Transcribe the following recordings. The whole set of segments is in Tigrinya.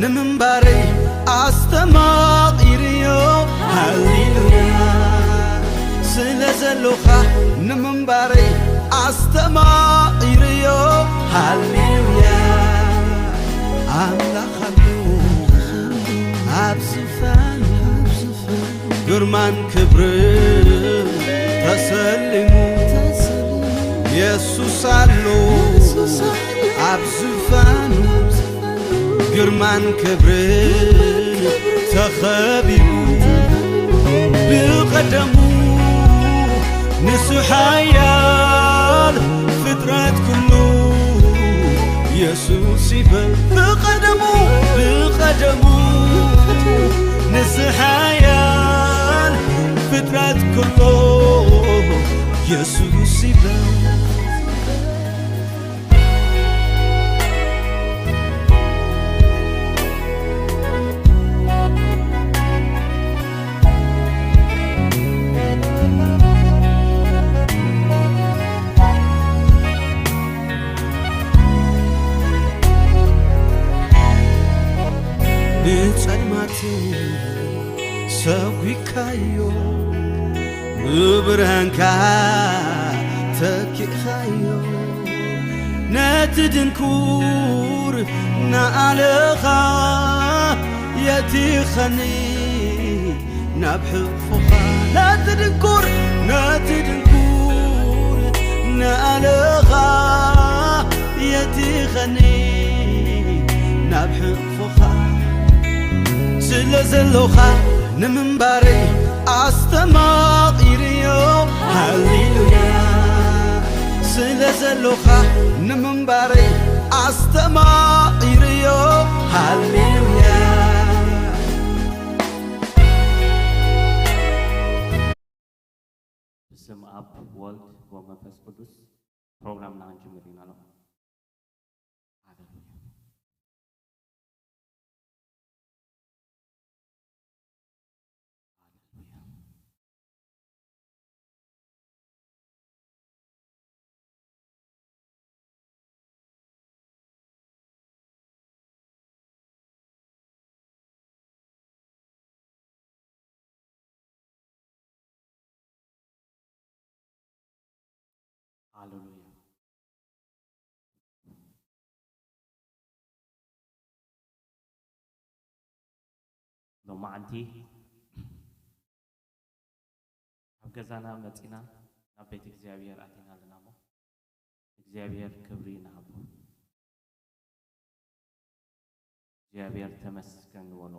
ንምንባረይ ኣስተማቒርዮ። ሃሌሉያ። ስለ ዘሎኻ ንምንባረይ ኣስተማቒርዮ። ሃሌሉያ። ኣምላኽ ኣሎ ኣብ ዝፋኑ፣ ግርማን ክብርን ተሰሊሙ። የሱስ ኣሎ ኣብ ዝፋኑ፣ ግርማን ክብርን ተኸቢቡ። ብቐደሙ ንሱ ሓያል፣ ፍጥረት ኩሉ የሱስ ይበል። ብቐደሙ፣ ብቐደሙ ንሱ ሓያል፣ ፍጥረት ኩሉ የሱስ ይበል። ንጸልማት ሰጒግካዮ፣ ብብርሃንካ ተኪእኻዮ። ነቲ ድንኩር ንኣለኻ የቲኸኒ ናብ ሕቕፎኻ። ነቲ ድንኩር፣ ነቲ ድንኩር ንኣለኻ የቲኸኒ ናብ ሕቕፎኻ። ስለ ዘሎኻ ንምንባረይ ኣስተማቒርዮ። ሃሌሉያ። ስለ ዘሎኻ ንምንባረይ ኣስተማቒርዮ። ሃሌሉያ። ብስም ኣብ ወልድ ወመንፈስ ቅዱስ ፕሮግራምና ክንጅምር ኢና ኣለኹ። ሃሌሉያ። ሃሌሉያ። ሃሌሉያ። ሎማዓንቲ ኣብ ገዛና መጺና ናብ ቤት እግዚኣብሔር ኣቲና ኣለና እሞ እግዚኣብሔር ክብሪ ንሃቦ። እግዚኣብሔር ተመስገን ንበሎ።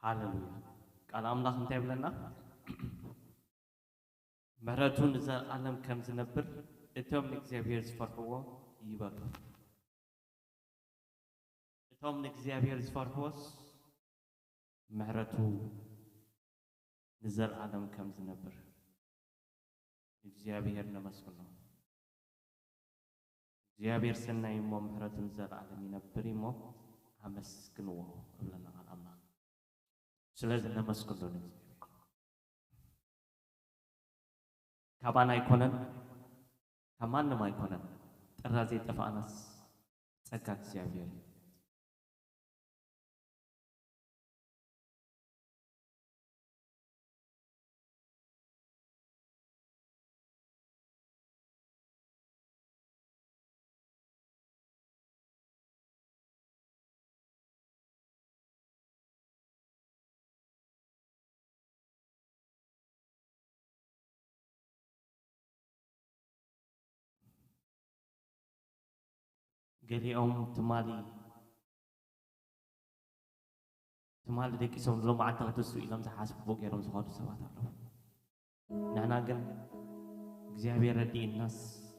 ሃሌሉያ። ቃል ኣምላኽ እንታይ ይብለና? ምሕረቱ ንዘለኣለም ከም ዝነብር እቶም ንእግዚኣብሔር ዝፈርሕዎ ይበሉ። እቶም ንእግዚኣብሔር ዝፈርሕዎስ ምሕረቱ ንዘለኣለም ከም ዝነብር እግዚኣብሔር ነመስግኖ። እግዚኣብሔር ሰናይ እሞ ምሕረቱ ንዘለኣለም ይነብር እሞ ኣመስግንዎ እብለና ቃል ኣምላኽ። ስለዚ ነመስግኖ ንእግዚኣብሔር። ካባና ኣይኮነን፣ ካብ ማንም ኣይኮነን። ጥራ ዘይጠፋእናስ ጸጋ እግዚኣብሔር እዩ። ገሊኦም ትማሊ ትማሊ ደቂሶም ሎማዓንቲ ክትስኡ ኢሎም ዝሓስብዎ ገይሮም ዝኸዱ ሰባት ኣለዉ። ንሕና ግን እግዚኣብሔር ረዲእናስ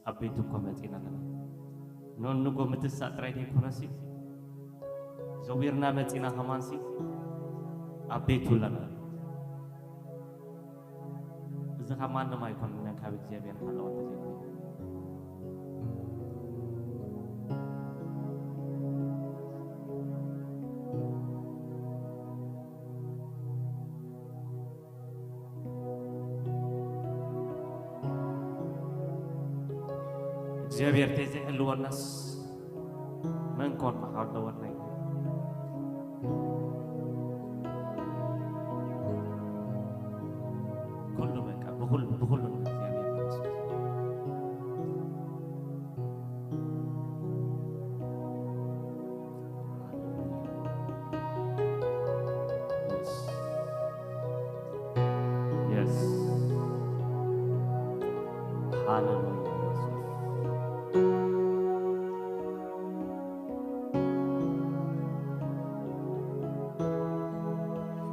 ኣብ ቤቱ እኮ መጺና ኣለና። ንንጎ ምትሳእ ጥራይ ዘይኮነሲ ዘዊርና መጺና ከማንሲ ኣብ ቤቱ ኣለና። እዚ ካብ ማንም ኣይኮንና፣ ካብ እግዚኣብሔር ሓለዋ ተዘይኮይኑ። እግዚኣብሔር ተዘይህልወናስ መን ኮን መሓር ደወናይ? ኩሉ በቃ ብኩሉ ብኩሉ እግዚኣብሔር ይመስገን። Yes. ሃሌሉያ።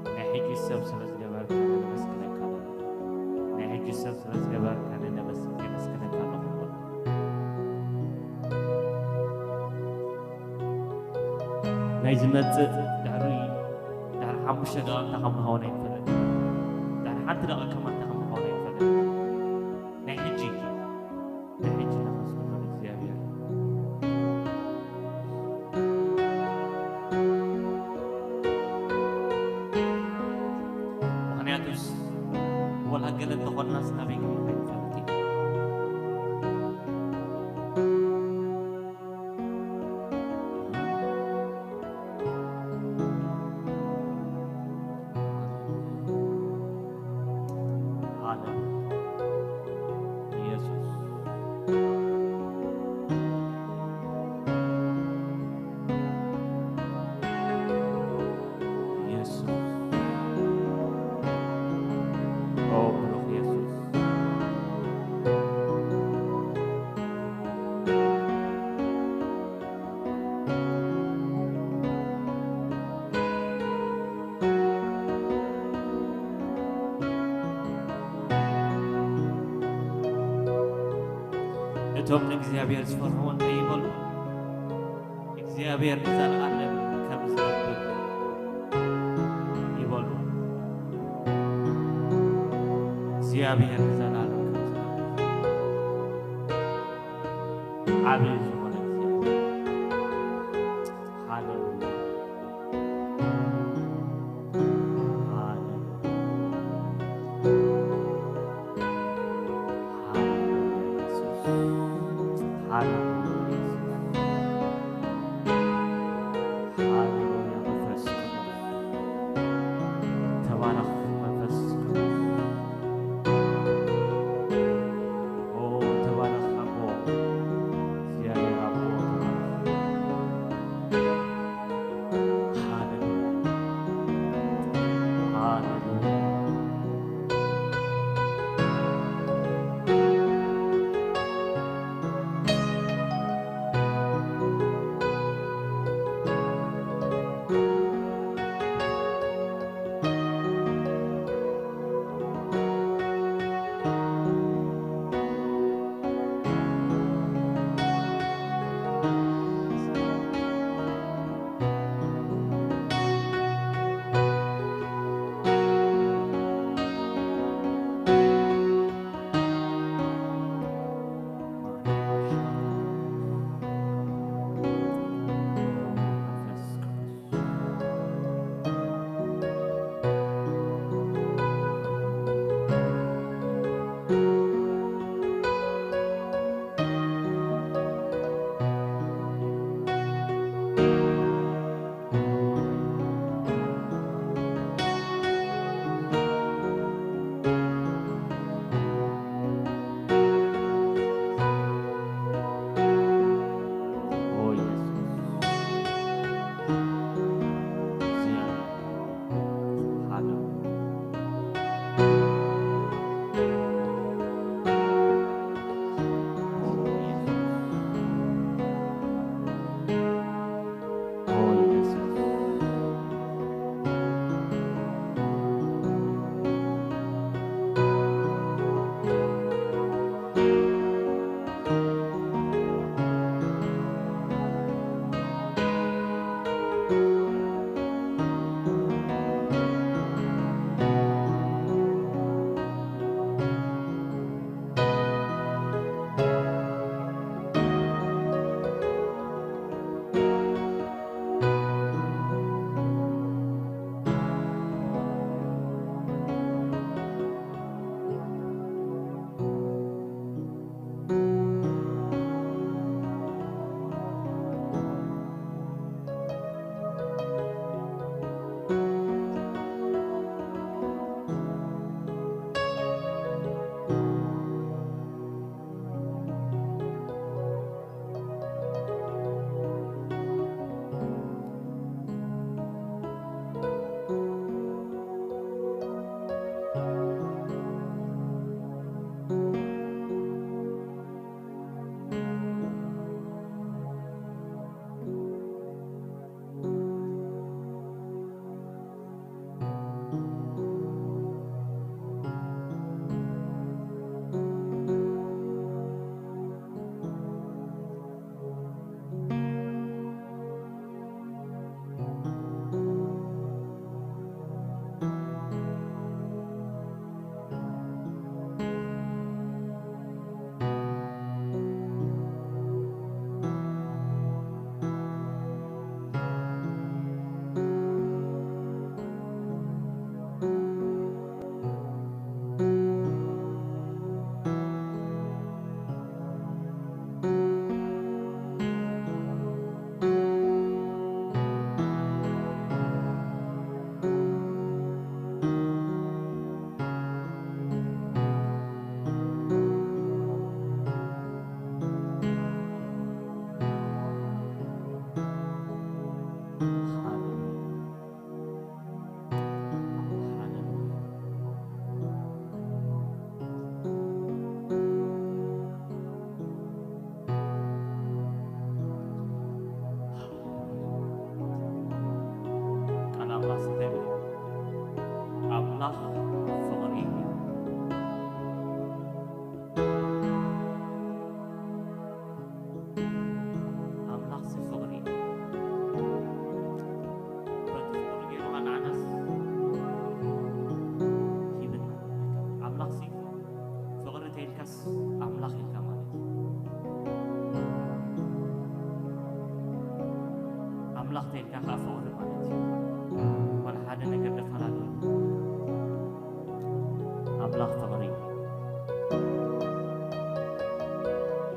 ናይ ሕጂ ሰብ ስለ ዝገበርካ ነመስግነካ ኣለና። ናይ ሕጂ ሰብ ስለ ዝገበርካ ነመስግነካ ኣለና። ናይ ዝመጽእ ድሕሪ ድሕሪ ሓሙሽተ ደቂቕ እንታይ ከም ንኸውን ኣይንፈልጥን። ድሕሪ ሓንቲ ደቂቕ ከማን እንታይ ከም ንኸውን ኣይንፈልጥን። ናይ ሕጂ ናይ ሕጂ ነመስግኖ እግዚኣብሔር። ምኽንያቱስ ወላ ገለ እንተኾንናስ ናበይ ክንኸይድ ንፈልጥ ኢና። ሃሌሉያ። ኢየሱስ። ኢየሱስ። ኦ ብሩኽ ኢየሱስ። እቶም ንእግዚኣብሔር ዝፈርሕዎ እንታይ ይበሉ? እግዚኣብሔር ንዘለኣለም ከም ዝነብር ይበሉ። እግዚኣብሔር ንዘለኣለም ከም ዝነብር። ዓቢ ዝኾነ እግዚኣብሔር። ሃሌሉያ። ሃሌሉያ። ሃሌሉያ ኢየሱስ። ሃሌሉያ ኢየሱስ። ሃሌሉያ መንፈስ ቅዱስ። ተባረኽ መንፈስ ቅዱስ። ኦ ተባረኽ ኣቦ። እግዚኣብሔር ኣቦ ተባረኽ። ሃሌሉያ። ሃሌሉያ። ኣምላኽ ተይልካ ከዓ ፍቕሪ ማለት እዩ። ዋላ ሓደ ነገር ደፈላለዩ። ኣምላኽ ፍቕሪ እዩ።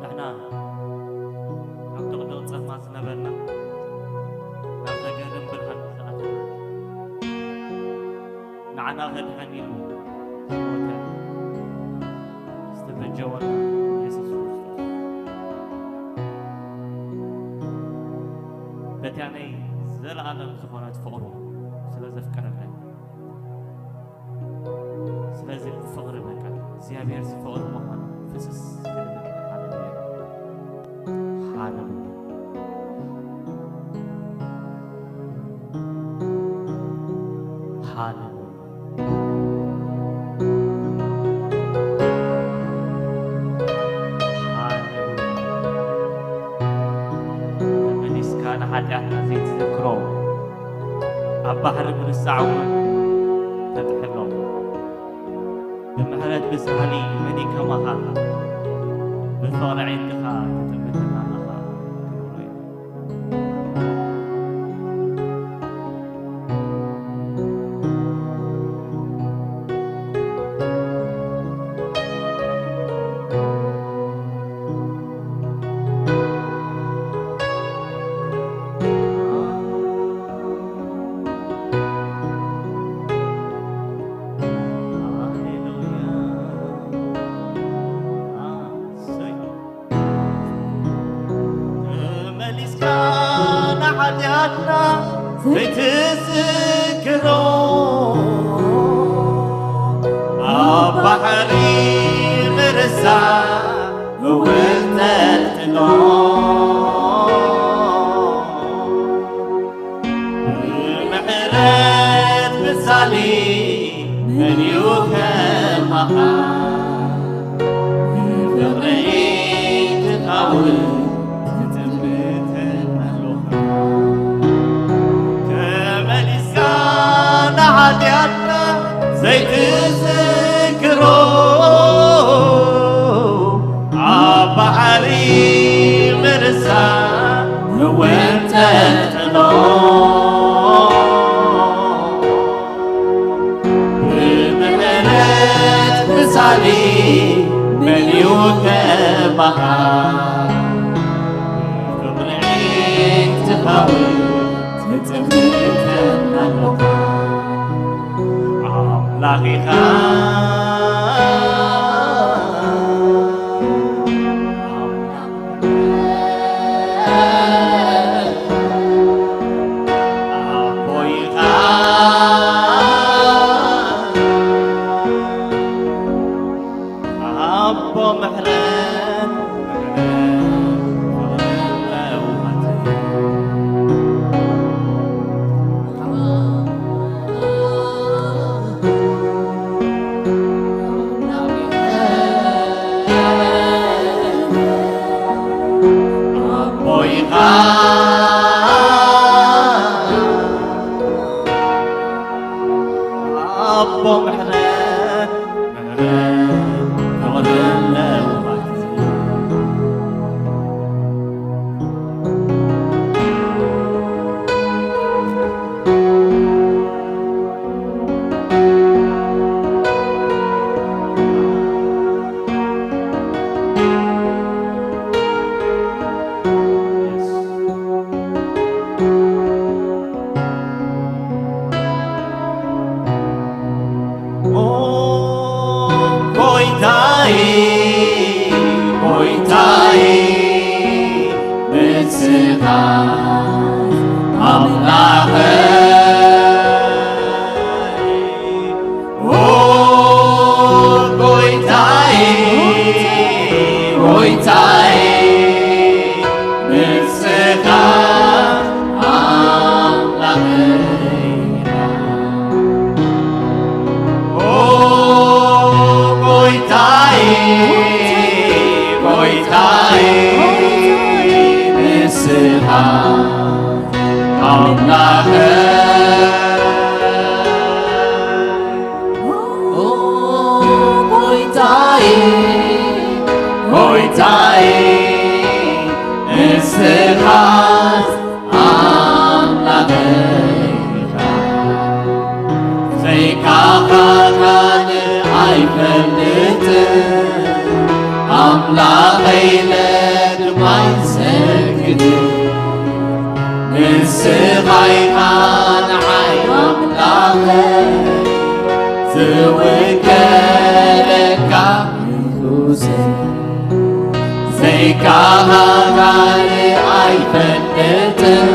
ንሕና ኣብ ድቕድቕ ጸልማት ዝነበርና ናብ ዘገርም ብርሃን ዝኣተና፣ ንዓና ከድሕን ኢሉ ዝሞተ ዝተበጀወና የሱስ ክርስቶስ፣ በቲኣነይ ዘለኣለም ዝኾነት ፍቕሩ ስለ ዘፍቀረና እዩ። ስለዚ ፍቕሪ በቃ እግዚኣብሔር ፍቕሪ ምዃኑ ፍስስ ክንብል። ሃሌሉያ። ሃሌሉያ። ሃሌሉያ። ሃሌሉያ። ተመሊስካ ንሓጢኣትና ዘይትዝክሮ፣ ኣብ ባሕሪ ምርሳዕ እውን ተጥሕሎ። ብምሕረት ብሳህሊ መን እዩ ከማኻ? ብፍቕሪ ዒንትኻ ትጥምተና ኣለኻ። ክብሪ ተመሊስካ ንሓጢኣትና ዘይትዝክሮ፣ ኣብ ባሕሪ ምርሳዕ እውን ተጥሎ። ብምሕረት ምሳሌ መን እዩ ከማኻ? ብፍቕሪ ትኻውን ትጥምተና ኣለኻ። ተመሊስካ ንሓጢኣትና ዘይትዝክሮ፣ ኣብ ባሕሪ ምርሳዕ እውን ተጥሎ። ብምሕረት ምሳሌ መን እዩ ከማኻ? ፍቕሪ ትኻውን ትጥምተና ኣለኻ። ኣምላኽ ኢኻ። ኣቦ ኢኻ። ኣቦ ምሕረት፣ ምሕረት ፍቕርን ለውሃትን። ኣቦ ኢኻ። ኣቦ ምሕረት፣ ምሕረት ፍቕርን ለውሃትን። ኦ ጎይታይ፣ ጎይታይ፣ ንስኻ ኣምላኸይ። ኦ ጎይታይ፣ ጎይታይ፣ ንስኻ ኣምላኸይ። ኦ ጎይታይ፣ ጎይታይ፣ ንስኻ ኣምላኸይ። ኦ ጎይታይ፣ ጎይታይ፣ ንስኻ ንስኻ ኢኻ ንዓይ ኣምላኸይ፣ ዝውከለካ ንጉሰይ። ዘይካኻ ካልእ ኣይፈልጥን፣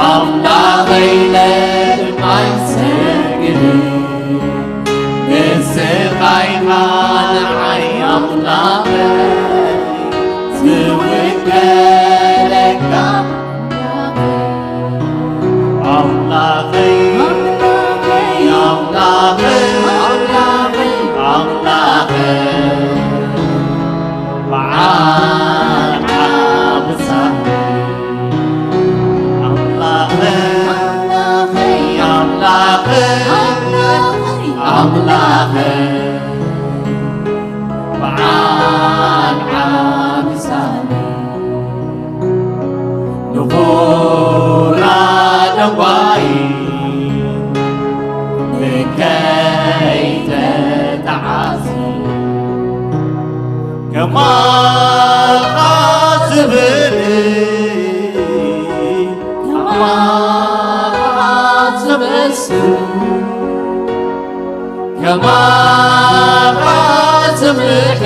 ኣምላኸይ ነድማይ ሰግድ። ንስኻ ኢኻ ንዓይ ኣምላኸይ፣ ዝውከለካ ኣምላኸይ፣ ኣምላኸይ፣ ኣምላኸይ፣ ኣምላኸይ፣ በዓል ዓብሳይ ኣምላኸይ፣ ኣምላኸይ፣ ኣምላኸይ፣ በዓል ዓብሳይ ንኹራ ደንጓይ ንከይተጣዓሲ ከማኻ ዝብል ከማኻ ዝመስል ከማኻ ዝምልእ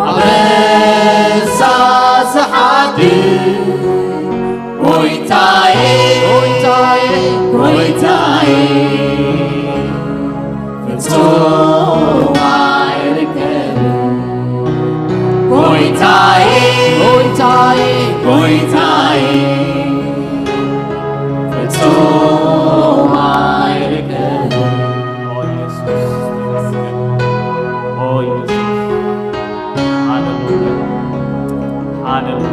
ኣበሳ ዝሓድር ጎይታዬ፣ ጎይታዬ፣ ጎይታዬ፣ ፍጹም ኣይርከብን። ጎይታዬ፣ ጎይታዬ፣ ጎይታዬ፣ ፍጹም ኣይርከብን። ኦ ኢየሱስ፣ ተመስገን። ኦ ኢየሱስ፣ ሃሌሉያ፣ ሃሌሉያ።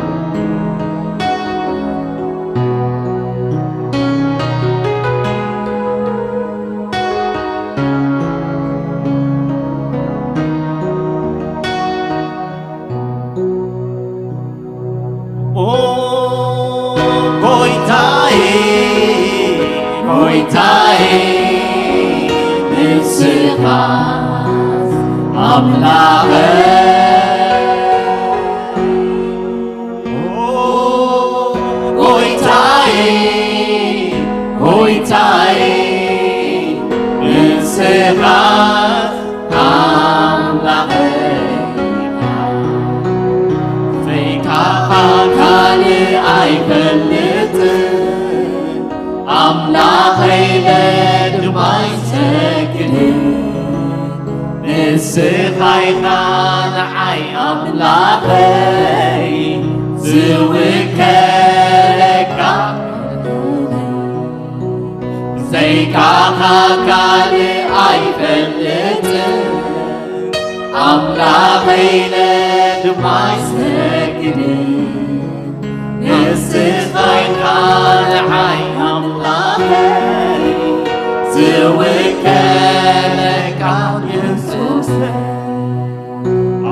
ኦ ጎይታዬ፣ ጎይታዬ፣ ንስኻ ኣምላኸይ። ኦ ጎይታዬ፣ ጎይታዬ፣ ንስኻ ኣምላኸይ ኢኻ። ዘይካኻ ካልእ ኣይፈልጥን፣ ኣምላኸይ ነድማይ ሰግድን። ንስኻ ኢኻ ንዓይ ኣምላኸይ፣ ዝውከለካ። ብዘይካኻ ካልእ ኣይፈልጥን፣ ኣምላኸይ ነድማይ ሰግድን። ንስኻ ኢኻ ንዓይ ኣምላኸይ፣ ዝውከለካ የሱሰይ።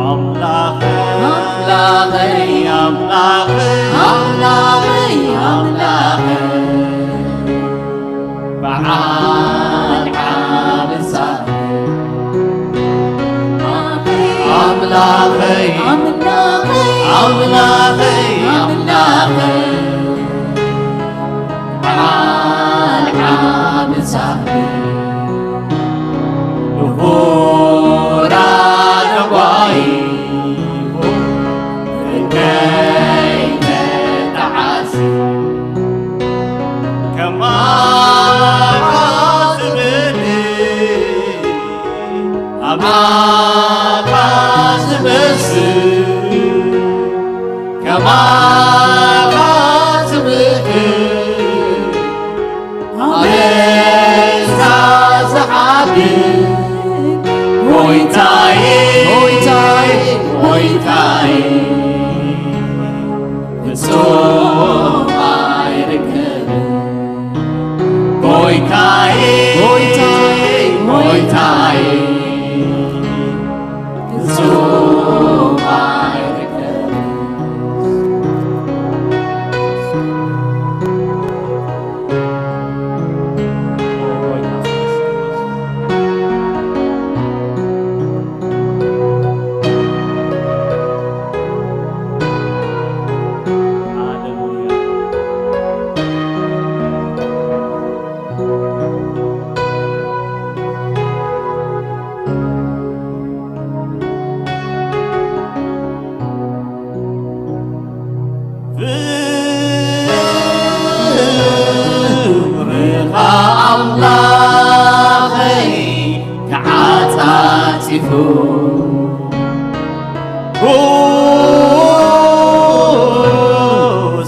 ኣምላኸይ፣ ኣምላኸይ፣ ኣምላኸይ፣ ኣምላኸይ፣ ኣምላኸይ፣ በዓል ዓብሳይ። ኣምላኸይ፣ ኣምላኸይ፣ ኣምላኸይ፣ ኣምላኸይ፣ በዓል ዓብሳይ። ንኹራ ደንጓይ ከይተጣዓሲ ከማኻ ዝብል ኣምላኽ ዝመስል ከማኻ ዝምክር ኣበሳ ዝሓድር ጎይታዬ፣ ጎይታዬ፣ ጎይታዬ፣ ፍጹም ኣይርከብን። ጎይታዬ፣ ጎይታዬ፣ ጎይታዬ፣ ፍጹም ኣይርከብን።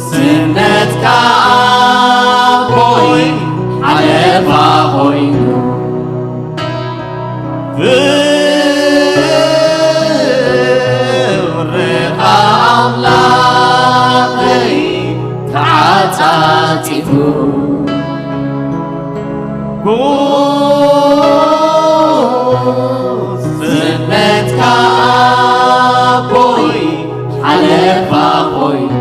ስነትካ ኣቦይ ሓለፋ ኮይኑ፣ ፍቕርኻ ኣምላኸይ ተዓጻጺፉ። ጉስነትካ ኣቦይ ሓለፋ ኮይኑ፣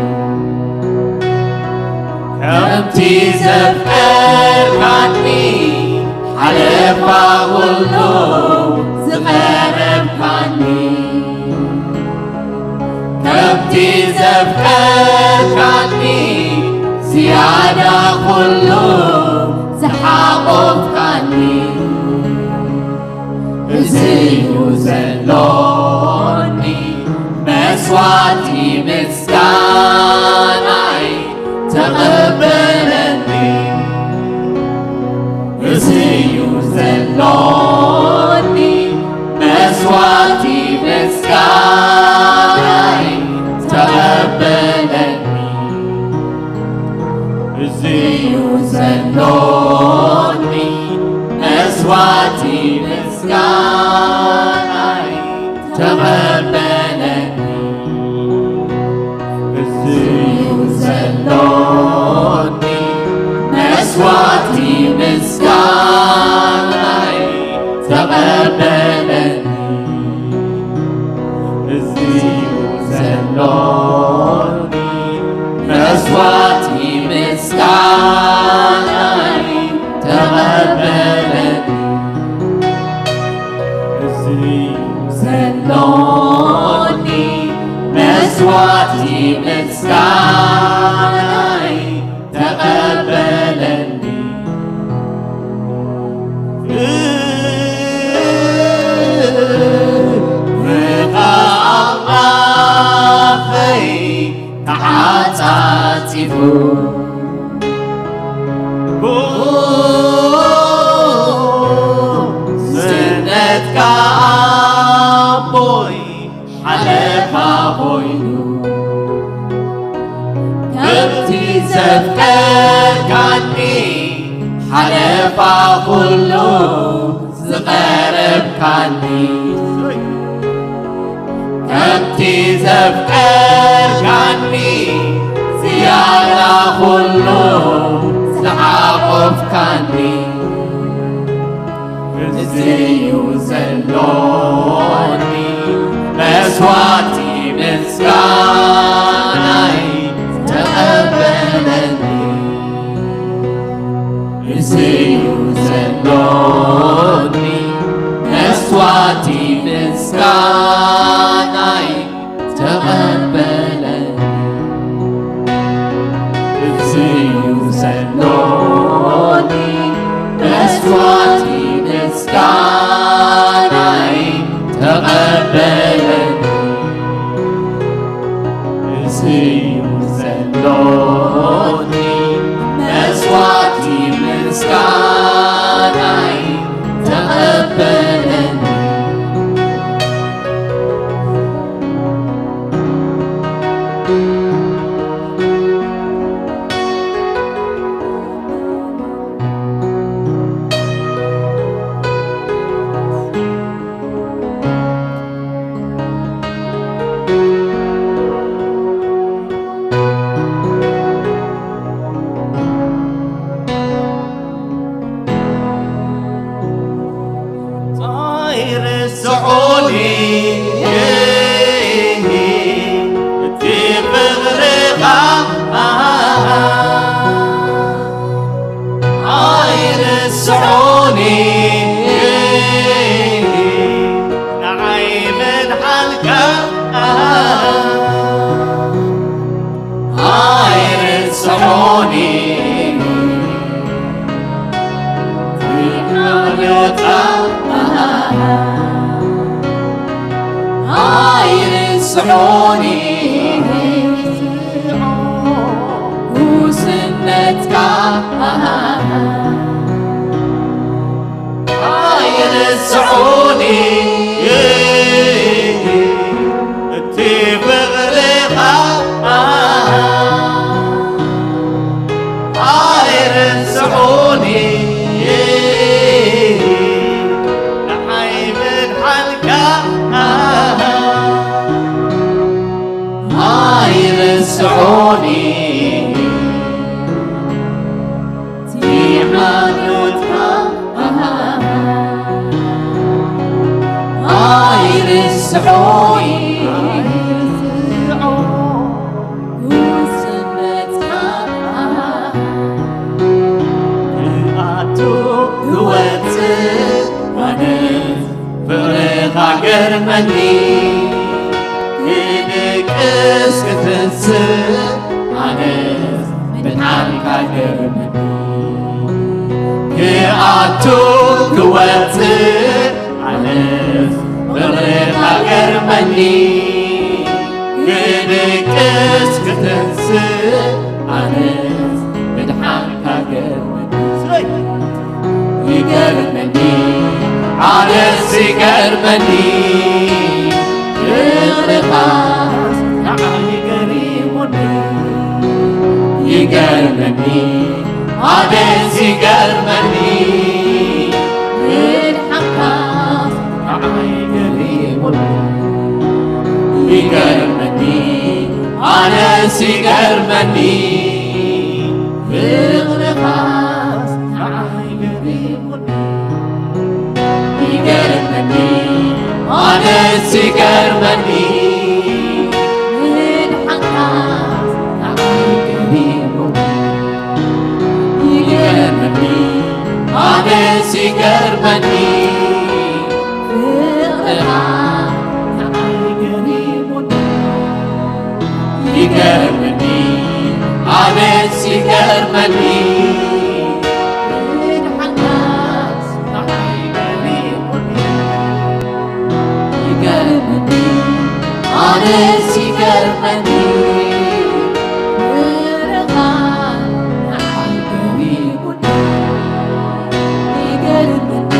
ከምቲ ዘፍቀርካኒ ሓለፋ ኩሉ ዝቐረብካኒ፣ ከምቲ ዘፍቀርካኒ ዝያዳ ኩሉ ዝሓቖፍካኒ፣ እዚ'ዩ ዘሎኒ መስዋዕቲ ምስጋናይ ተቐበለኒ። እዚ'ዩ ዘሎኒ መስዋዕቲ ምስጋናይ ተቐበለኒ። እዚ'ዩ ዘሎኒ መስዋዕቲ ምስጋናይ ተቐበለኒ። እዚ'ዩ ዘሎኒ መስዋዕቲ ምስጋናይ ተቐበለኒ። እዚ'ዩ ዘሎኒ መስዋዕቲ ምስጋናይ ተቐበለኒ። እዚ'ዩ ዘሎኒ መስዋዕቲ ምስጋናይ ተቐበለኒ። ፍቕርኻ ኣምላኸይ ተዓጻጺፉ፣ ጉስነትካ ኣቦይ ሓለፋ ኮይኑ፣ ከምቲ ዘፍቀርካኒ ሓለፋ ኩሉ ዝቐረብካኒ፣ ከምቲ ዘፍቀርካኒ ዝያዳ ኩሉ ዝሓቖፍካኒ፣ እዚ'ዩ ዘሎኒ መስዋዕቲ ምስጋናይ ተቐበለኒ። እዚ'ዩ ዘሎኒ መስዋዕቲ ምስጋናይ ተቐበለኒ። እዚ'ዩ ዘሎኒ መስዋዕቲ ምስጋናይ ተቐበለኒ። እዚ'ዩ ዘሎኒ መስዋዕቲ ምስጋናይ ተቐበለኒ። ኣይርስዖኒ እቲ ፍቕርኻ፣ ኣይርስዖኒ ንዓይ ምድሓንካ፣ ኣይርስዖኒ ይቕረታ፣ ኣይርስዖኒ ጉስነትካ፣ ኣይርስዖኒ እቲ ፍቕርኻ ኣይርስዖኒ፣ ንዓይ ምድሓንካ ኣይርስዖኒ፣ ሃይማኖትካ ኣይርስዖኒ፣ ሰንበትካ ክኣቱ ክወጽእ ኣነ ፍቕርኻ ገርመኒ፣ ክድቅስ ክትንስእ ኣነስ ምድሓንካ ገርመኒ። ክኣቱ ክወጽእ ኣነስ ፍቕርኻ ገርመኒ፣ ክድቅስ ክትንስእ ኣነስ ምድሓንካ ገርመኒ። ይገርመኒ፣ ኣነስ ይገርመኒ፣ ፍቕርኻስ ንዓይ ገሪሙኒ። ይገርመኒ፣ ኣነስ ይገርመኒ፣ ምድሓንካስ ንዓይ ገሪሙኒ። ይገርመኒ፣ ኣነስ ይገርመኒ፣ ፍቕርኻስ ንዓይ ገሪሙኒ። ይገርመኒ፣ ኣነስ ይገርመኒ፣ ምድሓንካስ ንዓይ ገሪሙኒ። ይገርመኒ፣ ኣነስ ይገርመኒ፣ ፍቕርኻ ንዓይ ገሪሙኒ። ይገርመኒ፣ ኣነስ ይገርመኒ፣ ምድሓንካስ ንዓይ ገሪሙኒ። ይገርመኒ፣ ኣነስ ይገርመኒ፣ ፍቕርኻ ንዓይ ገሪሙኒ። ይገርመኒ፣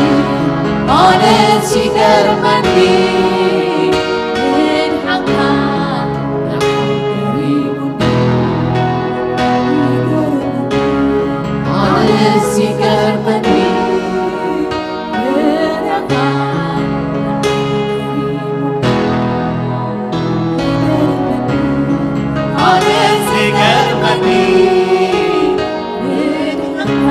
ኣነስ ይገርመኒ፣ ምድሓንካ ንዓይ ገሪሙኒ። ይገርመኒ፣ ኣነስ ይገርመኒ፣ ምድሓንካ ንዓይ ገሪሙኒ። ይገርመኒ፣ ኣነስ ይገርመኒ፣ ምድሓንካ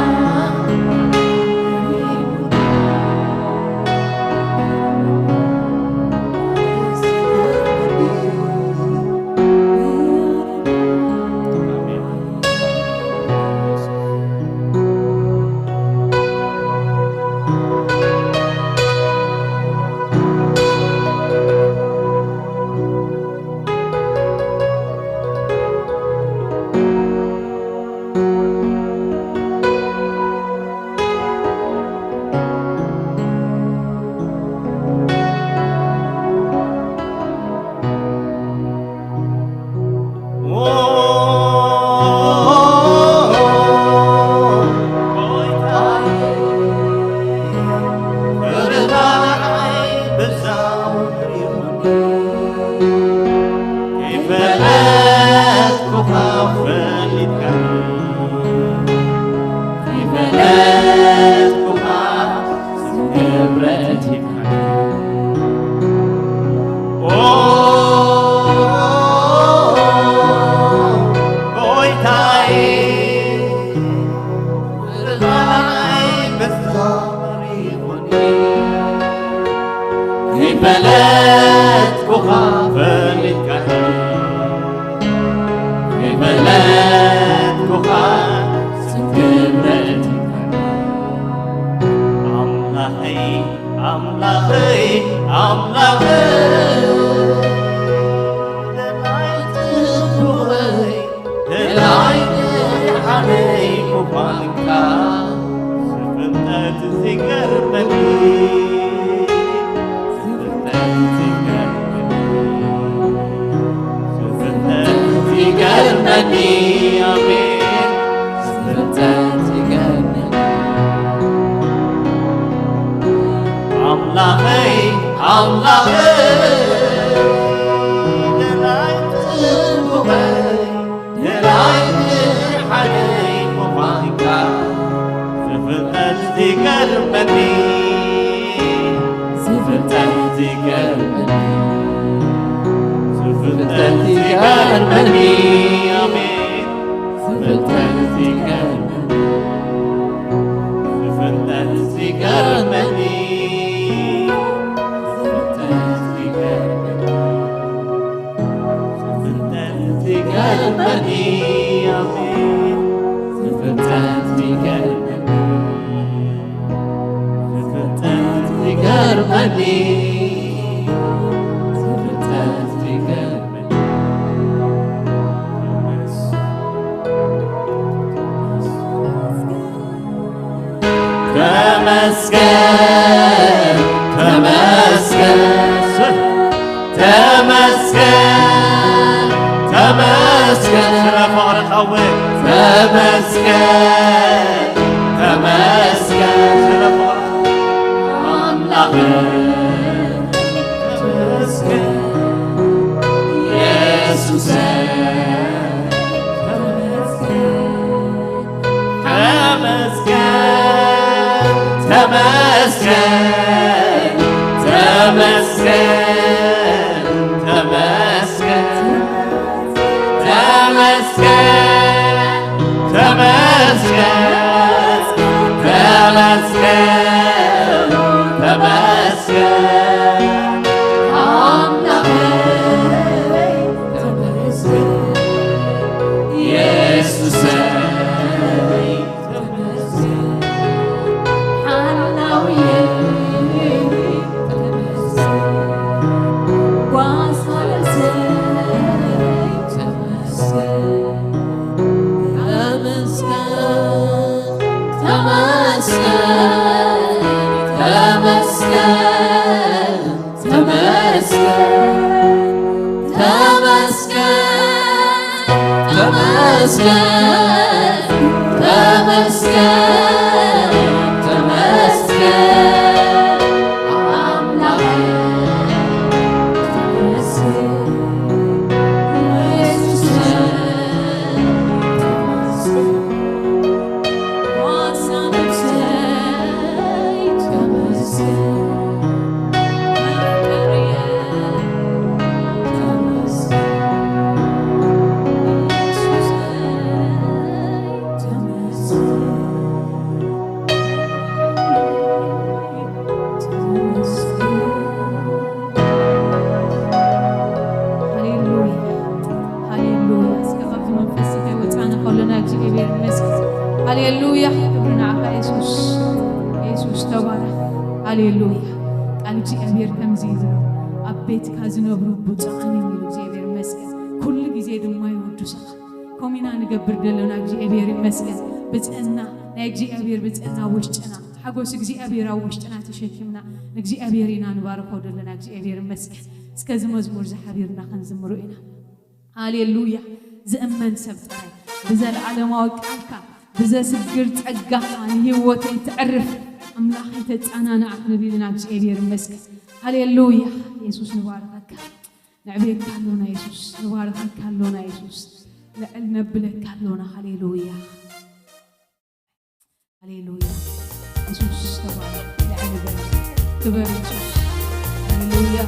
ከይፈለጥኩኻ ፈሊጥካኒ፣ ከይፈለጥኩኻ ስም ክብረት ሂብካኒ። ኦ ጎይታዬ፣ ፍቕርኻ ንዓይ መዛወሪ ይኹን። ከይፈለጥኩኻ ፈሊጥካኒ፣ ከይፈለጥኩኻ ስም ክብረት ሂብካኒ። ኣምላኸይ፣ ኣምላኸይ፣ ኣምላኸይ፣ ደላይ ጽቡቐይ፣ ደላይ ደሓነይ ምዃንካ፣ ዝፍለጥ ዝገርመኒ፣ ዝፍለጥ ዝገርመኒ፣ ዝፍለጥ ዝገርመኒ፣ ኣሜን፣ ዝፍለጥ ዝገርመኒ። ኣምላኸይ፣ ኣምላኸይ፣ ፍልጠት ይገርመኒ፣ ኣሜን። ፍልጠት ይገርመኒ፣ ፍልጠት ይገርመኒ፣ ፍልጠት ይገርመኒ፣ ፍልጠት ይገርመኒ፣ ኣሜን። ፍልጠት ይገርመኒ፣ ፍልጠት ይገርመኒ፣ ፍልጠት ይገርመኒ። ተመስገን፣ ተመስገን፣ ተመስገን፣ ተመስገን ስለ ፍቕርኻ ኣወይ። ተመስገን፣ ተመስገን ስለ ፍቕርኻ ኣምላኽ። ተመስገን የሱሰይ፣ ተመስገን። ተመስገን፣ ተመስገን፣ ተመስገን፣ ተመስገን፣ ተመስገን፣ ተመስገን፣ ተመስገን፣ ተመስገን፣ ኣምላኸይ፣ ተመስገን፣ የሱሰይ። ተመስገን፣ ሓላውየ፣ ተመስገን፣ ጓሳ ነፍሰይ፣ ተመስገን፣ ተመስገን፣ ተመስገን፣ ተመስገን። ተመስገን፣ ተመስገን፣ ተመስገን፣ ተመስገን፣ ተመስገን፣ ኣምላኸይ፣ ተመስገን፣ ኢየሱሰይ፣ ተመስገን። ሃሌሉያ። ሃሌሉያ። እስከ ካብቲ መንፈስ ከይወጻና ከለና እግዚኣብሔር ይመስገን። ሃሌሉያ። ክብሪ ንዓኻ የሱስ። የሱስ ተባረኽ። ሃሌሉያ። ቃል እግዚኣብሔር ከምዚ ይብል፣ ኣብ ቤትካ ዝነብሩ ብፁዓን እዮም ኢሉ እግዚኣብሔር ይመስገን። ኩሉ ግዜ ድማ ይውድሱኻ። ከምኡ ኢና ንገብር ዘለና። እግዚኣብሔር ይመስገን። ብፅዕና ናይ እግዚኣብሔር ብፅዕና ውሽጥና፣ ሓጎስ እግዚኣብሔር ኣብ ውሽጥና ተሸኪምና ንእግዚኣብሔር ኢና ንባርኾ ዘለና። እግዚኣብሔር ይመስገን። እስከ እዚ መዝሙር እዚ ሓቢርና ክንዝምሮ ኢና። ሃሌሉያ። ዝእመን ሰብ ጥራይ ብዘለዓለማዊ ቃልካ ብዘስግር ጸጋኻ ንህይወተይ ተዕርፍ ኣምላኸይ ተጸናንዓ ክንብል ኢና። እግዚኣብሔር ይመስገን። ሃሌሉያ። የሱስ ንባርኸካ። ነዕብየካ ኣሎና የሱስ። ንባርኸካ ኣሎና የሱስ። ልዕል ነብለካ ኣሎና። ሃሌሉያ። ሃሌሉያ። የሱስ ተባረክ። ልዕል በል። ክበር የሱስ። ሃሌሉያ።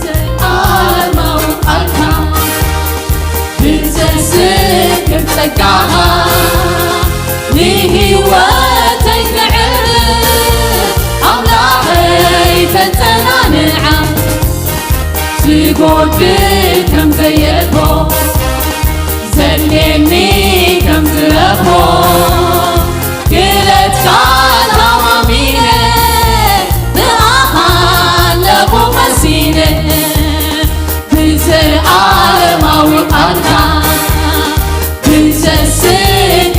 ብዘለዓለማዊ ቃልካ፣ ብዘስክር ጸጋኻ፣ ንህይወተይ ተዕርፍ ኣምላኸይ ተጸናንዓ። ዝጎድል ከም ዘየልቦ፣ ዘድልየኒ ከም ዝረኽቦ፣ ክእለትካ ተማሚነ፣ ብኣኻ ኣለኹ መሲነ። ብዘለዓለማዊ ቃልካ፣ ብዘስክር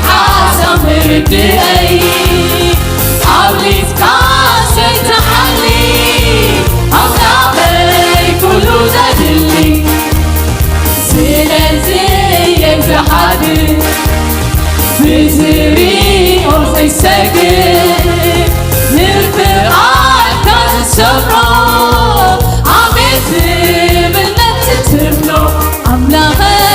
ሓሳብ ምርድእይ ኣብ ሊፍካ ዘይትሓሊ ኣምላኸይ ኩሉ ዘድሊ ስለዚ የዝሓድር ብዝሪኦ ዘይሰግር ንፍቓድካ ዝሰምሮ ኣሜን ዝብል ነቲ ትብሎ ኣምላኸይ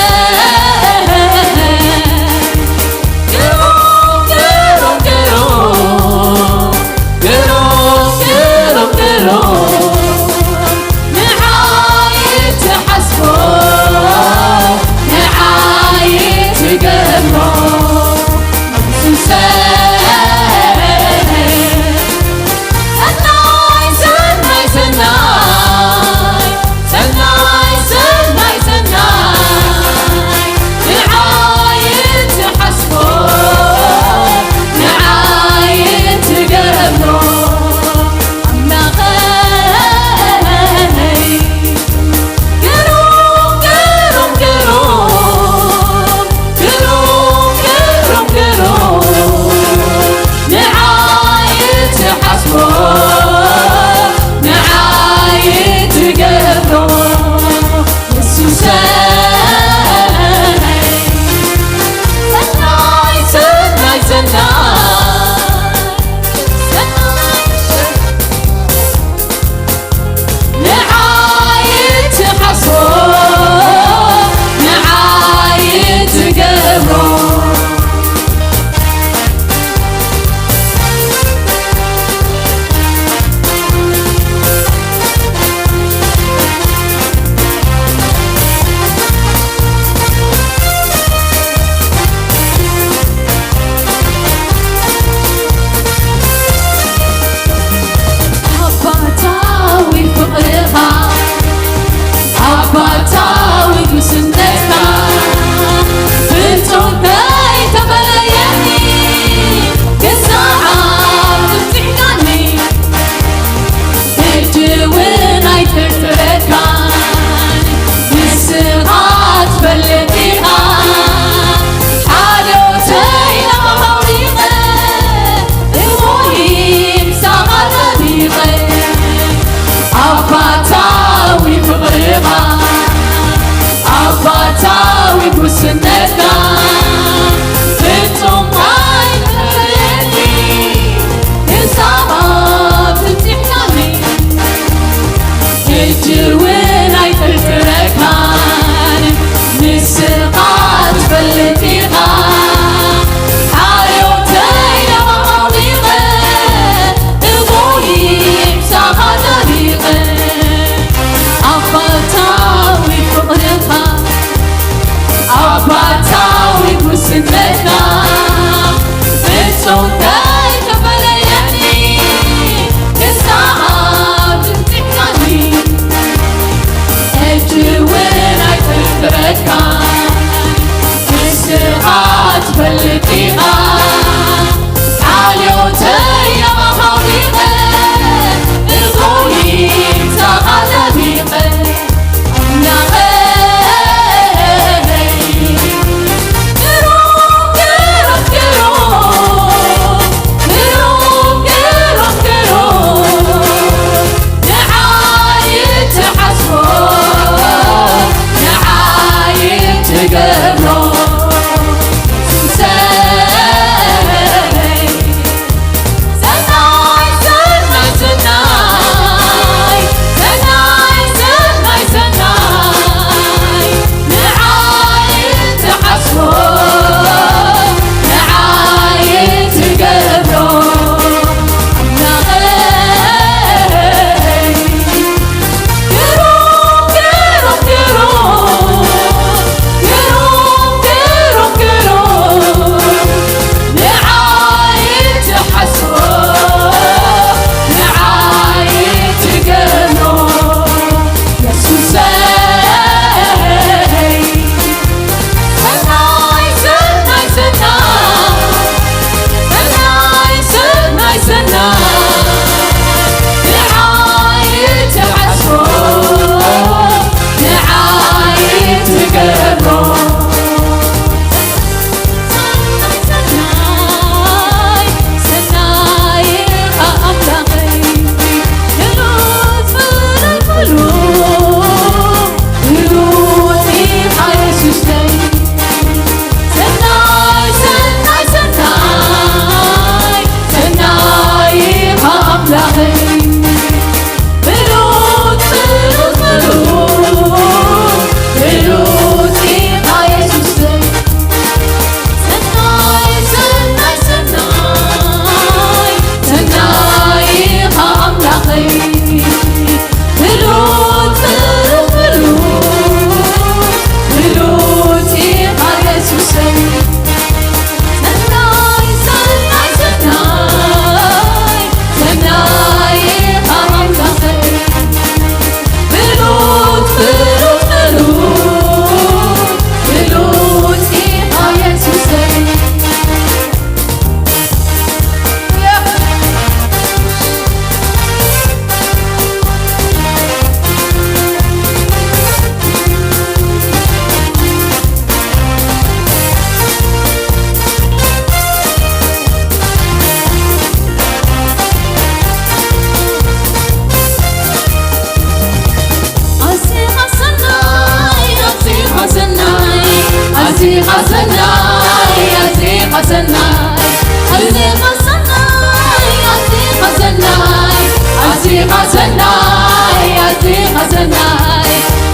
ግሩም ግሩም ግሩም ግሩም ግሩም ግሩም ንዓይ ትሓስቦ ንዓይ ትገብሮ ኢየሱሰይ እናይ ሰናይ ሰናይ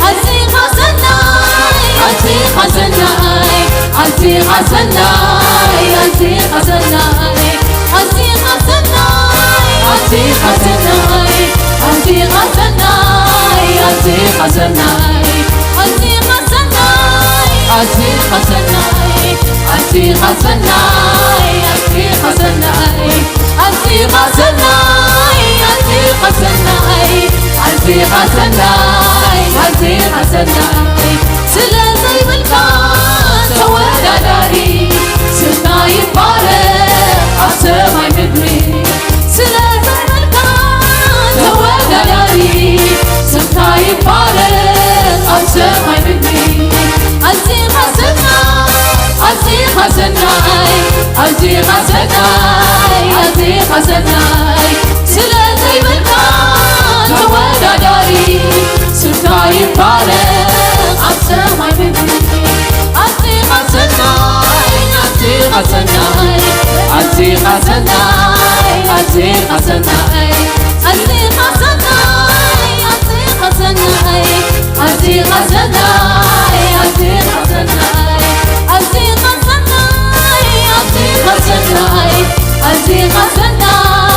ኣዚኻ ሰናይ፣ ኣዚኻ ሰናይ፣ ኣዚኻ ሰናይ፣ ኣዚኻ ሰናይ፣ ኣዚኻ ሰናይ፣ ኣዚኻ ሰናይ፣ ኣዚኻ ሰናይ፣ ኣዚኻ ሰናይ፣ ኣዚኻ ሰናይ፣ ኣዚኻ ሰናይ፣ ኣዚኻ ሰናይ፣ ኣዚኻ ሰናይ፣ ኣዚኻ ሰናይ፣ ኣዚኻ ሰናይ፣ ኣዚኻ ሰናይ፣ ኣዚኻ ሰናይ። ስለ ዘይብልካ ተወዳዳሪ፣ ስምካ ይባረኽ ኣብ ሰማይ ምድሪ። ስለ ዘይብልካ ተወዳዳሪ፣ ስምካ ይባረኽ ኣብ ሰማይ ምድሪ። ኣዚኻ ሰናይ፣ ኣዚኻ ሰናይ፣ ኣዚኻ ሰናይ፣ ኣዚኻ ሰናይ። ስለ ዘይብልካ ተወዳዳሪ፣ ስምካ ይባረኽ ኣብ ሰማይ ምድሪ። ኣዚኻ ሰናይ፣ ኣዚኻ ሰናይ፣ ኣዚኻ ሰናይ፣ ኣዚኻ ሰናይ። ኣዚኻ ሰናይ፣ ኣዚኻ ሰናይ፣ ኣዚኻ ሰናይ፣ ኣዚኻ ሰናይ፣ ኣዚኻ ሰናይ፣ ኣዚኻ ሰናይ፣ ኣዚኻ ሰናይ፣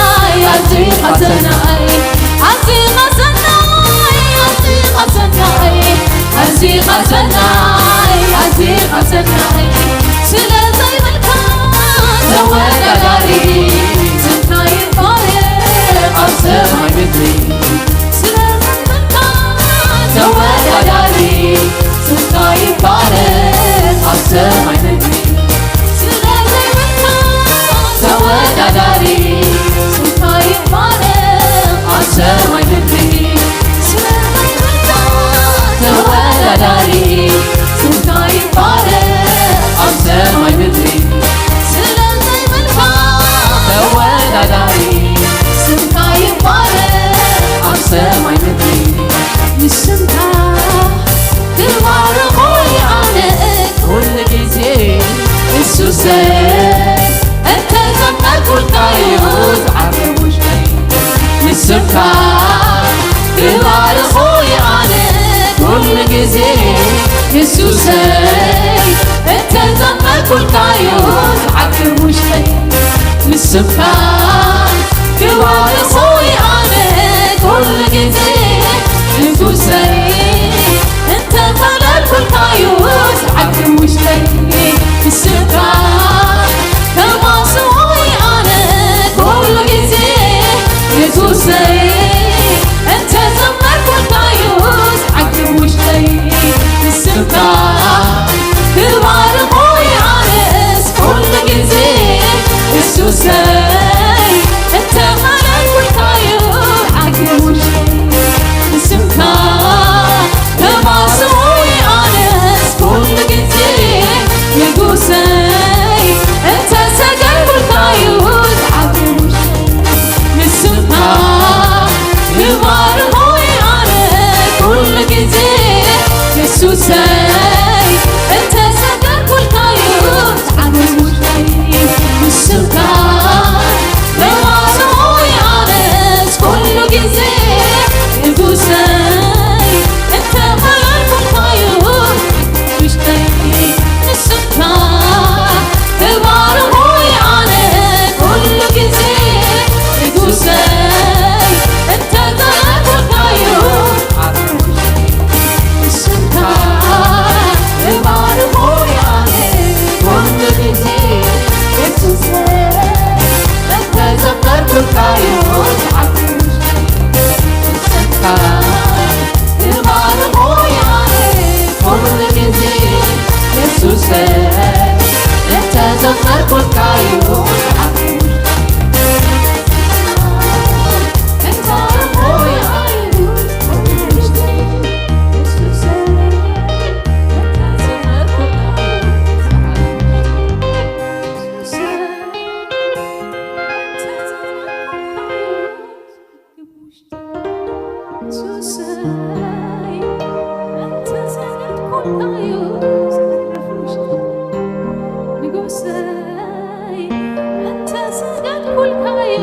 ኣዚኻ ሰናይ፣ ኣዚኻ ሰናይ፣ ኣዚኻ ሰናይ፣ ኣዚኻ ሰናይ፣ ኣዚኻ ሰናይ። ስለ ዘይብልካ ተወዳዳሪ፣ ስምካ ይባረኽ ኣብ ሰማይ ምድሪ። ስለ ዘይብልካ ተወዳዳሪ፣ ስምካ ይባረኽ ኣብ ሰማይ ምድሪ። ስለ ዘይብልካ ተወዳዳሪ፣ ስምካ ይባረኽ ኣብ ሰማይ ምድሪ። ስለ ዘይብልካ ተወዳዳሪ፣ ስምካ ይባረኽ ኣብ ሰማይ ምድሪ። ስለ ዘይብልካ ተወዳዳሪ፣ ስምካ ይባረኽ ኣብ ሰማይ ምድሪ። ንስምካ ክባርኾ ኣነ ኩሉ ግዜ የሱሰይ፣ እንተ ዘመርኩልካዩ ዝዓቢ ውሽጠይ። ንስምካ ክባርኾ ኣነ ኩሉ ግዜ የሱሰይ፣ እንተ ዘመርኩልካዩ ዝዓቢ ውሽጠይ። ንስምካ ክባርኾ ኣነ ኩሉ ግዜ የሱሰይ፣ እንተ ዘመርኩልካዩ ዝዓቢ ውሽጠይ። ንስምካ ከማስዎ ኣነ ኩሉ ግዜ የሱሰይ፣ እንተ ዘመርኩልካዩ ዝዓቢ ውሽጠይ። ንስምካ ክባርኾ ኣነስ ኩሉ ግዜ የሱሰይ፣ እንተ ዘመርኩልካዩ ዝዓቢ ውሽጠይ። ንስምካ ከማስዎ ኣነስ ኩሉ ግዜ ንጉሰይ፣ እንተ ሰገድኩልካዩ ዝዓቢ ውሽጠይ። ንስምካ ክባርኾ ኣነ ኩሉ ግዜ የሱሰይ፣ እንተ ሰገድኩልካዩ ዝዓቢ ውሽጠይ። ንስምካ ክባርኾ ኣነስ ኩሉ ግዜ ንጉሰይ፣ እንተ ባርኩልካዩ ውሽጠይ። ንስምካ ክባርኾ ኣነ ኩሉ ግዜ ንጉሰይ፣ እንተ ባርኩልካዩ ንስምካ ክባርኾ ኣነ ኩሉ ግዜ የሱሰይ፣ እንተ ዘመርኩልካዩ ዝዓቢ ውሽጠይ። ንስምካ ክባርኾ ኣነ ኩሉ ግዜ የሱሰይ፣ እንተ ዘመርኩልካዩ ዝዓቢ ውሽጠይ። ንጉሰይ፣ እንተ ሰገድኩልካዩ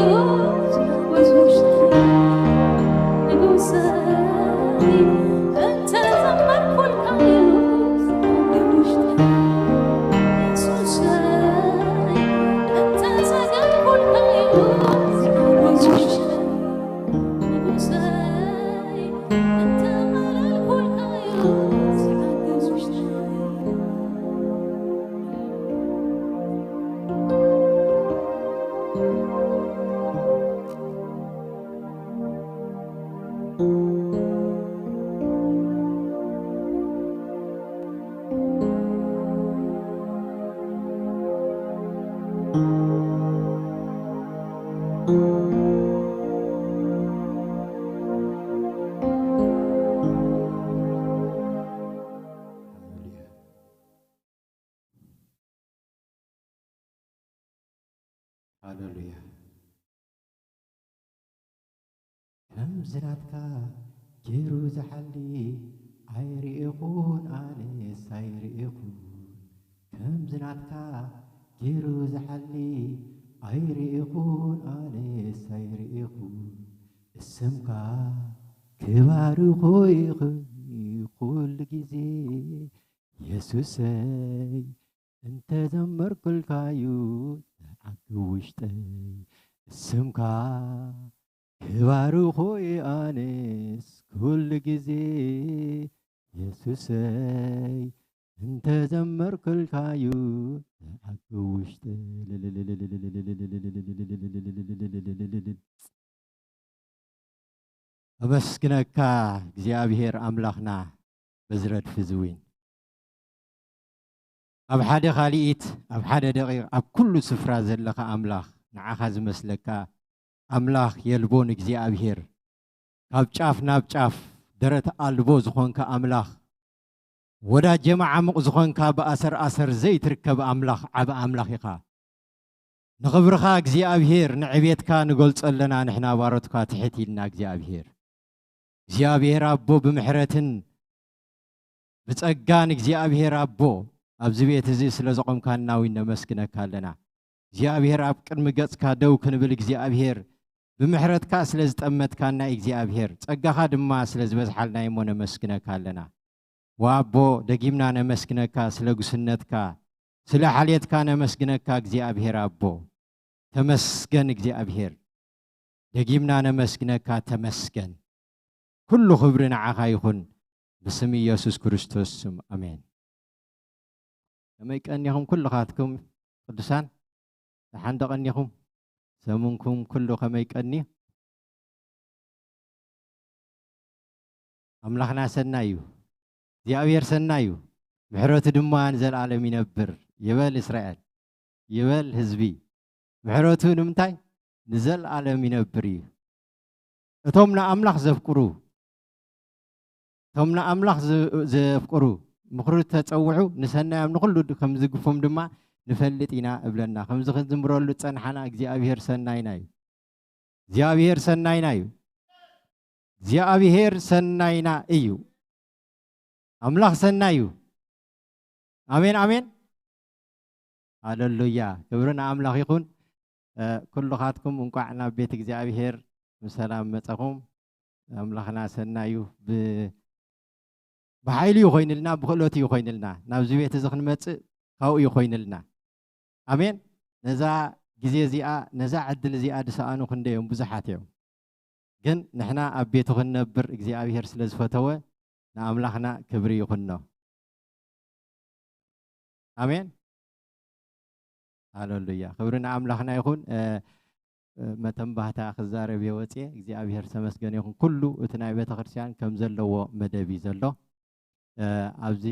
ንጉሰይ፣ ሃሌሉያ። ከምዚ ናትካ ገይሩ ዝሓሊ ኣይርኢኹን፣ ኣነስ ኣይርኢኹን። ከምዚ ናትካ ገይሩ ዝሓሊ ኣይርኢኹን፣ ኣነስ ኣይርኢኹን። እስምካ ክባርኾ ይኽእል ኩሉ ግዜ የሱሰይ፣ እንተዘመርኩልካዩ ተዓግብ ውሽጠይ። እስምካ ክባርኾ ኣነስ ኩሉ ግዜ የሱሰይ፣ እንተዘመርኩልካዩ ተዓግብ ውሽጠይ። ኣመስግነካ እግዚኣብሔር ኣምላኽና በዚ ረድፊ እዚ እውን። ኣብ ሓደ ካልኢት፣ ኣብ ሓደ ደቂቕ፣ ኣብ ኩሉ ስፍራ ዘለኻ ኣምላኽ፣ ንዓኻ ዝመስለካ ኣምላኽ የልቦን እግዚኣብሔር፣ ካብ ጫፍ ናብ ጫፍ ደረት ኣልቦ ዝኾንካ ኣምላኽ፣ ወዳጀ መዓሙቕ ዝኾንካ ብኣሰር ኣሰር ዘይትርከብ ኣምላኽ፣ ዓቢ ኣምላኽ ኢኻ። ንኽብርኻ እግዚኣብሔር፣ ንዕቤትካ ንገልጾ ኣለና፣ ንሕና ባሮትካ ትሕት ኢልና እግዚኣብሔር። እግዚኣብሔር ኣቦ ብምሕረትን ብጸጋን እግዚኣብሔር ኣቦ ኣብዚ ቤት እዚ ስለ ዘቖምካና እውን ነመስግነካ ኣለና። እግዚኣብሔር ኣብ ቅድሚ ገጽካ ደው ክንብል እግዚኣብሔር ብምሕረትካ ስለ ዝጠመትካና እግዚኣብሔር ጸጋኻ ድማ ስለ ዝበዝሓልና እሞ ነመስግነካ ኣለና። ወኣቦ ደጊምና ነመስግነካ ስለ ጉስነትካ፣ ስለ ሓልየትካ ነመስግነካ እግዚኣብሔር ኣቦ። ተመስገን እግዚኣብሔር። ደጊምና ነመስግነካ ተመስገን። ኩሉ ክብሪ ንዓኻ ይኹን ብስም ኢየሱስ ክርስቶስ ስም ኣሜን። ከመይ ቀኒኹም ኩልኻትኩም ቅዱሳን? ደሓን ዶ ቀኒኹም? ሰሙንኩም ኩሉ ከመይ ቀኒ? ኣምላኽና ሰናይ እዩ። እግዚኣብሔር ሰናይ እዩ። ምሕረቱ ድማ ንዘለኣለም ይነብር። ይበል እስራኤል። ይበል ህዝቢ። ምሕረቱ ንምንታይ? ንዘለኣለም ይነብር እዩ። እቶም ንኣምላኽ ዘፍቅሩ፣ እቶም ንኣምላኽ ዝ-፣ ዘፍቅሩ ምኽሩ ተጸውዑ፣ ንሰናዮም ንኹሉ ድ-፣ ከም ዝግፎም ድማ ንፈልጥ ኢና እብለና። ከምዚ ክንዝምረሉ ዝጸንሓና እግዚኣብሔር ሰናይና እዩ። እግዚኣብሔር ሰናይና እዩ። እግዚኣብሔር ሰናይና እዩ። ኣምላኽ ሰናይ እዩ። ኣሜን፣ ኣሜን። ሃሌሉያ። ክብሪ ንኣምላኽ ይኹን። እ፣ ኩልኻትኩም እንቋዕ ናብ ቤት እግዚኣብሔር ብሰላም መጸኹም። ኣምላኽና ሰናይ እዩ። ብ-፣ ብሓይሉ እዩ ኮይንልና፣ ብክእለቱ እዩ ኮይንልና። ናብዚ ቤት እዚ ክንመጽእ ካብኡ እዩ ኮይንልና። ኣሜን። ነዛ ግዜ እዚኣ፣ ነዛ ዕድል እዚኣ ዝሰኣኑ ክንደይ እዮም? ብዙሓት እዮም። ግን ንሕና ኣብ ቤቱ ክንነብር እግዚኣብሔር ስለ ዝፈተወ ንኣምላኽና ክብሪ ይኹኖ። ኣሜን። ሃሌሉያ። ክብሪ ንኣምላኽና ይኹን። እ፣ እ፣ መተንባህታ ክዛረብ እየ ወፅየ። እግዚኣብሔር ተመስገን ይኹን። ኩሉ እቲ ናይ ቤተ ክርስቲያን ከም ዘለዎ መደብ እዩ ዘሎ። እ፣ ኣብዚ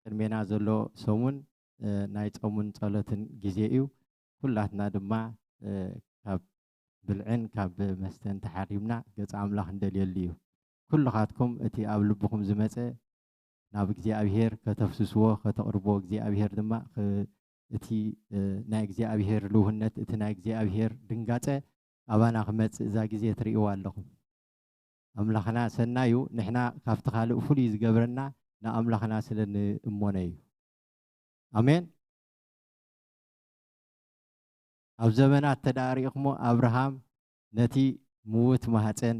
ቅድሜና ዘሎ ሰሙን፣ እ፣ ናይ ጾምን ጸሎትን ግዜ እዩ። ኩላትና ድማ፣ እ፣ ካብ ብልዕን ካብ መስተን ተሓሪምና ገጸ ኣምላኽ እንደልየሉ እዩ። ኩልኻትኩም እቲ ኣብ ልብኹም ዝመጸ ናብ እግዚኣብሔር ከተፍስስዎ፣ ከተቕርብዎ፣ እግዚኣብሔር ድማ ክ-፣ እቲ፣ እ፣ ናይ እግዚኣብሔር ልውህነት፣ እቲ ናይ እግዚኣብሔር ድንጋጸ ኣባና ክመጽእ እዛ ግዜ ትርእይዋ ኣለኹም። ኣምላኽና ሰናይ እዩ። ንሕና ካብቲ ካልእ ፍሉይ ዝገብረና ንኣምላኽና ስለ ንእሞኖ እዩ። ኣሜን። ኣብ ዘመናት ተዳኣ ርኢኽሞ ኣብርሃም ነቲ ምዉት ማህፀን፣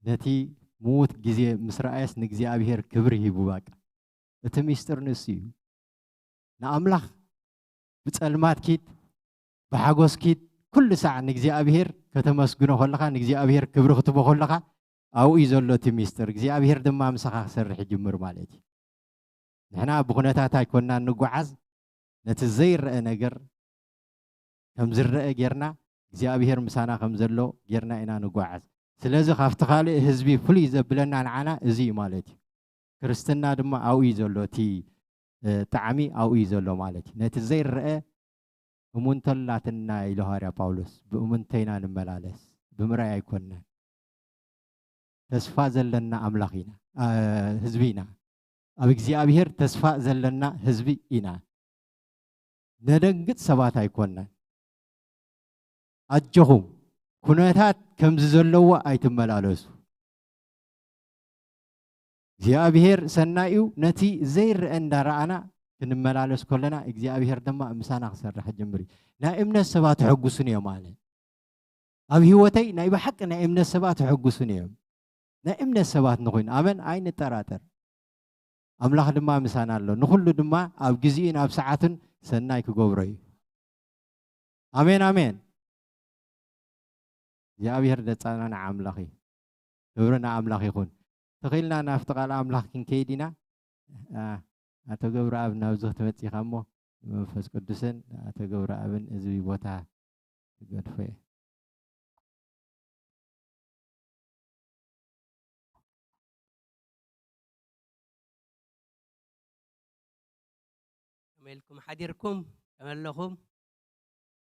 ነቲ ምዉት ግዜ ምስ ረኣየስ ንእግዚኣብሔር ክብሪ ሂቡ። በቃ እቲ ሚስጥር ንሱ እዩ። ንኣምላኽ ብጸልማት ኪድ፣ ብሓጎስ ኪድ፣ ኩሉ ሳዕ ንእግዚኣብሔር ከተመስግኖ ከለኻ፣ ንእግዚኣብሔር ክብሪ ክትቦ ከለኻ፣ ኣብኡ እዩ ዘሎ እቲ ሚስጥር። እግዚኣብሔር ድማ ምሳኻ ክሰርሕ ይጅምር ማለት እዩ። ንሕና ብኹነታት ኣይኮንና እንጓዓዝ፣ ነቲ ዘይረአ ነገር ከም ዝረአ ጌርና፣ እግዚኣብሔር ምሳና ከም ዘሎ ጌርና ኢና ንጓዓዝ። ስለዚ ካብቲ ካልእ ህዝቢ ፍሉይ ዘብለና ንዓና እዚ እዩ ማለት እዩ። ክርስትና ድማ ኣብኡ እዩ ዘሎ፣ እቲ፣ እ፣ ጣዕሚ ኣብኡ እዩ ዘሎ ማለት እዩ። ነቲ ዘይረአ እሙንቶ ኣላትና ኢሉ ሃዋርያ ጳውሎስ፣ ብእሙንቶ ኢና ንመላለስ፣ ብምርኣይ ኣይኮንናን። ተስፋ ዘለና ኣምላኽ ኢና፣ እ፣ ህዝቢ ኢና። ኣብ እግዚኣብሔር ተስፋ ዘለና ህዝቢ ኢና። ነደንግጽ ሰባት ኣይኮንናን። ኣጆኹም፣ ኩነታት ከምዚ ዘለዎ ኣይትመላለሱ። እግዚኣብሔር ሰናይ እዩ። ነቲ ዘይረአ እንዳረኣና ክንመላለስ ከለና እግዚኣብሔር ድማ ምሳና ክሰርሕ ጅምር እዩ። ናይ እምነት ሰባት ተሐጉሱን እዮም ኣለ። ኣብ ህይወተይ ናይ ብሓቂ ናይ እምነት ሰባት ተሐጉሱን እዮም። ናይ እምነት ሰባት ንኹን። ኣመን፣ ኣይንጠራጠር። ኣምላኽ ድማ ምሳና ኣሎ። ንኹሉ ድማ ኣብ ግዜኡን ኣብ ሰዓቱን ሰናይ ክገብሮ እዩ። ኣሜን፣ ኣሜን። እግዚኣብሔር ደጻና ንዓምላኽ እዩ። ክብሪ ንኣምላኽ ይኹን። ተኺልና ናብቲ ቃል ኣምላኽ ክንከይድ ኢና። ኣ-፣ ኣቶ ገብረኣብ ናብዚ ክትመጽእ ኢኻ እሞ፣ መንፈስ ቅዱስን ኣቶ ገብረኣብን እዚ ቦታ ክገድፎ እየ። ከመይ ኢልኩም ሓዲርኩም? ከመይ ኣለኹም?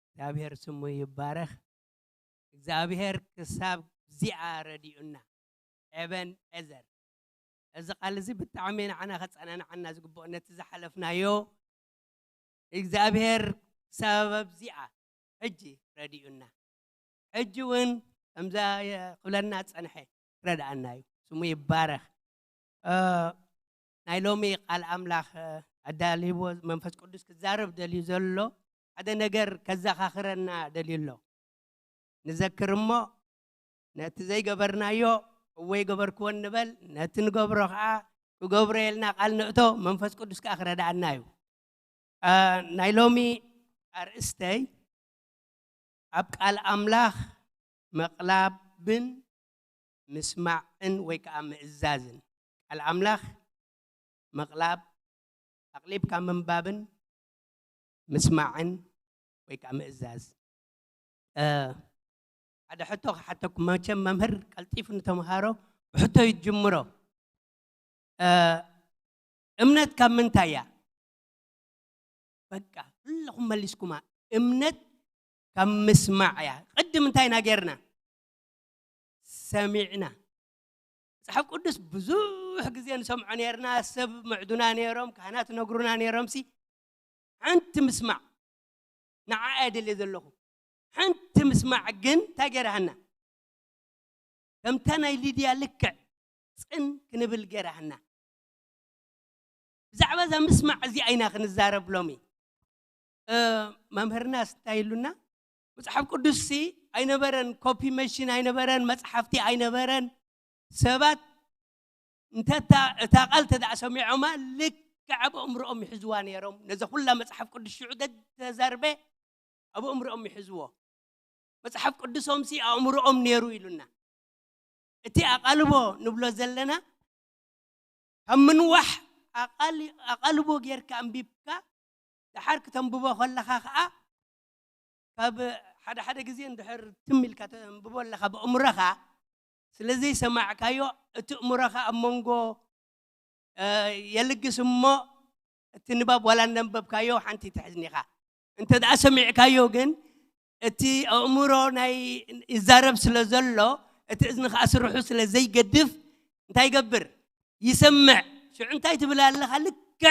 እግዚኣብሔር ስሙ ይባረኽ። እግዚኣብሔር ክሳብ እዚኣ ረዲኡና። ኤበን ኤዘር። እዚ ቃል እዚ ብጣዕሚ ንዓና ከጸናንዓና ዝግብኦ፣ ነቲ ዝሓለፍናዮ እግዚኣብሔር ክሳብ ኣብዚኣ ሕጂ ረዲኡና። ሕጂ እውን ከምዛ ክብለና ጸንሐ ክረድኣና እዩ። ስሙ ይባረኽ። እ፣ ናይ ሎሚ ቃል ኣምላኽ፣ እ፣ ኣዳልይዎ መንፈስ ቅዱስ ክዛረብ ደልዩ ዘሎ ሓደ ነገር ከዘኻኽረና ደልዩ ኣሎ። ንዘክር እሞ ነቲ ዘይገበርናዮ እወ ይገበርክዎ ንበል፣ ነቲ ንገብሮ ኸዓ ክገብሮ የልና ቃል ንእቶ፣ መንፈስ ቅዱስ ከኣ ክረድኣና እዩ። እ፣ ናይ ሎሚ ኣርእስተይ ኣብ ቃል ኣምላኽ ምቕላብን ምስማዕን ወይ ከኣ ምእዛዝን። ቃል ኣምላኽ ምቕላብ፣ ኣቕሊብካ ምንባብን ምስማዕን ወይ ከኣ ምእዛዝ። እ፣ ሓደ ሕቶ ክሓተኩም። መቸም መምህር ቀልጢፉ ንተምሃሮ ብሕቶ እዩ ዝጅምሮ። እ፣ እምነት ካብ ምንታይ እያ? በቃ፣ ኩለኹም መሊስኩማ። እምነት ካብ ምስማዕ እያ። ቅድም እንታይ ኢና ጌርና? ሰሚዕና። መጽሓፍ ቅዱስ ብዙሕ ግዜ ንሰምዖ ኔርና፣ ሰብ ምዕዱና ኔሮም፣ ካህናት ነግሩና ኔሮምሲ፣ ሓንቲ ምስማዕ፣ ንዓ እየ ደልየ ዘለኹ። ሓንቲ ምስማዕ ግን እንታይ ገይራሃና? ከምታ ናይ ሊድያ ልክዕ ጽን ክንብል ገይራሃና። ብዛዕባ እዛ ምስማዕ እዚኣ ኢና ክንዛረብ ሎሚ። እ፣ መምህርና እንታይ ኢሉና? መጽሓፍ ቅዱስሲ ኣይነበረን፣ ኮፒ መሽን ኣይነበረን፣ መጽሓፍቲ ኣይነበረን። ሰባት እንተ እታ፣ እታ ቃል እንተ ደኣ ሰሚዖማ፣ ልክዕ ኣብ ኣእምሮኦም ይሕዝዋ ነይሮም። ነዚ ኩላ መጽሓፍ ቅዱስ ሽዑ ተዛርበ ኣብ ኣእምሮኦም ይሕዝዎ። መጽሓፍ ቅዱሶምሲ ኣእምሮኦም ነይሩ ኢሉና። እቲ ኣቓልቦ ንብሎ ዘለና፣ ካብ ምንዋሕ ኣቓል-፣ ኣቓልቦ ጌርካ ኣንቢብካ፣ ደሓር ክተንብቦ ከለኻ ኸኣ፣ ካብ ሓደ ሓደ ግዜ እንድሕር ትም ኢልካ ተንብቦ ኣለኻ ብእምሮኻ፣ ስለ ዘይሰማዕካዮ፣ እቲ እምሮኻ ኣብ መንጎ፣ እ፣ የልግስ እሞ፣ እቲ ንባብ ዋላ እናንበብካዮ ሓንቲ ትሕዝን ኢኻ። እንተ ደኣ ሰሚዕካዮ ግን፣ እቲ ኣእምሮ ናይ ይዛረብ ስለ ዘሎ፣ እቲ እዝንኻ ስርሑ ስለ ዘይገድፍ፣ እንታይ ይገብር? ይሰምዕ። ሽዑ እንታይ ትብል ኣለኻ? ልክዕ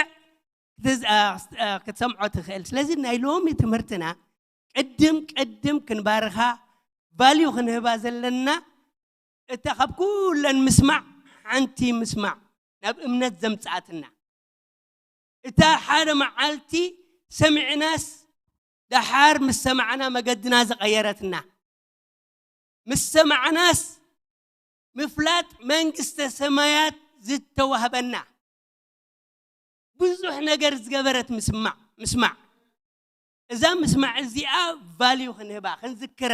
ክትዝ-፣ ኣ፣ ስ-፣ ኣ፣ ክትሰምዖ ትኽእል። ስለዚ ናይ ሎሚ ትምህርትና ቅድም ቅድም ክንባርኻ፣ ቫልዩ ክንህባ ዘለና፣ እታ ካብ ኩለን ምስማዕ ሓንቲ ምስማዕ ናብ እምነት ዘምጽኣትና፣ እታ ሓደ መዓልቲ ሰሚዕናስ ደሓር ምስ ሰማዕና መገድና ዝቐየረትና፣ ምስ ሰማዕናስ ምፍላጥ መንግስተ ሰማያት ዝተዋህበና፣ ብዙሕ ነገር ዝገበረት ምስማዕ፣ ምስማዕ። እዛ ምስማዕ እዚኣ ቫልዩ ክንህባ፣ ክንዝክራ፣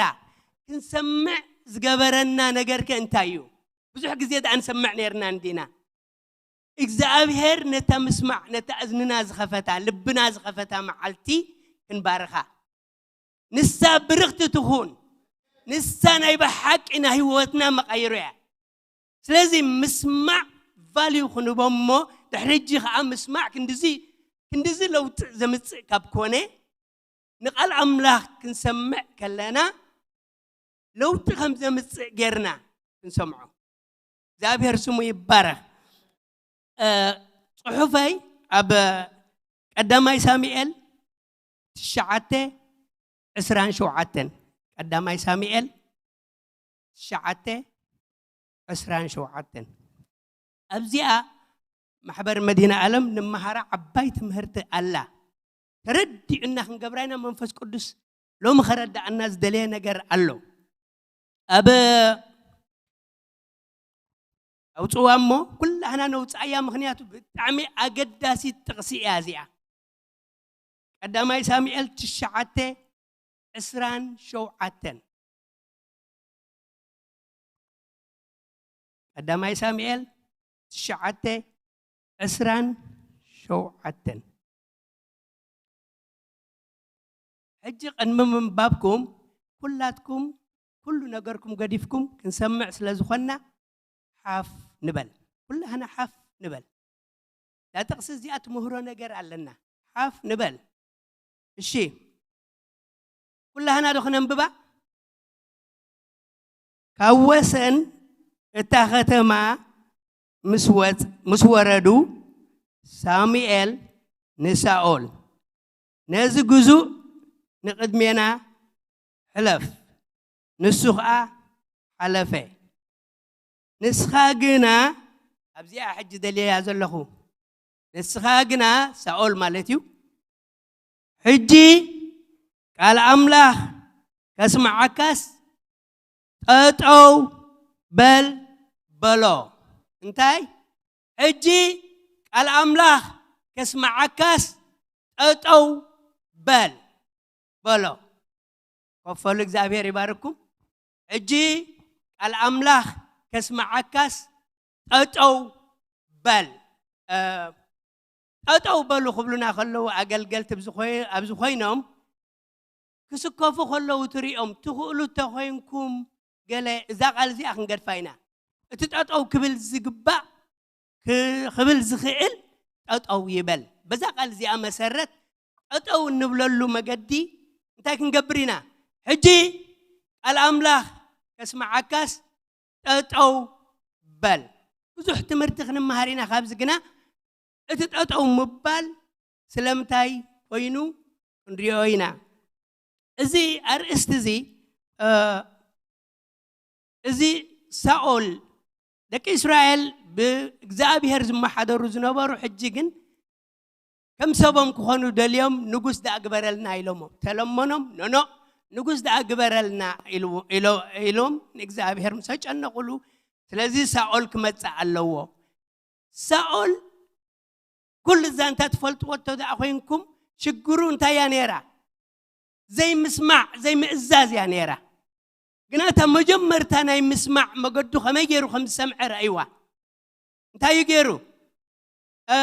ክንሰምዕ ዝገበረና ነገር ከ እንታይ እዩ? ብዙሕ ግዜ ደኣ ንሰምዕ ነይርና እንዲና። እግዚኣብሔር ነታ ምስማዕ፣ ነታ እዝንና ዝኸፈታ፣ ልብና ዝኸፈታ መዓልቲ ክንባርኻ። ንሳ ብርኽቲ ትኹን። ንሳ ናይ ብሓቂ ናይ ህይወትና መቓይሮ እያ። ስለዚ ምስማዕ ቫልዩ ክንቦ እሞ፣ ድሕሪ ሕጂ ኸዓ ምስማዕ ክንድዚ፣ ክንድዚ ለውጢ ዘምጽእ ካብ ኮነ፣ ንቓል ኣምላኽ ክንሰምዕ ከለና ለውጢ ከም ዘምጽእ ጌርና ክንሰምዖ። እግዚኣብሔር ስሙ ይባረኽ። እ፣ ጽሑፈይ ኣብ ቀዳማይ ሳሙኤል ትሽዓተ ዕስራን ሸውዓተን። ቀዳማይ ሳሙኤል ትሽዓተ ዕስራን ሸውዓተን። ኣብዚኣ ማሕበር መዲና ዓለም ንመሃራ ዓባይ ትምህርቲ ኣላ። ተረዲኡና ክንገብራ ኢና። መንፈስ ቅዱስ ሎሚ ከረዳኣና ዝደለየ ነገር ኣሎ። ኣብ ኣውፅዋ እሞ ኩላህና ነውፅኣያ፣ ምክንያቱ ብጣዕሚ ኣገዳሲት ጥቕሲ እያ እዚኣ። ቀዳማይ ሳሙኤል ትሽዓተ ዕስራን ሸውዓተን። ቀዳማይ ሳሙኤል ትሽዓተ ዕስራን ሸውዓተን። ሕጂ ቅድሚ ምንባብኩም ኩላትኩም ኩሉ ነገርኩም ገዲፍኩም ክንሰምዕ ስለ ዝኾንና ሓፍ ንበል። ኩላህና ሓፍ ንበል። እዛ ጥቕሲ እዚኣ ትምህሮ ነገር ኣለና። ሓፍ ንበል። እሺ፣ ኩላህና ዶ ክነንብባ? ካብ ወሰን እታ ከተማ ምስ ወጽ-፣ ምስ ወረዱ ሳሙኤል ንሳኦል፣ "ነዚ ግዙእ ንቕድሜና ሕለፍ።" ንሱ ኸኣ ሓለፈ። "ንስኻ ግና"፣ ኣብዚኣ ሕጂ ደልየያ ዘለኹ፣ "ንስኻ ግና" ሳኦል ማለት እዩ፣ "ሕጂ ቃል ኣምላኽ ከስምዓካስ ጠጠው በል" በሎ። እንታይ? "ሕጂ ቃል ኣምላኽ ከስምዓካስ ጠጠው በል" በሎ። ኮፈሉ፣ እግዚኣብሔር ይባርኩም። "ሕጂ ቃል ኣምላኽ ከስምዓካስ ጠጠው በል።" እ፣ ጠጠው በሉ ክብሉና ከለዉ ኣገልገልቲ ኣብዚ ኮይ-፣ ኣብዚ ኮይኖም ክስከፉ ከለዉ ትሪኦም። ትኽእሉ ተኾይንኩም ገለ እዛ ቃል እዚኣ ክንገድፋ ኢና። እቲ ጠጠው ክብል ዝግባእ ክ-፣ ክብል ዝኽእል ጠጠው ይበል። በዛ ቃል እዚኣ መሰረት ጠጠው እንብለሉ መገዲ እንታይ ክንገብር ኢና? ሕጂ ቃል ኣምላኽ ከስምዓካስ ጠጠው በል። ብዙሕ ትምህርቲ ክንመሃር ኢና ካብዚ፣ ግና እቲ ጠጠው ምባል ስለምንታይ ኮይኑ ክንሪኦ ኢና። እዚ ኣርእስቲ እዚ፣ እ፣ እዚ ሳኦል፣ ደቂ እስራኤል ብእግዚኣብሔር ዝመሓደሩ ዝነበሩ፣ ሕጂ ግን ከም ሰቦም ክኾኑ ደልዮም፣ "ንጉስ ደኣ ግበረልና" ኢሎሞ። ተለመኖም፣ "ኖኖ፣ ንጉስ ደኣ ግበረልና" ኢሉ-፣ ኢሎ-፣ ኢሎም ንእግዚኣብሔር ምስ ኣጨነቑሉ፣ ስለዚ ሳኦል ክመጽእ ኣለዎ። ሳኦል፣ ኩሉ እዛ እንታ ትፈልጥዎ እንተ ደኣ ኮይንኩም፣ ሽግሩ እንታይ እያ ነይራ? ዘይምስማዕ፣ ዘይምእዛዝ እያ ነይራ። ግና እታ መጀመርታ ናይ ምስማዕ መገዱ ከመይ ገይሩ ከም ዝሰምዐ ረእይዋ። እንታይ እዩ ገይሩ? እ፣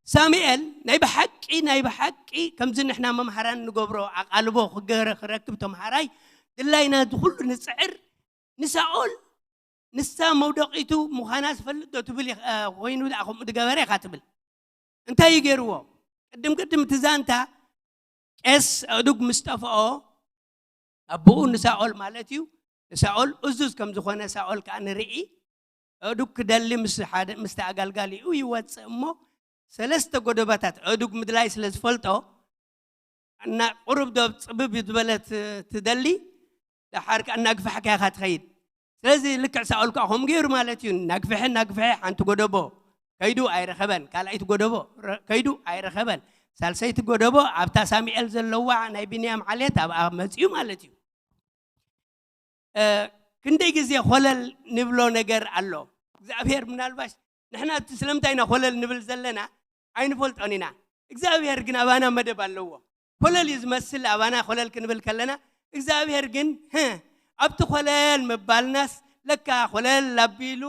ሳሙኤል ናይ ብሓቂ፣ ናይ ብሓቂ ከምዚ ንሕና መምሃራን ንገብሮ ኣቓልቦ ክገረ-፣ ክረክብ ተምሃራይ ድላይና እዚ ኩሉ ንጽዕር። ንሳኦል ንሳ መውደቂቱ ምዃና ዝፈልጥ ዶ ትብል ኢኽ-፣ እ፣ ኮይኑ ደኣ ከምኡ ዝገበረ ኢኻ ትብል። እንታይ እዩ ገይርዎ? ቅድም ቅድም እቲ ዛንታ ቄስ ኣእዱግ ምስ ጠፍኦ፣ ኣቦኡ ንሳኦል ማለት እዩ፣ ንሳኦል እዙዝ ከም ዝኾነ ሳኦል ከኣ ንርኢ፣ ኣእዱግ ክደሊ ምስ ሓደ፣ ምስቲ ኣገልጋሊኡ ይወጽእ እሞ፣ ሰለስተ ጎደቦታት ኣእዱግ ምድላይ ስለ ዝፈልጦ፣ እና ቁሩብ ዶ ጽብብ ዝበለት ትደሊ፣ ደሓር ከኣ እናግፋሕካ ኢኻ ትኸይድ። ስለዚ ልክዕ ሳኦል ከኣ ከምኡ ገይሩ ማለት እዩ። እናግፍሐ፣ እናግፍሐ ሓንቲ ጎደቦ ከይዱ ኣይረኸበን፣ ካልኣይቲ ጎደቦ ረ-፣ ከይዱ ኣይረኸበን፣ ሳልሰይቲ ጎደቦ ኣብታ ሳሙኤል ዘለዋ ናይ ብንያም ዓሌት ኣብኣ መጺኡ ማለት እዩ። እ፣ ክንደይ ግዜ ኾለል ንብሎ ነገር ኣሎ። እግዚኣብሔር ምናልባሽ ንሕና እቲ ስለምንታይ ኢና ኾለል ንብል ዘለና ኣይንፈልጦን ኢና። እግዚኣብሔር ግን ኣባና መደብ ኣለዎ። ኮለል እዩ ዝመስል ኣባና ኮለል ክንብል ከለና፣ እግዚኣብሔር ግን፣ "ህእ፣ ኣብቲ ኮለል ምባልናስ ለካ ኮለል ኣቢሉ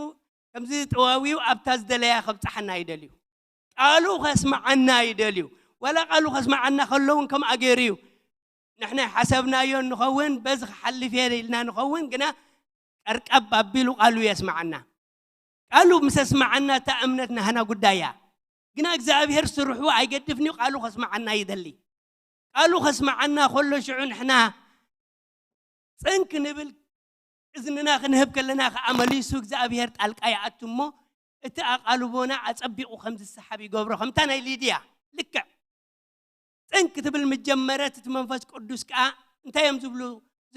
ከምዚ ጠዋዊው ኣብታ ዝደለያ ከብጽሓና ይደልዩ። ቃሉ ከስምዓና ይደልዩ። ዋላ ቃሉ ከስምዓና ከሎ እውን ከምኣ ገይሩ እዩ። ንሕና ሓሰብናዮ እንኸውን፣ በዚ ክሓልፍ እየ ኢልና ንኸውን፣ ግና ቀርቀብ ኣቢሉ ቃሉ የስምዓና። ቃሉ ምስ ኣስምዓና እታ እምነት ናህና ጉዳይ እያ። ግና እግዚኣብሔር ስርሑ ኣይገድፍን እዩ፣ ቃሉ ከስምዓና ይደሊ። ቃሉ ከስምዓና ከሎ ሽዑ ንሕና ጽን ክንብል እዝንና ክንህብ ከለና ከኣ መሊሱ እግዚኣብሔር ጣልቃ ይኣቱ እሞ እቲ ኣቓልቦና ኣጸቢቑ ከም ዝሰሓብ ይገብሮ። ከምታ ናይ ሊድያ ልክዕ ጽን ክትብል ምስ ጀመረት እቲ መንፈስ ቅዱስ ከኣ እንታይ እዮም ዝብሉ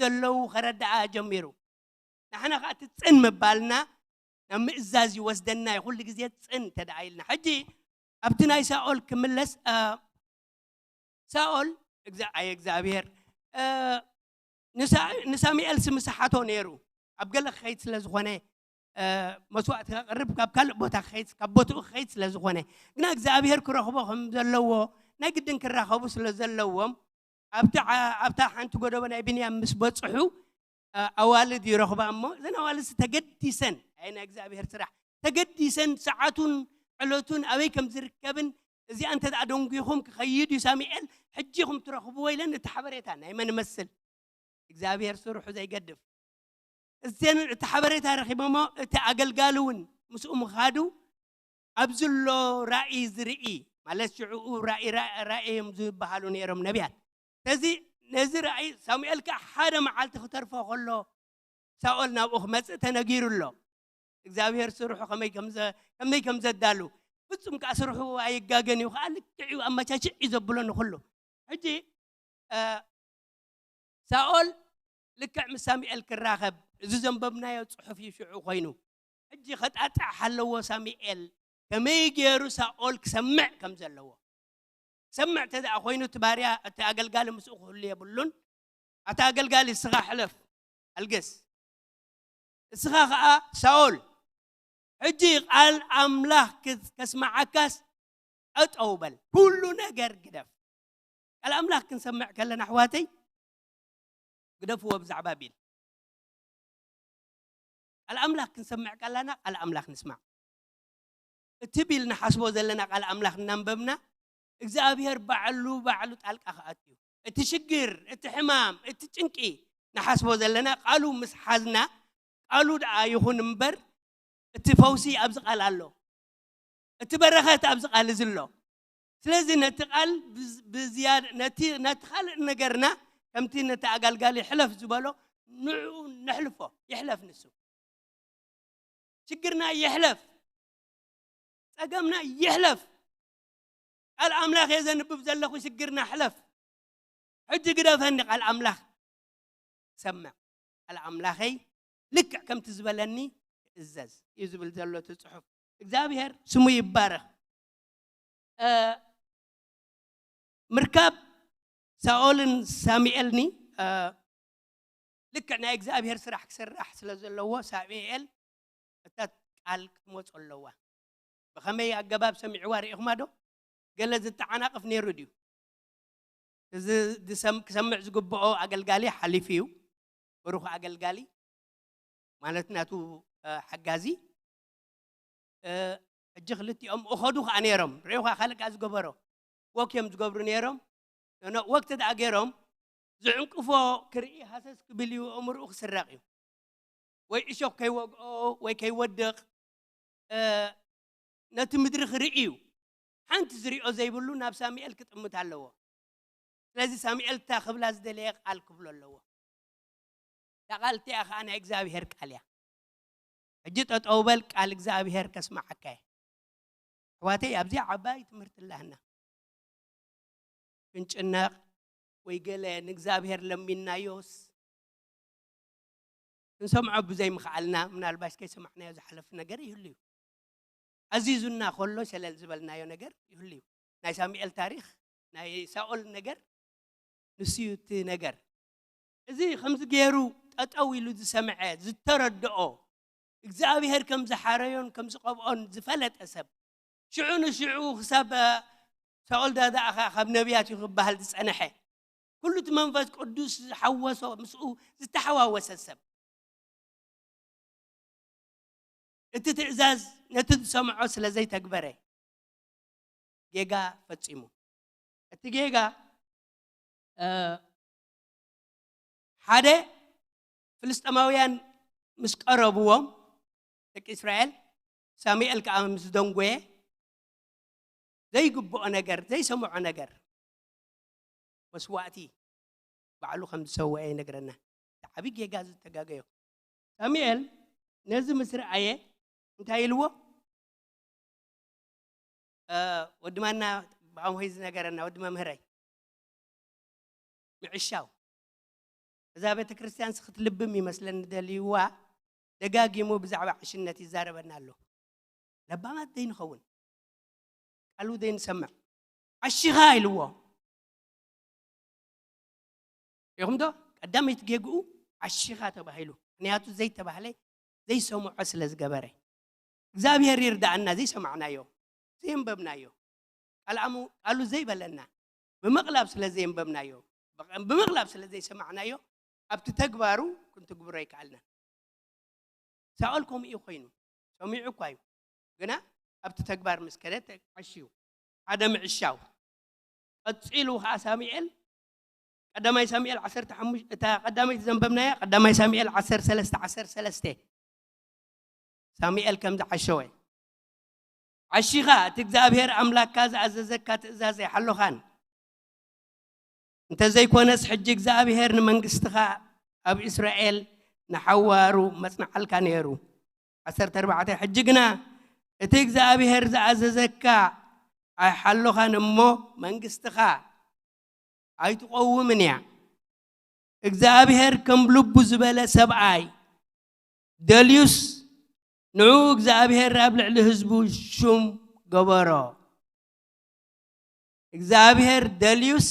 ዘለዉ ከረድኣ ጀሚሩ። ንሕና ከዓ እቲ ጽን ምባልና ናብ ምእዛዝ ይወስደና እዩ። ኩሉ ግዜ ጽን እንተ ደኣ ኢልና። ሕጂ ኣብቲ ናይ ሳኦል ክምለስ፣ እ፣ ሳኦል፣ እግዛ-፣ ኣየ እግዚኣብሔር፣ እ፣ ንሳ-፣ ንሳሙኤል ምስ ሓቶ ነይሩ። ኣብ ገለ ክኸይድ ስለ ዝኾነ፣ እ፣ መስዋእቲ ከቕርብ ካብ ካልእ ቦታ ክኸይድ፣ ካብ ቦትኡ ክኸይድ ስለ ዝኾነ፣ ግና እግዚኣብሔር ክረኽቦ ከም ዘለዎ፣ ናይ ግድን ክራኸቡ ስለ ዘለዎም፣ ኣብቲ ዓ-፣ ኣብታ ሓንቲ ጎደቦ ናይ ብንያም ምስ በጽሑ፣ እ፣ ኣዋልድ ይረኽባ እሞ፣ እዘን ኣዋልድ ተገዲሰን፣ ኣይ ናይ እግዚኣብሔር ስራሕ፣ ተገዲሰን ሰዓቱን ዕለቱን ኣበይ ከም ዝርከብን፣ እዚኣ እንተ ደኣ ደንጒኹም ክኸይድ እዩ ሳሙኤል፣ ሕጂ ኢኹም ትረኽብዎ ኢለን፣ እቲ ሓበሬታ ናይ መን ይመስል? እግዚኣብሔር ስርሑ ዘይገድፍ። እዘን እቲ ሓበሬታ ረኺቦሞ፣ እቲ ኣገልጋሊ እውን ምስኡ ምኻዱ፣ ኣብዚ ኣሎ ራእይ ዝርኢ፣ ማለት ሽዕኡ ራእይ፣ ራ-፣ ራእይ እዮም ዝበሃሉ ነይሮም ነቢያት። ስለዚ ነዚ ራእይ ሳሙኤል ከኣ ሓደ መዓልቲ ክተርፎ ከሎ ሳኦል ናብኡ ክመጽእ ተነጊሩ ኣሎ። እግዚኣብሔር ስርሑ ከመይ ከም ዘ-፣ ከመይ ከም ዘዳሉ፣ ፍጹም ከኣ ስርሑ ኣይጋገን እዩ፣ ከኣ ልክዕ እዩ፣ ኣመቻችዕ እዩ ዘብሎ ንኹሉ። ሕጂ፣ እ፣ ሳኦል ልክዕ ምስ ሳሙኤል ክራኸብ፣ እዚ ዘንበብናዮ ጽሑፍ እዩ ሽዑ ኮይኑ። ሕጂ ከጣጥዕ ሃለዎ ሳሙኤል ከመይ ገይሩ ሳኦል ክሰምዕ ከም ዘለዎ። ክሰምዕ እንተ ደኣ ኮይኑ፣ እቲ ባርያ፣ እቲ ኣገልጋሊ ምስኡ ክህሉ የብሉን። ኣታ ኣገልጋሊ፣ እስኻ ሕለፍ፣ ኣልግስ። እስኻ ኸኣ ሳኦል፣ ሕጂ ቃል ኣምላኽ ክስ-፣ ከስምዓካስ ጠጠው በል፣ ኩሉ ነገር ግደፍ። ቃል ኣምላኽ ክንሰምዕ ከለና፣ ኣሕዋተይ፣ ግደፍዎ ብዛዕባ ቢል። ቃል ኣምላኽ ክንሰምዕ ከለና፣ ቃል ኣምላኽ ንስማዕ። እቲ ቢል ንሓስቦ ዘለና ቃል ኣምላኽ እናንበብና፣ እግዚኣብሔር ባዕሉ፣ ባዕሉ ጣልቃ ክኣቱ እዩ። እቲ ሽግር፣ እቲ ሕማም፣ እቲ ጭንቂ ንሓስቦ ዘለና፣ ቃሉ ምስ ሓዝና፣ ቃሉ ደኣ ይኹን እምበር፣ እቲ ፈውሲ ኣብዚ ቃል ኣሎ። እቲ በረኸት ኣብዚ ቃል እዚ ኣሎ። ስለዚ ነቲ ቃል ብዝ-፣ ብዝያድ-፣ ነቲ፣ ነቲ ካልእ ነገርና፣ ከምቲ ነቲ ኣገልጋሊ ሕለፍ ዝበሎ፣ ንዕኡ ነሕልፎ፣ ይሕለፍ ንሱ። ሽግርና ይሕለፍ፣ ጸገምና ይሕለፍ። ቃል ኣምላኽ እየ ዘንብብ ዘለኹ፣ ሽግርና ሕለፍ። ሕጂ ግደፈኒ፣ ቃል ኣምላኽ ሰምዕ። ቃል ኣምላኸይ ልክዕ ከምቲ ዝበለኒ ክእዘዝ እዩ ዝብል ዘሎ እቲ ጽሑፍ። እግዚኣብሔር ስሙ ይባረኽ። እ፣ ምርካብ ሳኦልን ሳሙኤልኒ፣ እ፣ ልክዕ ናይ እግዚኣብሔር ስራሕ ክስራሕ ስለ ዘለዎ፣ ሳሙኤል እታ ቃል ክትመጾ ኣለዋ። ብኸመይ ኣገባብ ሰሚዕዋ ርኢኹማ ዶ? ገለ ዝተዓናቕፍ ነይሩ ድዩ? እዚ ዝሰም-፣ ክሰምዕ ዝግብኦ ኣገልጋሊ ሓሊፉ እዩ። ብሩኽ ኣገልጋሊ ማለት ናቱ፣ እ፣ ሓጋዚ። እ፣ ሕጂ ክልቲኦም እኸዱ ከኣ ነይሮም። ርኢኹ ካልእ ከኣ ዝገበሮ። ወክ እዮም ዝገብሩ ነይሮም። ኖ፣ ኖ፣ ወክ ተደኣ ገይሮም፣ ዝዕንቅፎ ክርኢ ሃሰስ ክብል እዩ፣ ኣእምርኡ ክስረቕ እዩ። ወይ እሾኽ ከይወግኦ ወይ ከይወድቕ፣ እ፣ ነቲ ምድሪ ክርኢ እዩ። ሓንቲ ዝሪኦ ዘይብሉ ናብ ሳሙኤል ክጥምት ኣለዎ። ስለዚ ሳሙኤል እታ ክብላ ዝደለየ ቃል ክብሎ ኣለዎ። እታ ቃል እቲኣ ኸኣ ናይ እግዚኣብሔር ቃል እያ። ሕጂ ጠጠው በል፣ ቃል እግዚኣብሔር ከስምዓካ እየ። ኣሕዋተይ፣ ኣብዚኣ ዓባይ ትምህርቲ ኣላህና። ክንጭነቕ ወይ ገለ ንእግዚኣብሔር ለሚንናዮስ ክንሰምዖ ብዘይምኽኣልና፣ ምናልባሽ ከይሰማዕናዮ ዝሓለፍ ነገር ይህሉ እዩ። ኣዚዙና ከሎ ሸለል ዝበልናዮ ነገር ይህሉ እዩ። ናይ ሳሙኤል ታሪኽ፣ ናይ ሳኦል ነገር፣ ንሱ እዩ እቲ ነገር። እዚ ከምዚ ገይሩ ጠጠው ኢሉ ዝሰምዐ፣ ዝተረድኦ፣ እግዚኣብሔር ከም ዝሓረዮን ከም ዝቐብኦን ዝፈለጠ ሰብ፣ ሽዑ ንሽዑ ክሳብ ሳኦል ዳኣ ደኣ ካብ ነቢያት እዩ ክበሃል ዝጸንሐ፣ ኩሉ እቲ መንፈስ ቅዱስ ዝሓወሶ፣ ምስኡ ዝተሓዋወሰ ሰብ፣ እቲ ትእዛዝ ነቲ ዝሰምዖ ስለ ዘይተግበረ፣ ጌጋ ፈጺሙ። እቲ ጌጋ፣ እ፣ ሓደ፣ ፍልስጤማውያን ምስ ቀረብዎም፣ ደቂ እስራኤል፣ ሳሙኤል ከኣ ምስ ደንጎየ፣ ዘይግብኦ ነገር፣ ዘይሰምዖ ነገር፣ መስዋእቲ ባዕሉ ከም ዝሰወአ ይነግረና። እቲ ዓቢ ጌጋ ዝተጋገዮ። ሳሙኤል ነዚ ምስ ረኣየ እንታይ ኢልዎ? እ፣ ወዲ ማና ብኣምሆይ ዝነገረና፣ ወዲ መምህረይ፣ ምዕሻው። እዛ ቤተ ክርስቲያን ክትልብም ይመስለኒ ደልይዋ፣ ደጋጊሙ ብዛዕባ ዕሽነት ይዛረበና ኣሎ። ለባማት ዘይንኸውን፣ ቃሉ ዘይንሰምዕ፣ ዓሺኻ ኢልዎ። ኢኹም ዶ? ቀዳመይቲ ጌግኡ ዓሺኻ ተባሂሉ። ምኽንያቱ ዘይተባህለ ዘይሰምዖ ስለ ዝገበረ። እግዚኣብሔር ይርዳኣና። ዘይሰማዕናዮ፣ ዘየንበብናዮ፣ ቃል ኣሙ-፣ ቃሉ ዘይበለና፣ ብምቕላብ ስለ ዘየንበብናዮ፣ ብቕ-፣ ብምቕላብ ስለ ዘይሰማዕናዮ፣ ኣብቲ ተግባሩ ክንትግብሮ ኣይከኣልናን። ሳኦል ከምኡ እዩ ኮይኑ። ሰሚዑ እኳ እዩ። ግና ኣብቲ ተግባር ምስ ከደ ተዓሽዩ። ሓደ ምዕሻው። ቀጺሉ ኸዓ ሳሙኤል፣ ቀዳማይ ሳሙኤል ዓሰርተ ሓሙሽተ፣ እታ ቀዳመይቲ ዘንበብናያ፣ ቀዳማይ ሳሙኤል ዓሰርተ ሰለስተ ዓሰርተ ሰለስተ። ሳሙኤል ከም ዝዓሸወ። ዓሺኻ፣ እቲ እግዚኣብሔር ኣምላክካ ዝኣዘዘካ ትእዛዝ ኣይሓሎኻን። እንተ ዘይኮነስ፣ ሕጂ እግዚኣብሔር ንመንግስትኻ ኣብ እስራኤል ንሓዋሩ መጽንዓልካ ነይሩ። ዓሰርተ ኣርባዕተ፣ ሕጂ ግና እቲ እግዚኣብሔር ዝኣዘዘካ ኣይሓሎኻን እሞ፣ መንግስትኻ ኣይትቐውምን እያ። እግዚኣብሔር ከም ልቡ ዝበለ ሰብኣይ ደልዩስ፣ ንዑ እግዚኣብሔር ኣብ ልዕሊ ህዝቡ ሹም ገበሮ። እግዚኣብሔር ደልዩስ፣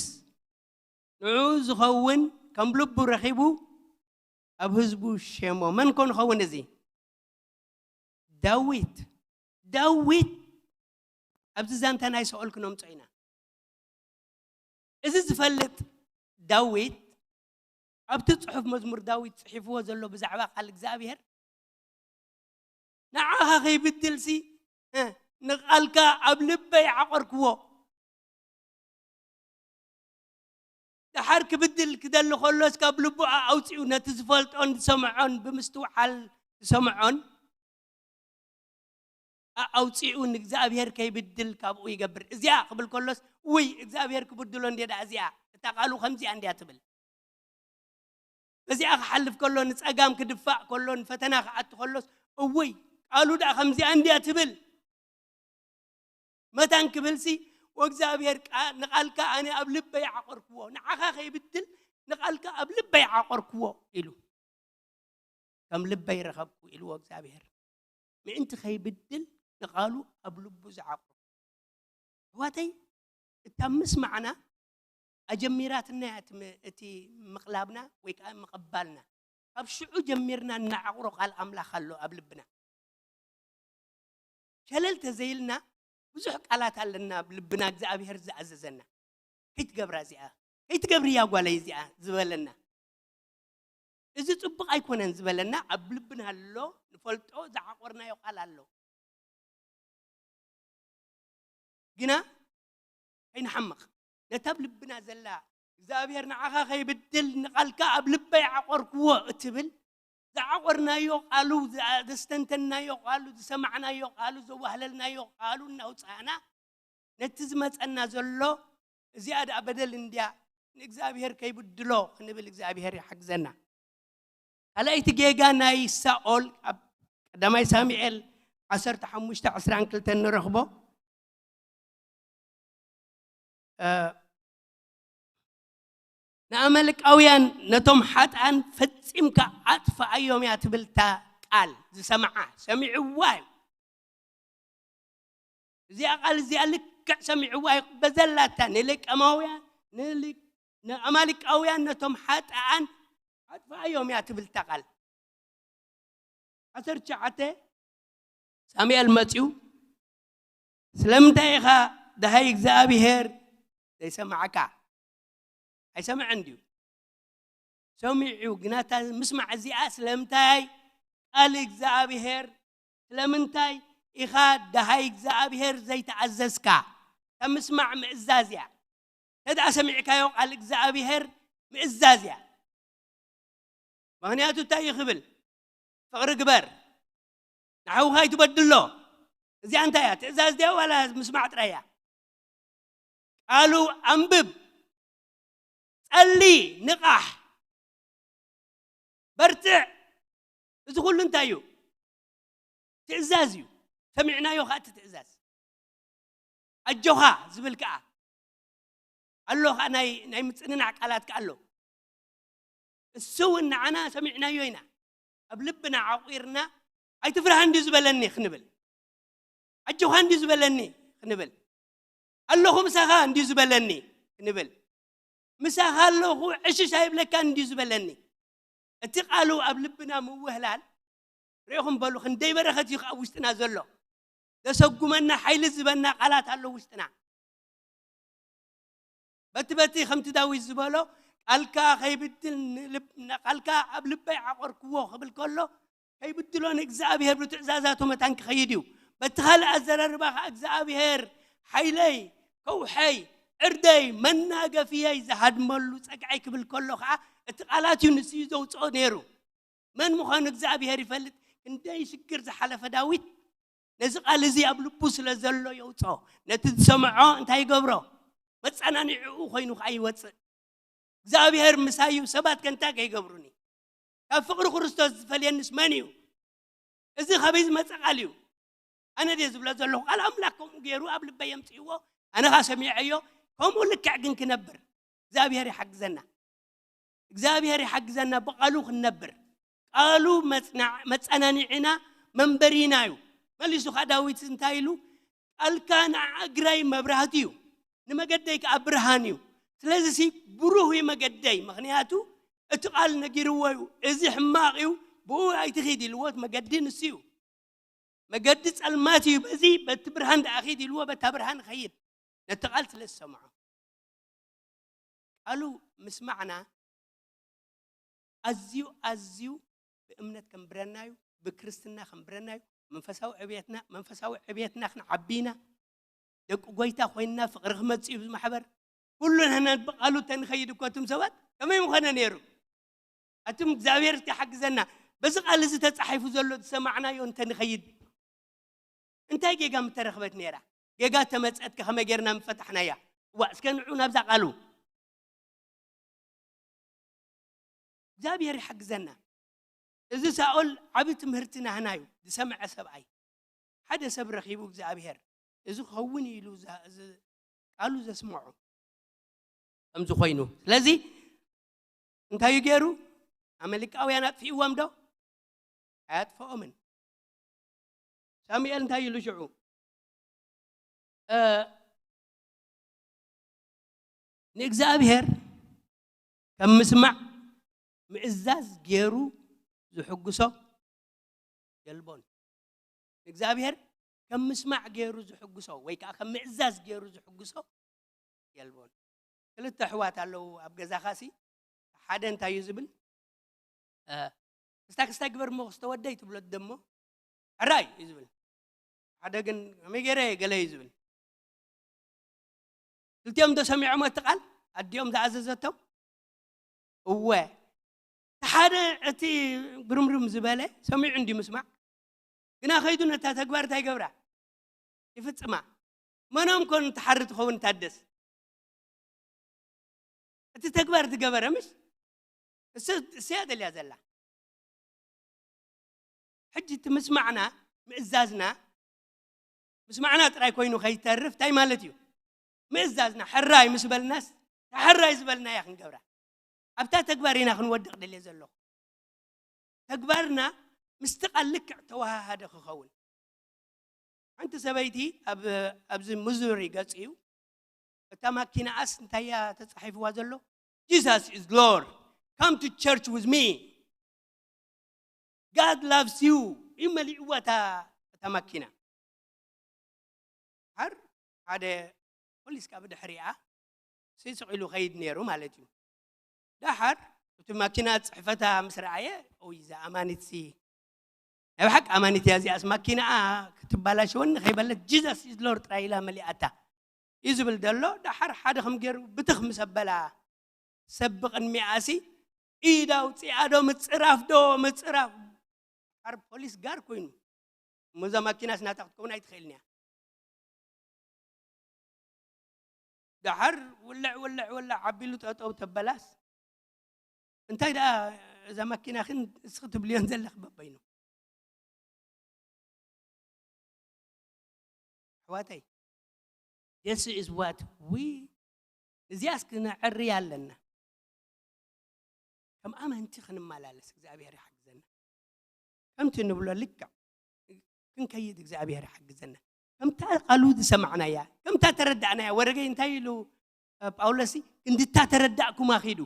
ንዑ ዝኸውን ከም ልቡ ረኺቡ ኣብ ህዝቡ ሸሞ። መን ኮን ኸውን እዚ? ዳዊት። ዳዊት ኣብዚ ዛንታ ናይ ሳኦል ክነምጾ ኢና። እዚ ዝፈልጥ ዳዊት ኣብቲ ጽሑፍ መዝሙር ዳዊት ጽሒፍዎ ዘሎ ብዛዕባ ቃል እግዚኣብሔር፣ ንዓኻ ከይብድልሲ፣ እ፣ ንቓልካ ኣብ ልበይ ዓቐርክዎ። ደሓር ክብድል ክደሊ ከሎስ ካብ ልቡ ኣውፂኡ ነቲ ዝፈልጦን ዝሰምዖን ብምስትውዓል ዝሰምዖን ኣውፂኡ ንእግዚኣብሔር ከይብድል ካብኡ ይገብር። እዚኣ ክብል ከሎስ፣ ውይ እግዚኣብሔር ክብድሎ እንዴ ደኣ እዚኣ፣ እታ ቃሉ ከምዚኣ እንዲያ ትብል። በዚኣ ክሓልፍ ከሎ፣ ንጸጋም ክድፋእ ከሎ፣ ንፈተና ክኣቱ ከሎስ፣ እውይ ቃሉ ደኣ ከምዚኣ እንዲያ ትብል። መታን ክብልሲ፣ ወእግዚኣብሔር ቃ-፣ ንቓልካ ኣነ ኣብ ልበይ ዓቐርክዎ፣ ንዓኻ ከይብድል ንቓልካ ኣብ ልበይ ዓቐርክዎ ኢሉ። ከም ልበይ ረኸብኩ ኢልዎ እግዚኣብሔር። ምእንቲ ከይብድል ንቓሉ ኣብ ልቡ ዝዓቕሮ። ኣሕዋተይ፣ እታ ምስማዕና ኣጀሚራትና እያ፣ እቲ ም-፣ እቲ ምቕላብና ወይ ከዓ ምቕባልና። ካብ ሽዑ ጀሚርና እናዓቕሮ ቃል ኣምላኽ ኣሎ ኣብ ልብና። ሸለል ተዘይልና ብዙሕ ቃላት ኣለና ኣብ ልብና እግዚኣብሔር ዝኣዘዘና። "ከይትገብራ እዚኣ፣ ከይትገብርያ ጓለይ እዚኣ" ዝበለና። "እዚ ጽቡቕ ኣይኮነን" ዝበለና ኣብ ልብና ኣሎ፣ ንፈልጦ ዝዓቆርናዮ ቃል ኣሎ። ግና ከይንሓምቕ፣ ነታ ኣብ ልብና ዘላ እግዚኣብሔር ንዓኻ ከይብድል ንቓልካ ኣብ ልበይ ዓቆርክዎ እትብል ዝዓቆርናዮ ቃሉ፣ ዝኣ-፣ ዘስተንተንናዮ ቃሉ፣ ዝሰማዕናዮ ቃሉ፣ ዘዋህለልናዮ ቃሉ እናውፃእና ነቲ ዝመፀና ዘሎ እዚኣ ደኣ በደል እንድያ ንእግዚኣብሔር ከይብድሎ ክንብል እግዚኣብሔር ይሓግዘና። ካልኣይቲ ጌጋ ናይ ሳኦል ኣብ ቀዳማይ ሳሙኤል ዓሰርተ ሓሙሽተ ዕስራን ክልተን ንረኽቦ። እ፣ ንኣማሌቃውያን ነቶም ሓጥኣን ፈጺምካ ኣጥፍኣዮም እያ ትብል እታ ቃል ዝሰምዓ፣ ሰሚዕዋ እዩ። እዚኣ ቃል እዚኣ ልክዕ ሰሚዕዋ እዩ። በዘላታ ንሌቃማውያን፣ ንሊ-፣ ንኣማሌቃውያን ነቶም ሓጥኣን ኣጥፍኣዮም እያ ትብል እታ ቃል። ዓሰርተ ትሽዓተ ሳሙኤል መጺኡ፣ "ስለምንታይ ኢኻ ደሃይ እግዚኣብሔር ዘይሰማዕካ?" ኣይሰምዐን ድዩ? ሰሚዑ፣ ግና እታ ምስማዕ እዚኣ ስለምንታይ ቃል እግዚኣብሔር፣ ስለምንታይ ኢኻ ደሃይ እግዚኣብሔር ዘይተኣዘዝካ? እታ ምስማዕ ምእዛዝ እያ። እንተ ደኣ ሰሚዕካዮ ቃል እግዚኣብሔር ምእዛዝ እያ። ምኽንያቱ እንታይ እዩ ክብል? ፍቕሪ ግበር፣ ንሓውኻ ኣይትበድሎ። እዚኣ እንታይ እያ? ትእዛዝ ድያ ዋላ ምስማዕ ጥራይ እያ? ቃሉ ኣንብብ፣ ጸሊ፣ ንቓሕ፣ በርትዕ። እዚ ኩሉ እንታይ እዩ? ትእዛዝ እዩ። ሰሚዕናዮ ኸኣ እቲ ትእዛዝ። ኣጆኻ ዝብል ከኣ ኣሎ፣ ከኣ ናይ፣ ናይ ምጽንናዕ ቃላት ከኣ ኣሎ። እሱ እውን ንዓና ሰሚዕናዮ ኢና። ኣብ ልብና ዓቑርና፣ "ኣይትፍራህ እንድዩ ዝበለኒ" ክንብል፣ "ኣጆኻ እንድዩ ዝበለኒ" ክንብል፣ "ኣለኹ ምሳኻ እንድዩ ዝበለኒ" ክንብል፣ "ምሳኻ ኣለኹ ዕሽሽ ኣይብለካን እንድዩ ዝበለኒ" እቲ ቃሉ ኣብ ልብና ምውህላል፣ ርኢኹም በሉ፣ ክንደይ በረኸት እዩ ኣብ ውሽጥና ዘሎ። ዘሰጉመና፣ ሓይሊ ዝህበና ቃላት ኣሎ ውሽጥና። በቲ በቲ ከምቲ ዳዊት ዝበሎ፣ "ቃልካ ከይብድል ንልብ-፣ ቃልካ ኣብ ልበይ ዓቆርክዎ" ክብል ከሎ፣ ከይብድሎ ንእግዚኣብሔር ብትእዛዛቱ መታን ክኸይድ እዩ። በቲ ካልእ ኣዘራርባ ኸዓ እግዚኣብሔር ሓይለይ፣ ከውሐይ፣ ዕርደይ፣ መናገፍየይ ዝሃድመሉ ጸግዐይ ክብል ከሎ ኸዓ እቲ ቃላት እዩ ንሱ እዩ ዘውፅኦ ነይሩ። መን ምዃኑ እግዚኣብሔር ይፈልጥ። ክንደይ ሽግር ዝሓለፈ ዳዊት ነዚ ቃል እዚ ኣብ ልቡ ስለ ዘሎ የውፅኦ። ነቲ ዝሰምዖ እንታይ ይገብሮ? መጸናንዒኡ ኮይኑ ኸዓ ይወፅእ። እግዚኣብሔር ምሳዩ፣ ሰባት ከ እንታይ ከይገብሩኒ? ካብ ፍቕሪ ክርስቶስ ዝፈልየንስ መን እዩ? እዚ ካበይ ዝመጸ ቃል እዩ? ኣነ ድየ ዝብሎ ዘለኹ? ቃል ኣምላኽ ከምኡ ገይሩ ኣብ ልበይ የምጽእዎ፣ ኣነ ኸኣ ሰሚዐዮ፣ ከምኡ ልክዕ ግን ክነብር እግዚኣብሔር ይሓግዘና። እግዚኣብሔር ይሓግዘና ብቃሉ ክንነብር። ቃሉ መጽናዕ-፣ መጸናንዒና መንበሪና እዩ። መሊሱ ኸኣ ዳዊት እንታይ ኢሉ? "ቃልካ ንእግረይ መብራህቲ እዩ፣ ንመገደይ ከኣ ብርሃን እዩ። ስለዚሲ ብሩህ እዩ መገደይ፣ ምኽንያቱ እቲ ቃል ነጊርዎ እዩ። እዚ ሕማቕ እዩ፣ ብኡ ኣይትኺድ" ኢልዎ። እቲ መገዲ ንሱ እዩ። "መገዲ ጸልማት እዩ፣ በዚ በቲ ብርሃን ደኣ ኺድ" ኢልዎ፣ በታ ብርሃን ይኸይድ፣ ነቲ ቃል ስለ ዝሰምዖ። ቃሉ ምስማዕና ኣዝዩ፣ ኣዝዩ ብእምነት ከንብረና እዩ፣ ብክርስትና ከንብረና እዩ። መንፈሳዊ ዕብየትና፣ መንፈሳዊ ዕብየትና ክንዓቢ ኢና። ደቂ ጎይታ ኮይንና ፍቕሪ ክመጽእ እዩ ኣብዚ ማሕበር። ኩሉ ንሕና ብቃሉ እንተንኸይድ እኮ እቶም ሰባት ከመይ ምኾነ ነይሩ? ኣቱም እግዚኣብሔር እስኪ ሓግዘና። በዚ ቃል እዚ ተጻሒፉ ዘሎ ዝሰማዕናዮ እንተንኸይድ እንታይ ጌጋ ምተረኽበት ነይራ? ጌጋ ተመጸት ከ ከመይ ጌርና ምፈታሕናያ? እዋ እስከ ንዑ ናብዛ ቃሉ። እግዚኣብሔር ይሓግዘና። እዚ ሳኦል ዓቢ ትምህርቲ ናህና እዩ። ዝሰምዐ ሰብኣይ፣ ሓደ ሰብ ረኺቡ እግዚኣብሔር እዚ ክኸውን እዩ ኢሉ ዛ-፣ እዚ ቃሉ ዘስምዖ ከምዚ ኮይኑ። ስለዚ እንታይ እዩ ገይሩ? ኣመሊቃውያን ኣጥፊእዎም ዶ? ኣያጥፍኦምን። ሳሙኤል እንታይ ኢሉ ሽዑ? እ፣ ንእግዚኣብሔር ከም ምስማዕ ምእዛዝ ገይሩ ዝሕጉሶ የልቦን። ንእግዚኣብሔር ከም ምስማዕ ገይሩ ዝሕጉሶ ወይ ከዓ ከም ምእዛዝ ገይሩ ዝሕጉሶ የልቦን። ክልተ ኣሕዋት ኣለዉ ኣብ ገዛኻሲ፣ ሓደ እንታይ እዩ ዝብል? እ፣ ክስታይ ክስታይ ግበር እሞ ክስተ ወደይ ትብሎ ደሞ፣ "ሕራይ" እዩ ዝብል። ሓደ ግን "ከመይ ገይረ" ገለ እዩ ዝብል። ክልቲኦም ዶ ሰሚዖም እቲ ቃል ኣዲኦም ዝኣዘዘቶም? እወ። እቲ ሓደ እቲ ግርምርም ዝበለ ሰሚዑ እንዲ ምስማዕ፣ ግና ከይዱ ነታ ተግባር እንታይ ይገብራ? ይፍጽማ። መኖም ኮን ትሓሪ ትኸውን ታደስ? እቲ ተግባር ዝገበረ ምሽ? እሱ፣ እሱ እያ ደልያ ዘላ። ሕጂ እቲ ምስማዕና፣ ምእዛዝና፣ ምስማዕና ጥራይ ኮይኑ ከይተርፍ እንታይ ማለት እዩ? ምእዛዝና፣ ሕራይ ምስ በልናስ፣ እታ ሕራይ ዝበልናያ ክንገብራ። ኣብታ ተግባር ኢና ክንወድቕ ደልየ ዘለኹ። ተግባርና ምስቲ ቃል ልክዕ ተወሃሃደ ክኸውን። ሓንቲ ሰበይቲ ኣብ፣ ኣብዚ ሚዙሪ ገጽ እዩ። እታ ማኪናኣስ እንታይ እያ ተጻሒፍዋ ዘሎ? "Jesus is Lord. Come to church with me. God loves you." እዩ መሊእዋ እታ፣ እታ ማኪና። ሓር ሓደ ፖሊስ ካብ ድሕሪኣ ስቕ ኢሉ ኸይድ ነይሩ ማለት እዩ። ደሓር እቲ ማኪና ጽሕፈታ ምስ ረኣየ፣ "ኦይ፣ እዛ ኣማኒትሲ ናይ ብሓቂ ኣማኒት እያ፣ እዚኣስ ማኪናኣ ክትባላሸወኒ ከይበለት ጂሰስ ኢዝ ሎርድ ጥራይ ኢላ መሊኣታ" እዩ ዝብል ዘሎ። ደሓር ሓደ ከም ገይሩ ብትኽ ምስ ኣበላ፣ ሰብ ብቕድሚኣሲ ኢድ ኣውፂኣ ዶ ምፅራፍ ዶ ምፅራፍ፣ ደሓር ፖሊስ ጋር ኮይኑ፣ እሞ እዛ ማኪናስ ናታ ክትከውን ኣይትኽእልን እያ። ደሓር ውልዕ ውልዕ ውልዕ ኣቢሉ ጠጠው ተበላስ፣ እንታይ ደኣ እዛ ማኪናኽን እስኺ ትብልዮን ዘለኽ በበይኑ? ኣሕዋተይ፣ this is what we፣ እዚኣስ ክነዕርያ ኣለና። ከም ኣመንቲ ክንመላለስ እግዚኣብሔር ይሓግዘና። ከምቲ ንብሎ ልክዕ ክንከይድ እግዚኣብሔር ይሓግዘና። ከምታ ቃሉ ዝሰማዕናያ፣ ከምታ ተረዳእናያ። ወረገይ እንታይ ኢሉ ጳውሎስ? ክንድታ ተረዳእኩማ ኺዱ።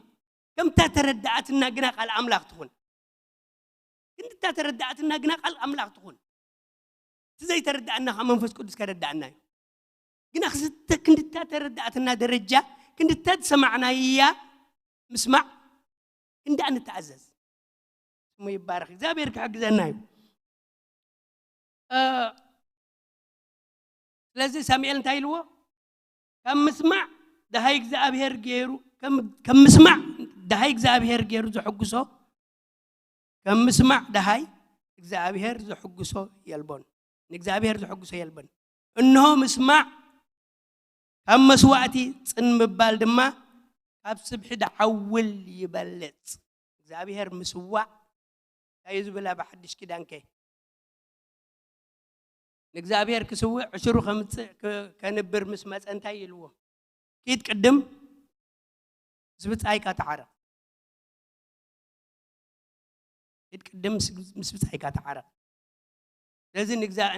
ከምታ ተረዳእትና ግና ቃል ኣምላኽ ትኹን። ክንድታ ተረዳእትና ግና ቃል ኣምላኽ ትኹን። እቲ ዘይተረዳእና ካብ መንፈስ ቅዱስ ከረዳእና እዩ። ግና ክስተ ክንድታ ተረዳእትና ደረጃ፣ ክንድታ ዝሰማዕናያ ምስማዕ፣ ክንዳ ንተኣዘዝ። ስሙ ይባረክ። እግዚኣብሔር ክሕግዘና እዩ። ስለዚ ሳሙኤል እንታይ ኢልዎ? ካብ ምስማዕ ደሃይ እግዚኣብሔር ገይሩ፣ ከም ምስማዕ ደሃይ እግዚኣብሔር ገይሩ ዘሐጉሶ፣ ከም ምስማዕ ደሃይ እግዚኣብሔር ዘሐጉሶ የልቦን። ንእግዚኣብሔር ዘሐጉሶ የልቦን። እንሆ ምስማዕ ካብ መስዋእቲ፣ ጽን ምባል ድማ ካብ ስብሒ ደዓውል ይበልጽ። እግዚኣብሔር ምስዋዕ እንታይ እዩ ዝብል ኣብ ሓድሽ ኪዳንከ? ንእግዚኣብሔር ክስውእ ዕሽሩ ከምጽእ ከንብር ምስ መጸ እንታይ ኢልዎ? ኪድ ቅድም ምስ ብጻይካ ተዓረቕ። ኪድ ቅድም ምስ ብጻይካ ተዓረቕ። ስለዚ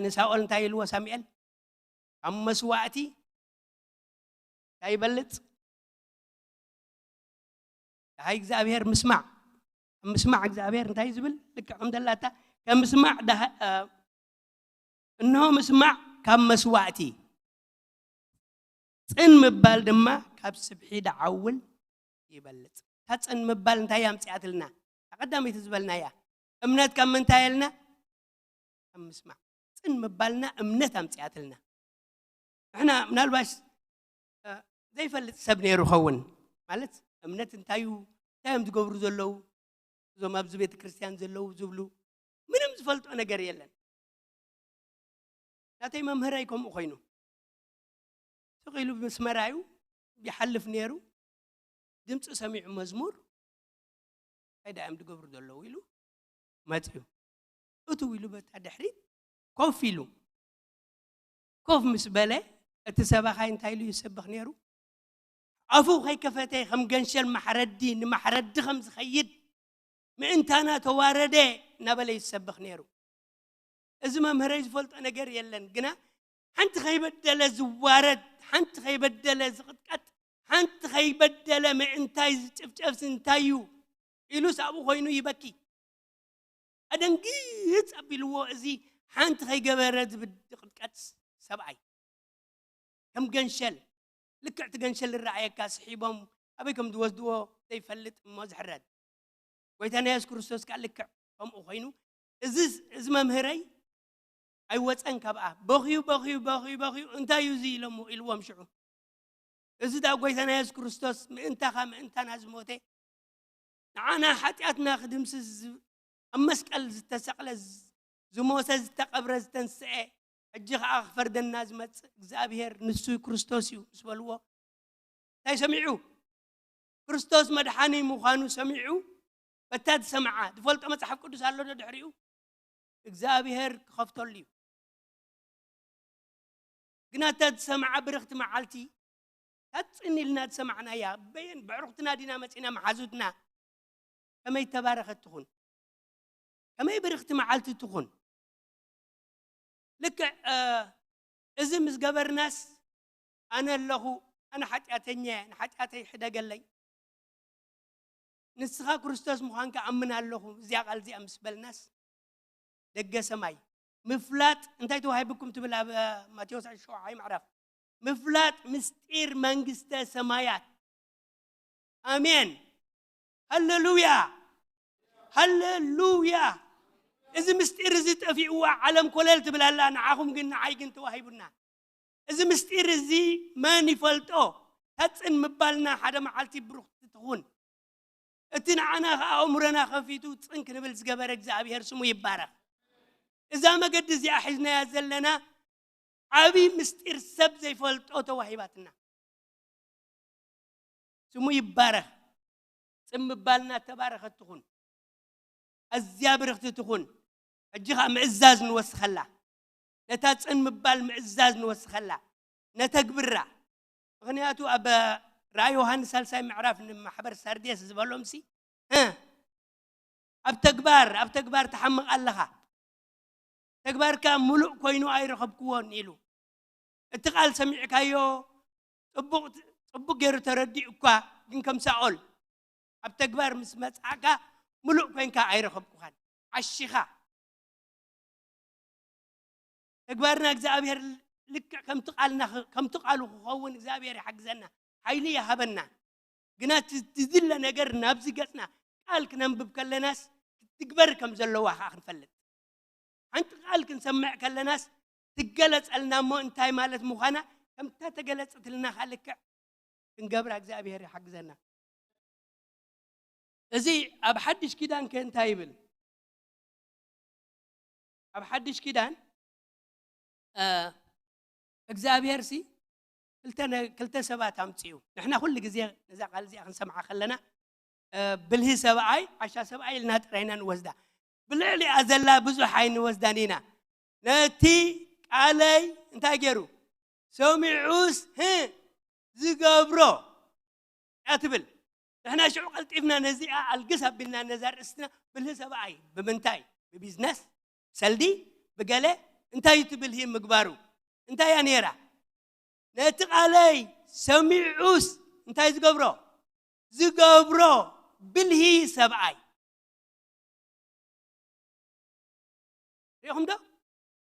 ንሳኦል እንታይ ኢልዎ ሳሙኤል? ኣብ መስዋእቲ እንታይ ይበልጽ? ደሃይ እግዚኣብሔር ምስማዕ። ኣብ ምስማዕ እግዚኣብሔር እንታይ ዝብል? ልክዕ ከም ደላታ ከም ምስማዕ፣ እንሆ ምስማዕ ካብ መስዋእቲ፣ ጽን ምባል ድማ ካብ ስብሒ ደዓውል ይበልጽ። እታ ጽን ምባል እንታይ ኣምጽኣትልና? እታ ቀዳመይቲ ዝበልናያ እምነት ካብ ምንታይ ኣልና? ካብ ምስማዕ። ጽን ምባልና እምነት ኣምጽኣትልና። ንሕና ምናልባሽ ዘይፈልጥ ሰብ ነይሩ ኸውን። ማለት እምነት እንታይ እዩ፣ እንታይ እዮም ዝገብሩ ዘለዉ እዞም ኣብዚ ቤተ ክርስቲያን ዘለዉ ዝብሉ፣ ምንም ዝፈልጦ ነገር የለን። ናተይ መምህረይ ከምኡ ኮይኑ ስቕ ኢሉ ምስ መራዩ ይሓልፍ ነይሩ። ድምፂ ሰሚዑ መዝሙር እንታይ ደኣ እዮም ዝገብሩ ዘለዉ ኢሉ መፅዩ እትው ኢሉ በታ ድሕሪት ኮፍ ኢሉ። ኮፍ ምስ በለ እቲ ሰባኻይ እንታይ ኢሉ ይሰብኽ ነይሩ? ኣፉ ከይከፈተ ከም ገንሸል ማሕረዲ ንማሕረዲ ከም ዝኸይድ ምእንታና ተዋረደ እናበለ ይሰብኽ ነይሩ። እዚ መምህረይ ዝፈልጦ ነገር የለን፣ ግና ሓንቲ ከይበደለ ዝዋረድ፣ ሓንቲ ከይበደለ ዝቕጥቀጥ፣ ሓንቲ ከይበደለ ምእንታይ ዝጭፍጨፍሲ እንታይ እዩ ኢሉስ ኣብኡ ኮይኑ ይበኪ። ኣደንግጽ ኣቢልዎ እዚ ሓንቲ ከይገበረ ዝብድ ቅጥቀጥ ሰብኣይ። ከም ገንሸል፣ ልክዕ እቲ ገንሸል ዝረኣየካ ስሒቦም ኣበይ ከም ዝወስድዎ ዘይፈልጥ እሞ ዝሕረድ። ጎይታና የሱስ ክርስቶስ ከኣ ልክዕ ከምኡ ኮይኑ፣ እዚ፣ እዚ መምህረይ ኣይወጸን ካብኣ። በኽዩ፣ በኽዩ፣ በኽዩ፣ በኽዩ፣ "እንታይ እዩ እዚ?" ኢሎሞ፣ ኢልዎም ሽዑ። እዚ ደኣ ጎይታና የሱስ ክርስቶስ ምእንታኻ፣ ምእንታና ዝሞተ፣ ንዓና ሓጢኣትና ክድምስስ ዝ-፣ ኣብ መስቀል ዝተሰቕለ ዝ-፣ ዝሞተ፣ ዝተቐብረ፣ ዝተንስኤ፣ ሕጂ ኸኣ ክፈርደና ዝመጽእ እግዚኣብሔር ንሱ ክርስቶስ እዩ ምስ በልዎ፣ እንታይ ሰሚዑ? ክርስቶስ መድሓኒ ምዃኑ ሰሚዑ፣ በታ ዝሰምዓ፣ ዝፈልጦ መጽሓፍ ቅዱስ ኣሎ ዶ ድሕሪኡ? እግዚኣብሔር ክኸፍተሉ እዩ። ግና እታ ዝሰምዓ ብርኽቲ መዓልቲ፣ እታ ጽን ኢልና ዝሰማዕናያ፣ በየን ብዕሩኽትና ዲና መጺና መሓዙትና፣ ከመይ ተባረኸት ትኹን? ከመይ ብርኽቲ መዓልቲ ትኹን? ልክዕ፣ እ፣ እዚ ምስ ገበርናስ፣ "ኣነ ኣለኹ፣ ኣነ ሓጢኣተኛ እየ፣ ንሓጢኣተይ ሕደገለይ፣ ንስኻ ክርስቶስ ምዃንካ ኣምን ኣለኹ፣ እዚኣ ቃል እዚኣ" ምስ በልናስ፣ ደገ ሰማይ ምፍላጥ እንታይ ተዋሂብኩም ትብል ኣብ፣ እ፣ ማቴዎስ ሸውዓይ ምዕራፍ? ምፍላጥ ምስጢር መንግስተ ሰማያት። ኣሜን። ሃሌሉያ። ሃሌሉያ። እዚ ምስጢር እዚ ጠፊእዋ ዓለም ኮለል ትብል ኣላ፣ ንዓኹም ግን ንዓይ ግን ተዋሂቡና። እዚ ምስጢር እዚ መን ይፈልጦ? ታጽን ምባልና ሓደ መዓልቲ ብሩኽቲ ትኹን። እቲ ንዓና ከኣ ኣእምሮና ከፊቱ ጽን ክንብል ዝገበረ እግዚኣብሔር ስሙ ይባረኽ። እዛ መገዲ እዚኣ ሒዝናያ ዘለና ዓቢ ምስጢር ሰብ ዘይፈልጦ ተዋሂባትና። ስሙ ይባረኽ። ጽን ምባልና ተባረኸት ትኹን። ኣዝያ ብርኽቲ ትኹን። ሕጂ ኸኣ ምእዛዝ ንወስኸላ። ነታ ጽን ምባል ምእዛዝ ንወስኸላ። ነተግብራ። ምኽንያቱ ኣብ ራእይ ዮሃንስ ሳልሳይ ምዕራፍ ንማሕበር ሳርዴስ ዝበሎምሲ፣ እ፣ ኣብ ተግባር ኣብ ተግባር ትሓምቕ ኣለኻ። ተግባርካ ምሉእ ኮይኑ ኣይረኸብክዎን ኢሉ። እቲ ቃል ሰሚዕካዮ ጽቡቕ ጽቡቕ ገይሩ ተረዲኡ እኳ፣ ግን ከም ሳኦል ኣብ ተግባር ምስ መጻእካ ምሉእ ኮንካ ኣይረኸብኩኻን። ዓሺኻ። ተግባርና እግዚኣብሔር ልክዕ ከምቲ ቃልና ኽ- ከምቲ ቃሉ ክኸውን እግዚኣብሔር ይሓግዘና፣ ሓይሊ ይሃበና። ግና እቲ ዝድለ ነገር ናብዚ ገጽና ቃል ክነንብብ ከለናስ ክትግበር ከም ዘለዋ ከዓ ክንፈልጥ፣ ሓንቲ ቃል ክንሰምዕ ከለናስ ትገለጸልና እሞ እንታይ ማለት ምዃና ከምታ ተገለጸትልና ከዓ ልክዕ ክንገብራ እግዚኣብሔር ይሓግዘና። እዚ ኣብ ሓድሽ ኪዳን ከ እንታይ ይብል? ኣብ ሓድሽ ኪዳን እግዚኣብሔር ሲ ክልተ ሰባት ኣምፅኡ። ንሕና ኩሉ ግዜ ነዛ ቃል እዚኣ ክንሰምዓ ከለና ብልሂ ሰብኣይ ዓሻ ሰብኣይ ኢልና ጥራይና ንወስዳ። ብልዕሊኣ ዘላ ብዙሕ ኣይንወስዳን ኢና። ነቲ ቃለይ እንታይ ገይሩ ሰሚዑስ ዝገብሮ እያ ትብል። ንሕና ሽዑ ቀልጢፍና ነዚኣ ኣልግስ ኣቢልና ነዛ ርእስትና ብልሂ ሰብኣይ ብምንታይ ብቢዝነስ ሰልዲ ብገለ እንታይ እዩ ትብልሂ ምግባሩ እንታይ እያ ነይራ? ነቲ ቃለይ ሰሚዑስ እንታይ ዝገብሮ ዝገብሮ ብልሂ ሰብኣይ ሪኹም ዶ?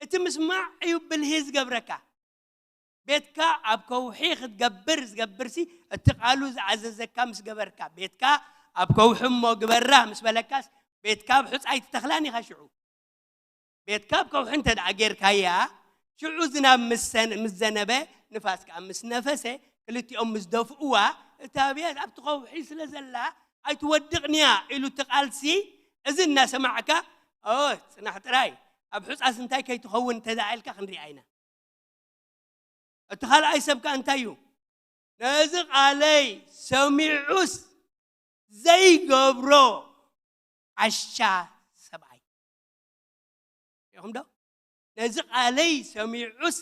እቲ ምስማዕ እዩ ብልሂ ዝገብረካ። ቤትካ ኣብ ከውሒ ክትገብር ዝገብርሲ እቲ ቃሉ ዝኣዘዘካ ምስ ገበርካ፣ ቤትካ ኣብ ከውሒ እሞ ግበራ ምስ በለካስ ቤትካ ኣብ ሑፃ ኣይትተኽላን ኢኻ። ሽዑ ቤትካ ኣብ ከውሒ እንተ ደኣ ጌርካያ፣ ሽዑ ዝናብ ምስ ሰን- ምስ ዘነበ፣ ንፋስ ከኣ ምስ ነፈሰ፣ ክልቲኦም ምስ ደፍእዋ፣ እታ ቤት ኣብቲ ከውሒ ስለ ዘላ ኣይትወድቕን እያ ኢሉ እቲ ቃልሲ፣ እዚ እናሰማዕካ፣ ኦ ጽናሕ ጥራይ፣ ኣብ ሑጻስ እንታይ ከይትኸውን እንተ ደኣ ኢልካ ክንሪኣ ኢና። እቲ ካልኣይ ሰብ ከኣ እንታይ እዩ? ነዚ ቃለይ ሰሚዑስ ዘይገብሮ ዓሻ ሰብኣይ። ሪኹም ዶ? ነዚ ቃለይ ሰሚዑስ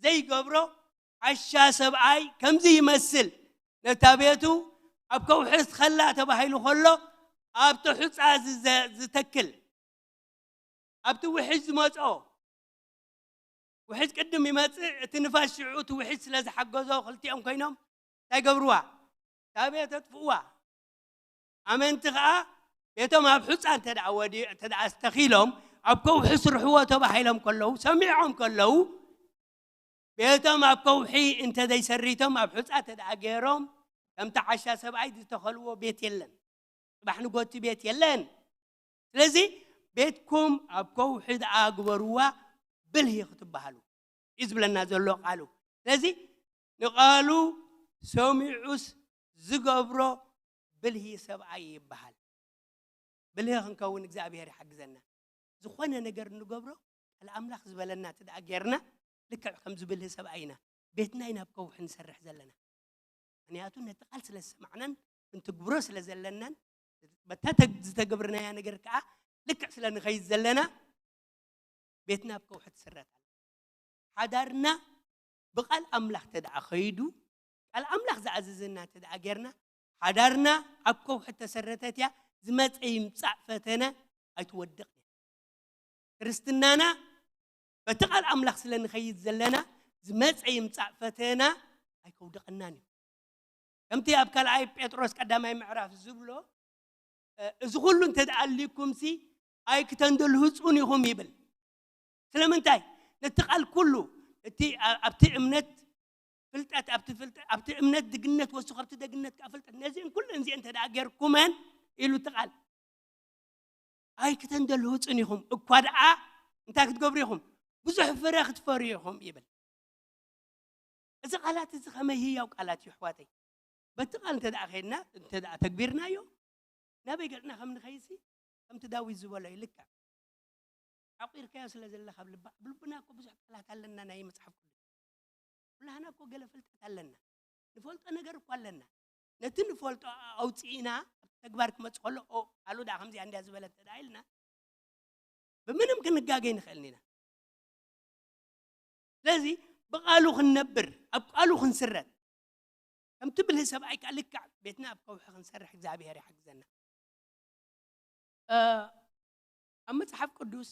ዘይገብሮ ዓሻ ሰብኣይ ከምዚ ይመስል። ነታ ቤቱ ኣብ ከውሒ ትኸላ ተባሂሉ ከሎ ኣብቲ ሑጻ ዝዘ- ዝተክል ኣብቲ ውሕጅ ዝመጾ ውሕጅ ቅድም ይመጽእ፣ እቲ ንፋስ ሽዑ እቲ ውሕጅ ስለ ዝሓገዞ ክልቲኦም ኮይኖም እንታይ ገብርዋ? እታ ቤት ኣጥፍእዋ። ኣመንቲ ኸኣ ቤቶም ኣብ ሑጻ እንተ ደኣ ወዲ እንተ ደኣ ዝተኺሎም ኣብ ከውሒ ስርሕዎ ተባሂሎም ከለዉ ሰሚዖም ከለዉ ቤቶም ኣብ ከውሒ እንተ ዘይሰሪቶም ኣብ ሑጻ እንተ ደኣ ገይሮም ከምቲ ዓሻ ሰብኣይ ዝተኸልዎ ቤት የለን። ጽባሕ ንጎቲ ቤት የለን። ስለዚ ቤትኩም ኣብ ከውሒ ደኣ ግበርዋ ብልሂ ክትበሃሉ እዩ ዝብለና ዘሎ ቃሉ። ስለዚ ንቃሉ ሰሚዑስ ዝገብሮ ብልሂ ሰብኣይ ይበሃል። ብልሂ ክንከውን እግዚኣብሔር ይሓግዘና። ዝኾነ ነገር እንገብሮ ቃል ኣምላኽ ዝበለና እቲ ደኣ ጌርና ልክዕ ከም ዝብልሂ ሰብኣይ ኢና ቤትና ኢና ኣብ ከውሒ ንሰርሕ ዘለና። ምክንያቱ ነቲ ቃል ስለ ዝሰማዕናን ክንትግብሮ ስለ ዘለናን በታ ተግ- ዝተገብርናያ ነገር ከዓ ልክዕ ስለ ንኸይድ ዘለና ቤትና ኣብ ከውሒ ትስረት ኣላ። ሓዳርና ብቃል ኣምላኽ ተደኣ ኸይዱ ቃል ኣምላኽ ዝኣዘዘና ተደኣ ጌርና ሓዳርና ኣብ ከውሒ ተሰረተት እያ። ዝመፀ ይምፃእ ፈተነ ኣይትወድቕ እያ። ክርስትናና በቲ ቃል ኣምላኽ ስለ ንኸይድ ዘለና ዝመፀ ይምፃእ ፈተና ኣይከውድቐናን እዩ። ከምቲ ኣብ ካልኣይ ጴጥሮስ ቀዳማይ ምዕራፍ ዝብሎ እዚ ኩሉ እንተ ደኣልዩኩም ሲ ኣይክተንደልህፁን ኢኹም ይብል። ስለምንታይ? ነቲ ቃል ኩሉ እቲ ኣብቲ እምነት ፍልጠት ኣብቲ ፍልጠት ኣብቲ እምነት ድግነት ወሱ ካብቲ ደግነት ከዓ ፍልጠት ነዚእን ኩሉ እንዚአን እንተ ደኣ ጌርኩመን ኢሉ እቲ ቃል ኣይክተንደልህፁን ኢኹም እኳ ደኣ እንታይ ክትገብሩ ኢኹም ብዙሕ ፍረ ክትፈርዩ ኢኹም ይብል። እዚ ቃላት እዚ ከመይ ህያው ቃላት እዩ ኣሕዋተይ። በቲ ቃል እንተ ደኣ ከድና እንተ ደኣ ተግቢርናዮ ናበይ ገፅና ከም ንኸይሲ ከምቲ ዳዊት ዝበሎ እዩ ልክዕ ዓቂርካዮ ስለ ዘለኻ ኣብ ልባ ኣብ ልብና እኮ ብዙሕ ቃላት ኣለና ናይ መፅሓፍ ቅዱስ ኩላህና እኮ ገለ ፍልጠት ኣለና ንፈልጦ ነገር እኮ ኣለና ነቲ ንፈልጦ ኣውፅኢና ኣብ ተግባር ክመፅ ከሎ ኦ ኣሉ ደኣ ከምዚኣ እንዲያ ዝበለት ተዳ ኢልና ብምንም ክንጋገይ ንኽእል ኢና ስለዚ ብቃሉ ክንነብር ኣብ ቃሉ ክንስረት ከምቲ ብልህ ሰብኣይ ከዓ ልክዕ ቤትና ኣብ ከውሒ ክንሰርሕ እግዚኣብሔር ይሓግዘና ኣብ መጽሓፍ ቅዱስ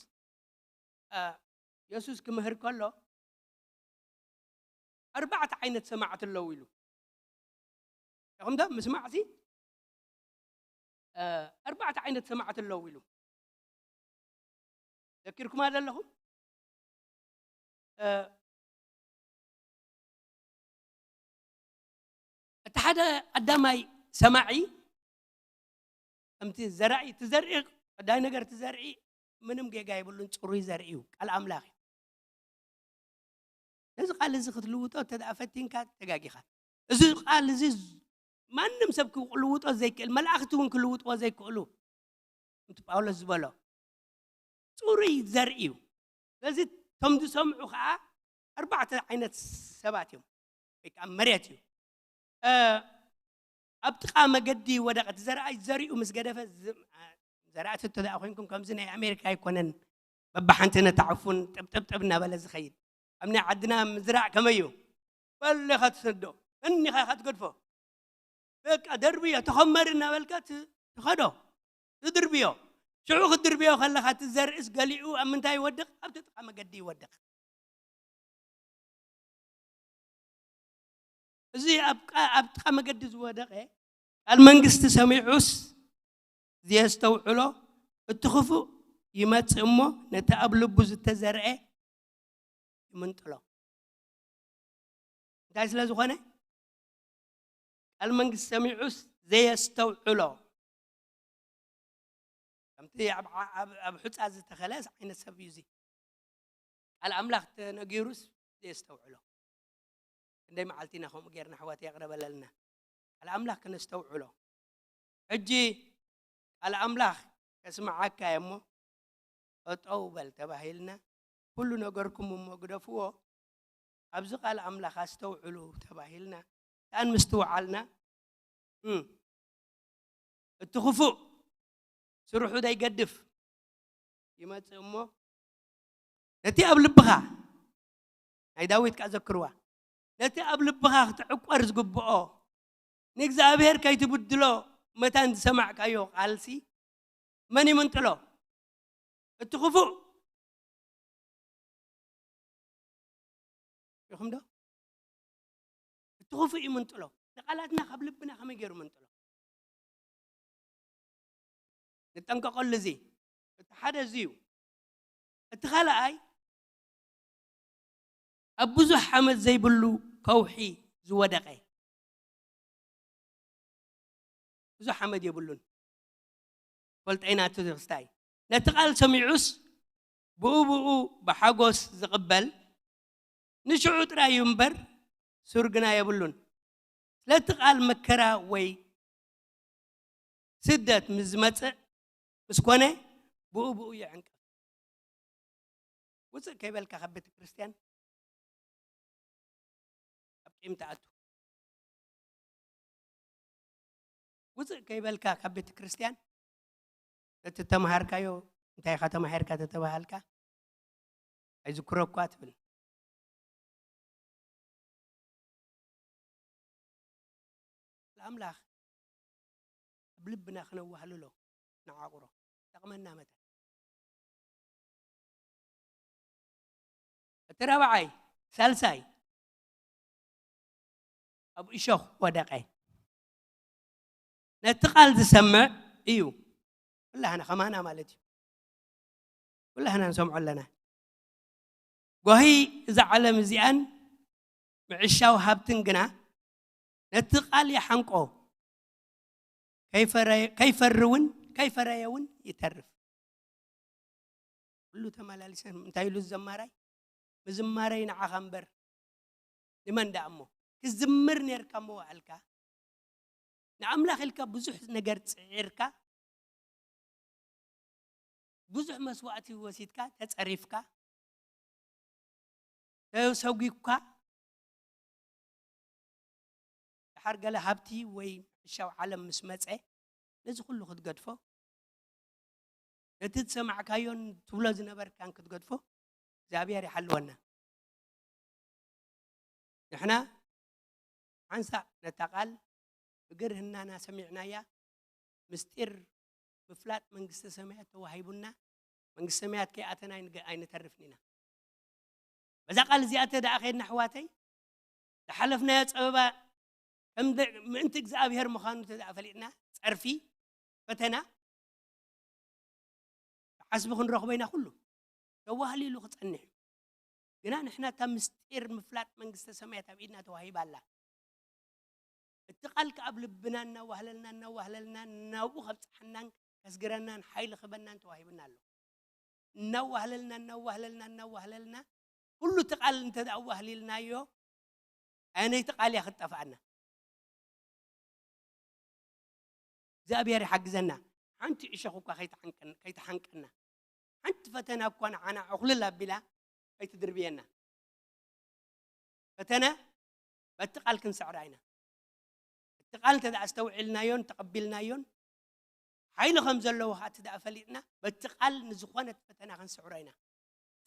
የሱስ ክምህር ከሎ ኣርባዕተ ዓይነት ሰማዕቲ ኣለዉ ኢሉ። ኢኹም ዶ ምስማዕሲ ኣርባዕተ ዓይነት ሰማዕቲ ኣለዉ ኢሉ። ዘኪርኩማ ዘለኹም እቲ ሓደ ቀዳማይ ሰማዒ ከምቲ ዘራኢ፣ እቲ ዘርኢ፣ ቀዳይ ነገር እቲ ዘርኢ ምንም ጌጋ የብሉን፣ ጽሩይ ዘርኢ እዩ፣ ቃል ኣምላኽ እዩ። ነዚ ቃል እዚ ክትልውጦ እንተ ደኣ ፈቲንካ ተጋጊኻ። እዚ ቃል እዚ ማንም ሰብ ክልውጦ ዘይክእል፣ መላእኽቲ እውን ክልውጥዎ ዘይክእሉ፣ ከምቲ ጳውሎስ ዝበሎ ጽሩይ ዘርኢ እዩ። ስለዚ እቶም ዝሰምዑ ኸዓ ኣርባዕተ ዓይነት ሰባት እዮም፣ ወይ ከዓ መሬት እዩ። ኣብ ጥቓ መገዲ ወደቐ። እቲ ዘርኣይ ዘሪኡ ምስ ገደፈ፣ ዘራእቲ እተ ደኣ ኮይንኩም፣ ከምዚ ናይ ኣሜሪካ ኣይኮነን፣ በብሓንቲ ነታዕፉን ጥብጥብጥብ እናበለ ዝኸይድ። ኣብ ናይ ዓድና ምዝራእ ከመይ እዩ? በሊኻ ትሰዶ፣ እኒኻ ኢኻ ትገድፎ። በቃ ደርብዮ፣ ተኸመሪ እናበልካ ትኸዶ፣ ትድርብዮ። ሽዑ ክትድርብዮ ከለኻ፣ እቲ ዘርእስ ገሊኡ ኣብ ምንታይ ይወድቕ? ኣብቲ ጥቓ መገዲ ይወድቕ። እዚ ኣብ ጥቓ መገዲ ዝወደቐ፣ ቃል መንግስቲ ሰሚዑስ ዘየስተውዕሎ፣ እቲ ክፉእ ይመጽእ እሞ፣ ነቲ ኣብ ልቡ ዝተዘርአ ይምንጥሎ። እንታይ ስለ ዝኾነ? ቃል መንግስቲ ሰሚዑስ ዘየስተውዕሎ፣ ከምቲ ኣብ ዓ-፣ ኣብ፣ ኣብ ሑጻ ዝተኸለ ዓይነት ሰብ እዩ እዚ። ቃል ኣምላኽ ተነጊሩስ ዘየስተውዕሎ። ክንደይ መዓልቲ ኢና ከምኡ ጌርና፣ ኣሕዋት፣ የቕረበለልና። ቃል ኣምላኽ ክነስተውዕሎ። ሕጂ ቃል ኣምላኽ ከስምዓካ እየ እሞ፣ ጠጠው በል ተባሂልና፣ ኩሉ ነገርኩም እሞ ግደፍዎ፣ ኣብዚ ቃል ኣምላኽ ኣስተውዕሉ ተባሂልና፣ ከኣን ምስትውዓልና፣ እም፣ እቲ ክፉእ ስርሑ ዘይገድፍ ይመጽእ እሞ፣ ነቲ ኣብ ልብኻ፣ ናይ ዳዊት ከኣ ዘክርዋ፣ ነቲ ኣብ ልብኻ ክትዕቆር ዝግብኦ፣ ንእግዚኣብሔር ከይትብድሎ መታን ዝሰማዕካዮ ቃልሲ መን ይምንጥሎ? እቲ ክፉእ። ኢኹም ዶ? እቲ ክፉእ ይምንጥሎ። ንቓላትና ካብ ልብና ከመይ ገይሩ መንጥሎ? ንጠንቀቐሉ። እዚ እቲ ሓደ እዚ እዩ። እቲ ካልኣይ፣ ኣብ ብዙሕ ሓመድ ዘይብሉ ከውሒ ዝወደቐ። ብዙሕ ሓመድ የብሉን። ፈልጠይና እቲ ክስታይ። ነቲ ቃል ሰሚዑስ ብኡ ብኡ ብሓጎስ ዝቕበል፣ ንሽዑ ጥራይ እዩ እምበር፣ ሱር ግና የብሉን። ስለቲ ቃል መከራ ወይ ስደት ምስ ዝመጽእ፣ ምስ ኮነ፣ ብኡ ብኡ ይዕንቀፍ። ውጽእ ከይበልካ ካብ ቤተ ክርስቲያን ኣብ ቂም ትኣቱ። ውጽእ ከይበልካ ካብ ቤተ ክርስቲያን፣ እቲ ተማሃርካዮ፣ እንታይ ኢኻ ተማሂርካ ተተባሃልካ፣ ኣይዝክረኳ ትብል። ንኣምላኽ ኣብ ልብና ክነዋህልሎ፣ ንዓቑሮ፣ ጠቕመና መታን። እቲ ራብዓይ፣ ሳልሳይ፣ ኣብ እሾኽ ወደቐ። ነቲ ቃል ዝሰምዕ እዩ። ኩላህና ከማና ማለት እዩ። ኩላህና ንሰምዖ ኣለና። ጓሂ እዛ ዓለም እዚኣን ምዕሻው ሃብትን ግና ነቲ ቃል ይሓንቆ፣ ከይፈረ-፣ ከይፈሪ እውን፣ ከይፈረየ እውን ይተርፍ። ኩሉ ተመላሊሰን እንታይ ኢሉ ዘማራይ? ምዝማረይ ንዓኻ እምበር ንመን ደኣ እሞ? ክዝምር ኔርካ እሞ ወዓልካ? ንኣምላኽ ኢልካ ብዙሕ ነገር ጽዒርካ፣ ብዙሕ መስዋእቲ ወሲድካ፣ ተጸሪፍካ፣ ተሰጒግካ፣ ድሓር ገለ ሃብቲ ወይ ምዕሻው ዓለም ምስ መጸ፣ ነዚ ኩሉ ክትገድፎ፣ ነቲ ዝሰማዕካዮን ትብሎ ዝነበርካን ክትገድፎ እግዚኣብሔር ይሓልወና። ንሕና ሓንሳእ ነታ ቃል ብግርህናና ሰሚዕናያ፣ ምስጢር ምፍላጥ መንግስተ ሰማያት ተዋሂቡና፣ መንግስተ ሰማያት ከይኣተና ኣይንገ-፣ ኣይንተርፍን ኢና። በዛ ቃል እዚኣ እተ ደኣ ኸድና ኣሕዋተይ፣ ዝሓለፍናዮ ጸበባ ከም ደ-፣ ምእንቲ እግዚኣብሔር ምዃኑ እተ ደኣ ፈሊጥና፣ ጸርፊ፣ ፈተና፣ ዓስቢ ክንረኽቦ ኢና። ኩሉ ተዋህሊሉ ክጸንሕ እዩ። ግና ንሕና እታ ምስጢር ምፍላጥ መንግስተ ሰማያት ኣብ ኢድና ተዋሂባ ኣላ። እቲ ቃል ከኣ ኣብ ልብና እናዋህለልና፣ እናዋህለልና፣ ናብኡ ከብጽሓናን ከስግረናን ሓይሊ ክህበናን ተዋሂቡና ኣሎ። እናዋህለልና፣ እናዋህለልና፣ እናዋህለልና፣ ኩሉ እቲ ቃል እንተ ደኣ ኣዋህሊልናዮ፣ ኣየነይቲ ቃል እያ ክትጠፍኣና? እግዚኣብሔር ይሓግዘና። ሓንቲ ዕሾኽ እኳ ከይትሓንቀን-፣ ከይትሓንቀና፣ ሓንቲ ፈተና እኳ ንዓና ዕኹልል ኣቢላ ከይትድርብየና። ፈተና በቲ ቃል ክንስዕራ ኢና። እቲ ቃል እንተ ደኣ ኣስተውዒልናዮን ተቐቢልናዮን፣ ሓይሊ ከም ዘለዎ ኸኣ እቲ ደኣ ፈሊጥና፣ በቲ ቃል ንዝኾነት ፈተና ክንስዕሮ ኢና።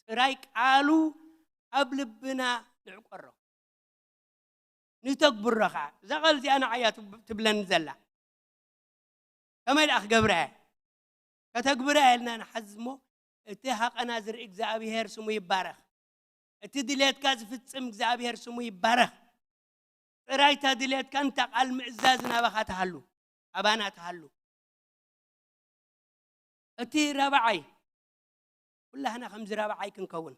ጥራይ ቃሉ ኣብ ልብና ንዕቆሮ። ንተግብሮ ኸኣ። እዛ ቃል እዚኣ ንዓያ ትብ-፣ ትብለኒ ዘላ። ከመይ ደኣ ክገብራ እየ? ከተግብራ እየ ኢልና ንሓዝ እሞ፣ እቲ ሃቐና ዝርኢ እግዚኣብሔር ስሙ ይባረኽ። እቲ ድሌትካ ዝፍጽም እግዚኣብሔር ስሙ ይባረኽ። ጥራይ እታ ድሌትካን እታ ቃል ምእዛዝ ናባኻ ትሃሉ፣ ኣባና ትሃሉ። እቲ ራብዓይ፣ ኩላህና ከምዚ ራብዓይ ክንከውን።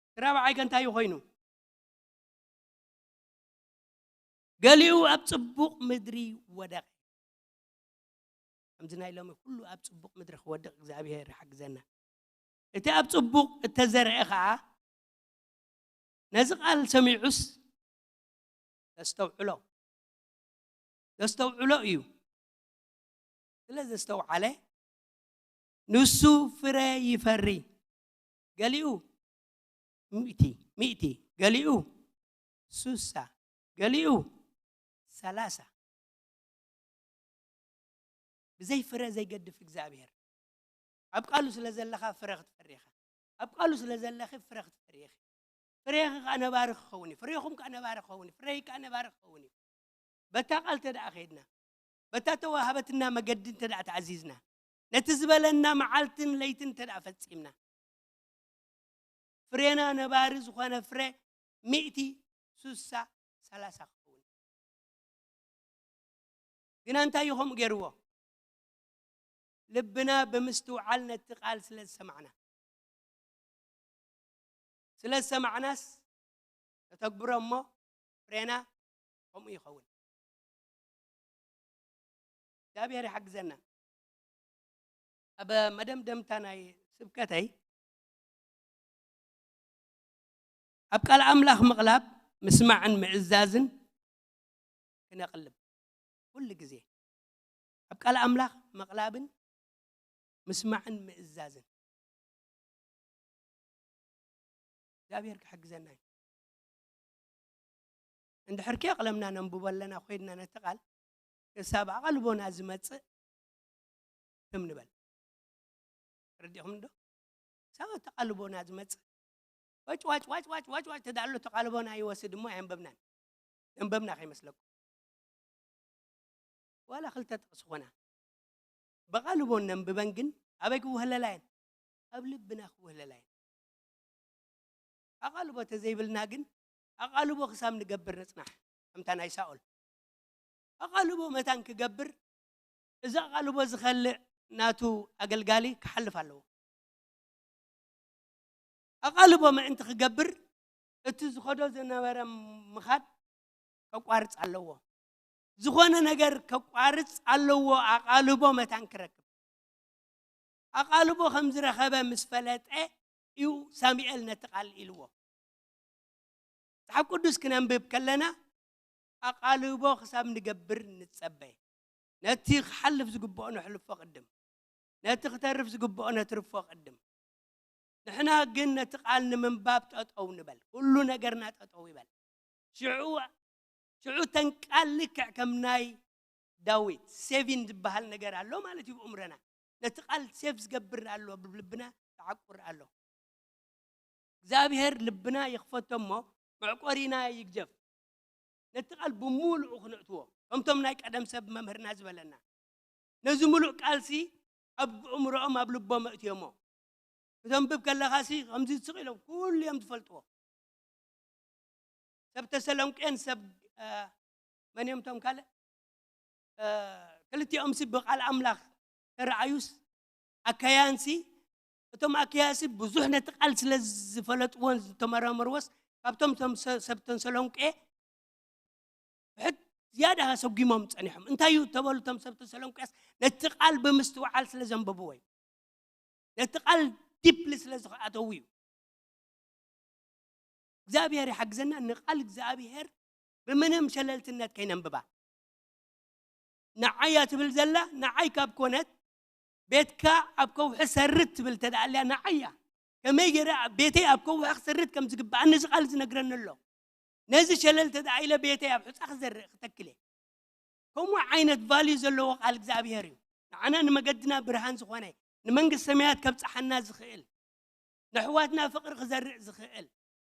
እቲ ራብዓይ ከ እንታይ እዩ ኮይኑ? ገሊኡ ኣብ ጽቡቕ ምድሪ ወደቐ። ከምዚ ናይ ሎሚ ኩሉ ኣብ ጽቡቕ ምድሪ ክወድቕ እግዚኣብሔር ይሓግዘና። እቲ ኣብ ጽቡቕ እተዘርአ ኸኣ ነዚ ቃል ሰሚዑስ ዘስተውዕሎ፣ ዘስተውዕሎ እዩ። ስለ ዘስተውዓለ ንሱ ፍረ ይፈሪ። ገሊኡ ሚእቲ፣ ሚእቲ፣ ገሊኡ ሱሳ፣ ገሊኡ ሰላሳ። ብዘይ ፍረ ዘይገድፍ እግዚኣብሔር። ኣብ ቃሉ ስለ ዘለኻ ፍረ ክትፈሪ ኢኻ። ኣብ ቃሉ ስለ ዘለኺ ፍረ ክትፈሪ ኢኺ። ፍሬኺ ከኣ ነባሪ ክኸውን እዩ። ፍሬኹም ከኣ ነባሪ ክኸውን እዩ። ፍሬይ ከኣ ነባሪ ክኸውን እዩ። በታ ቃል እንተ ደኣ ኸይድና፣ በታ ተዋሃበትና መገዲ እንተ ደኣ ተኣዚዝና፣ ነቲ ዝበለና መዓልትን ለይትን እንተ ደኣ ፈጺምና፣ ፍሬና ነባሪ ዝኾነ ፍረ ሚእቲ፣ ሱሳ፣ ሰላሳ ክኸውን። ግና እንታይ እዩ ከምኡ ገይርዎ? ልብና ብምስትውዓል ነቲ ቃል ስለ ዝሰማዕና። ስለ ዝሰማዕናስ ነተግብሮ እሞ ፍሬና ከምኡ ይኸውን። እግዚኣብሔር ይሓግዘና። ኣብ መደምደምታ ናይ ስብከተይ፣ ኣብ ቃል ኣምላኽ ምቕላብ ምስማዕን ምእዛዝን ክነቕልብ ኩሉ ግዜ። ኣብ ቃል ኣምላኽ ምቕላብን ምስማዕን ምእዛዝን። እግዚኣብሔር ክሕግዘና እዩ። እንድሕር ከየቕለምና ነንብቦ ኣለና ኮይንና ነቲ ቃል፣ ክሳብ ኣቓልቦና ዝመጽእ ትም ንበል። ተረዲእኹም ዶ? ክሳብ ኣቓልቦና ዝመጽእ ዋጭ ዋጭ ዋጭ ዋጭ ዋጭ ዋጭ ተዳሎ ተቓልቦና ይወስድ እሞ ኣየንበብናን። የንበብና ከይመስለኩም። ዋላ ክልተ ጥቕሲ ኾና ብቓልቦ ነንብበን ግን ኣበይ ክውህለላ እየን? ኣብ ልብና ክውህለላ እየን። ኣቓልቦ ተዘይብልና ግን ኣቓልቦ ክሳብ ንገብር ንጽናሕ። ከምታ ናይ ሳኦል ኣቓልቦ መታን ክገብር፣ እዚ ኣቓልቦ ዝኸልእ ናቱ ኣገልጋሊ ክሓልፍ ኣለዎ። ኣቓልቦ ምእንቲ ክገብር እቲ ዝኸዶ ዝነበረ ምኻድ ከቋርጽ ኣለዎ። ዝኾነ ነገር ከቋርጽ ኣለዎ ኣቓልቦ መታን ክረክብ። ኣቓልቦ ከም ዝረኸበ ምስ ፈለጠ እዩ ሳሙኤል ነቲ ቃል ኢልዎ። መጽሓፍ ቅዱስ ክነንብብ ከለና ኣቓልቦ ክሳብ ንገብር ንጸበ። ነቲ ክሓልፍ ዝግብኦ ነሕልፎ ቅድም፣ ነቲ ክተርፍ ዝግብኦ ነትርፎ ቅድም። ንሕና ግን ነቲ ቃል ንምንባብ ጠጠው ንበል። ኩሉ ነገርና ጠጠው ይበል። ሽዑ፣ ሽዑ ተን ቃል ልክዕ ከም ናይ ዳዊት ሴቪን ዝበሃል ነገር ኣሎ ማለት እዩ ብእምሮና። ነቲ ቃል ሴቭ ዝገብር ኣሎ፣ ብልብና ተዓቁር ኣሎ። እግዚኣብሔር ልብና ይኽፈቶ እሞ መዕቆሪና ይግጀፍ። ነቲ ቃል ብምሉኡ ክንእትዎ፣ ከምቶም ናይ ቀደም ሰብ መምህርና ዝበለና፣ ነዚ ምሉእ ቃልሲ ኣብ ኣእምሮኦም ኣብ ልቦም ኣእትዮሞ። ክተንብብ ከለኻሲ ከምዚ ስቕ ኢሎም ኩሉ እዮም ዝፈልጥዎ። ሰብ ተሰሎንቄን ሰብ መን እዮም እቶም ካልእ ክልቲኦም ሲ ብቃል ኣምላኽ ተረኣዩስ ኣካያንሲ እቶም ኣካያሲ ብዙሕ ነቲ ቃል ስለ ዝፈለጥዎን ዝተመራመርዎስ ካብቶም ሰብ ተሰሎንቄ ብሕት ዝያዳ ሰጒሞም ጸኒሖም። እንታይ እዩ ተበሉ እቶም ሰብ ተሰሎንቄስ ነቲ ቃል ብምስትውዓል ስለ ዘንበብዎ እዩ። ነቲ ቃል ዲፕሊ ስለ ዝኣተዉ እዩ። እግዚኣብሔር ይሓግዘና ንቃል እግዚኣብሔር ብምንም ሸለልትነት ከይነንብባ። ንዓያ ትብል ዘላ ንዓይ ካብ ኮነት ቤትካ ኣብ ከውሒ ሰርት ትብል ተዳኣልያ ንዓያ ከመይ ገይረ ቤተይ ኣብ ከውሒ ክሰርት ከም ዝግባኣኒ እዚ ቃል ዝነግረኒ ኣሎ። ነዚ ሸለል ተዳኢለ ቤተይ ኣብ ሑፃ ክዘርእ ክተክል እየ። ከምኡ ዓይነት ቫልዩ ዘለዎ ቃል እግዚኣብሔር እዩ። ንዓና ንመገድና ብርሃን ዝኾነ ንመንግስቲ ሰማያት ከብፅሓና ዝኽእል ንሕዋትና ፍቕሪ ክዘርእ ዝኽእል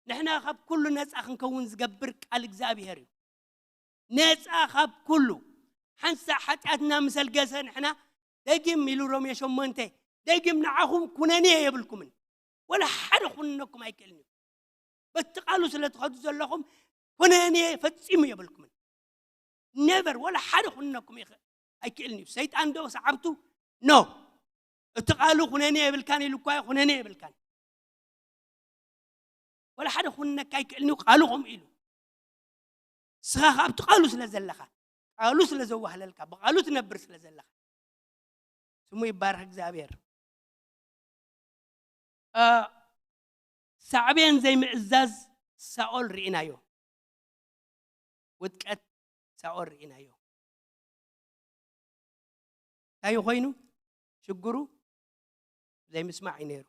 ንሕና ካብ ኩሉ ነፃ ክንከውን ዝገብር ቃል እግዚኣብሔር እዩ። ነፃ ካብ ኩሉ ሓንሳእ ሓጢኣትና ምሰልገሰ ንሕና ደጊም ኢሉ ሮሜ ሸሞንተ ደጊም ንዓኹም ኩነኔ የብልኩምን ወላ ሓደ ኩንነኩም ኣይክእልን እዩ። በቲ ቃሉ ስለ ትኸዱ ዘለኹም ኩነኔ ፈጺሙ የብልኩምን። ኔቨር ወላ ሓደ ኩንነኩም ኣይክእልን እዩ። ሰይጣን ዶ ሰዓብቱ ኖ እቲ ቃሉ ኩነኔ የብልካን ኢሉ እኳ ኩነኔ የብልካን። ወላ ሓደ ኩንነካ ኣይክእልን እዩ ቃሉ ከምኡ ኢሉ። ንስኻ ካብቲ ቃሉ ስለ ዘለኻ ቃሉ ስለ ዘዋህለልካ ብቃሉ ትነብር ስለ ዘለኻ ስሙ ይባረክ እግዚኣብሔር። ሳዕቤን ዘይምእዛዝ ሳኦል ርኢናዮ። ውድቀት ሳኦል ርኢናዮ። እንታይ ኮይኑ ሽግሩ ዘይምስማዕ እዩ ነይሩ።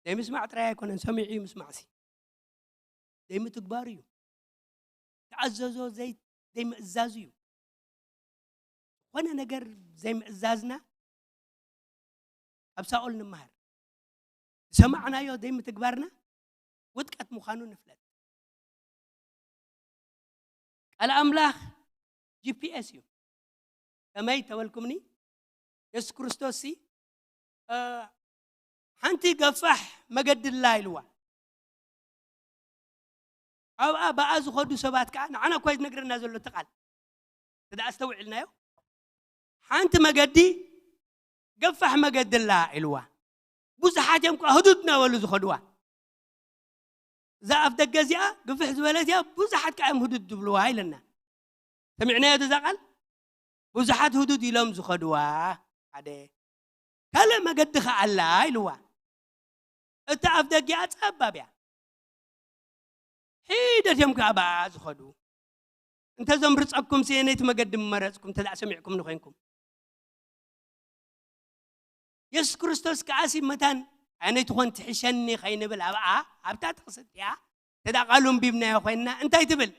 ዘይምስማዕ ጥራይ ኣይኮነን ሰሚዑ እዩ ምስማዕሲ ዘይምትግባሩ እዩ። ተኣዘዞ ዘይምእዛዙ እዩ። ዝኾነ ነገር ዘይምእዛዝና ካብ ሳኦል ንመሃር። ዝሰማዕናዮ ዘይምትግባርና ውድቀት ምዃኑ ንፍለጥ። ቃል ኣምላኽ ጂፒኤስ እዩ። ከመይ ተበልኩምኒ? የሱስ ክርስቶስ ሲ ሓንቲ ገፋሕ መገዲ ኣላ ኢልዋ። ኣብኣ ብኣ ዝኸዱ ሰባት ከዓ ንዓና እኳ ዝነግረና ዘሎ እቲ ቃል እንተ ኣስተውዒልናዮ ሓንቲ መገዲ ገፋሕ መገዲ ኣላ ኢልዋ። ብዙሓት እዮም ከዓ ህዱድ እናበሉ ዝኸድዋ። እዛ ኣፍ ደገ እዚኣ ግፍሕ ዝበለት እያ ብዙሓት ከዓ እዮም ህዱድ ዝብልዋ ኢለና። ሰሚዕናዮ እዛ ቃል ብዙሓት ህዱድ ኢሎም ዝኸድዋ ሓደ ካልእ መገዲ ከዓ ኣላ ኢልዋ። እታ ኣፍ ደጊኣ ጸባብ እያ። ሒደት እዮም ከዓ ብኣ ዝኸዱ። እንተ ዘምርጸኩም ሲ ነይቲ መገዲ ምመረጽኩም እንተ ሰሚዕኩም ንኮይንኩም የሱስ ክርስቶስ ከዓሲ መታን ኣነይ ትኾን ትሕሸኒ ከይንብል ኣብኣ ኣብታ ጥቕሲ እቲኣ ተዳ ቃሉ እንቢብናዮ ኮይንና እንታይ ትብል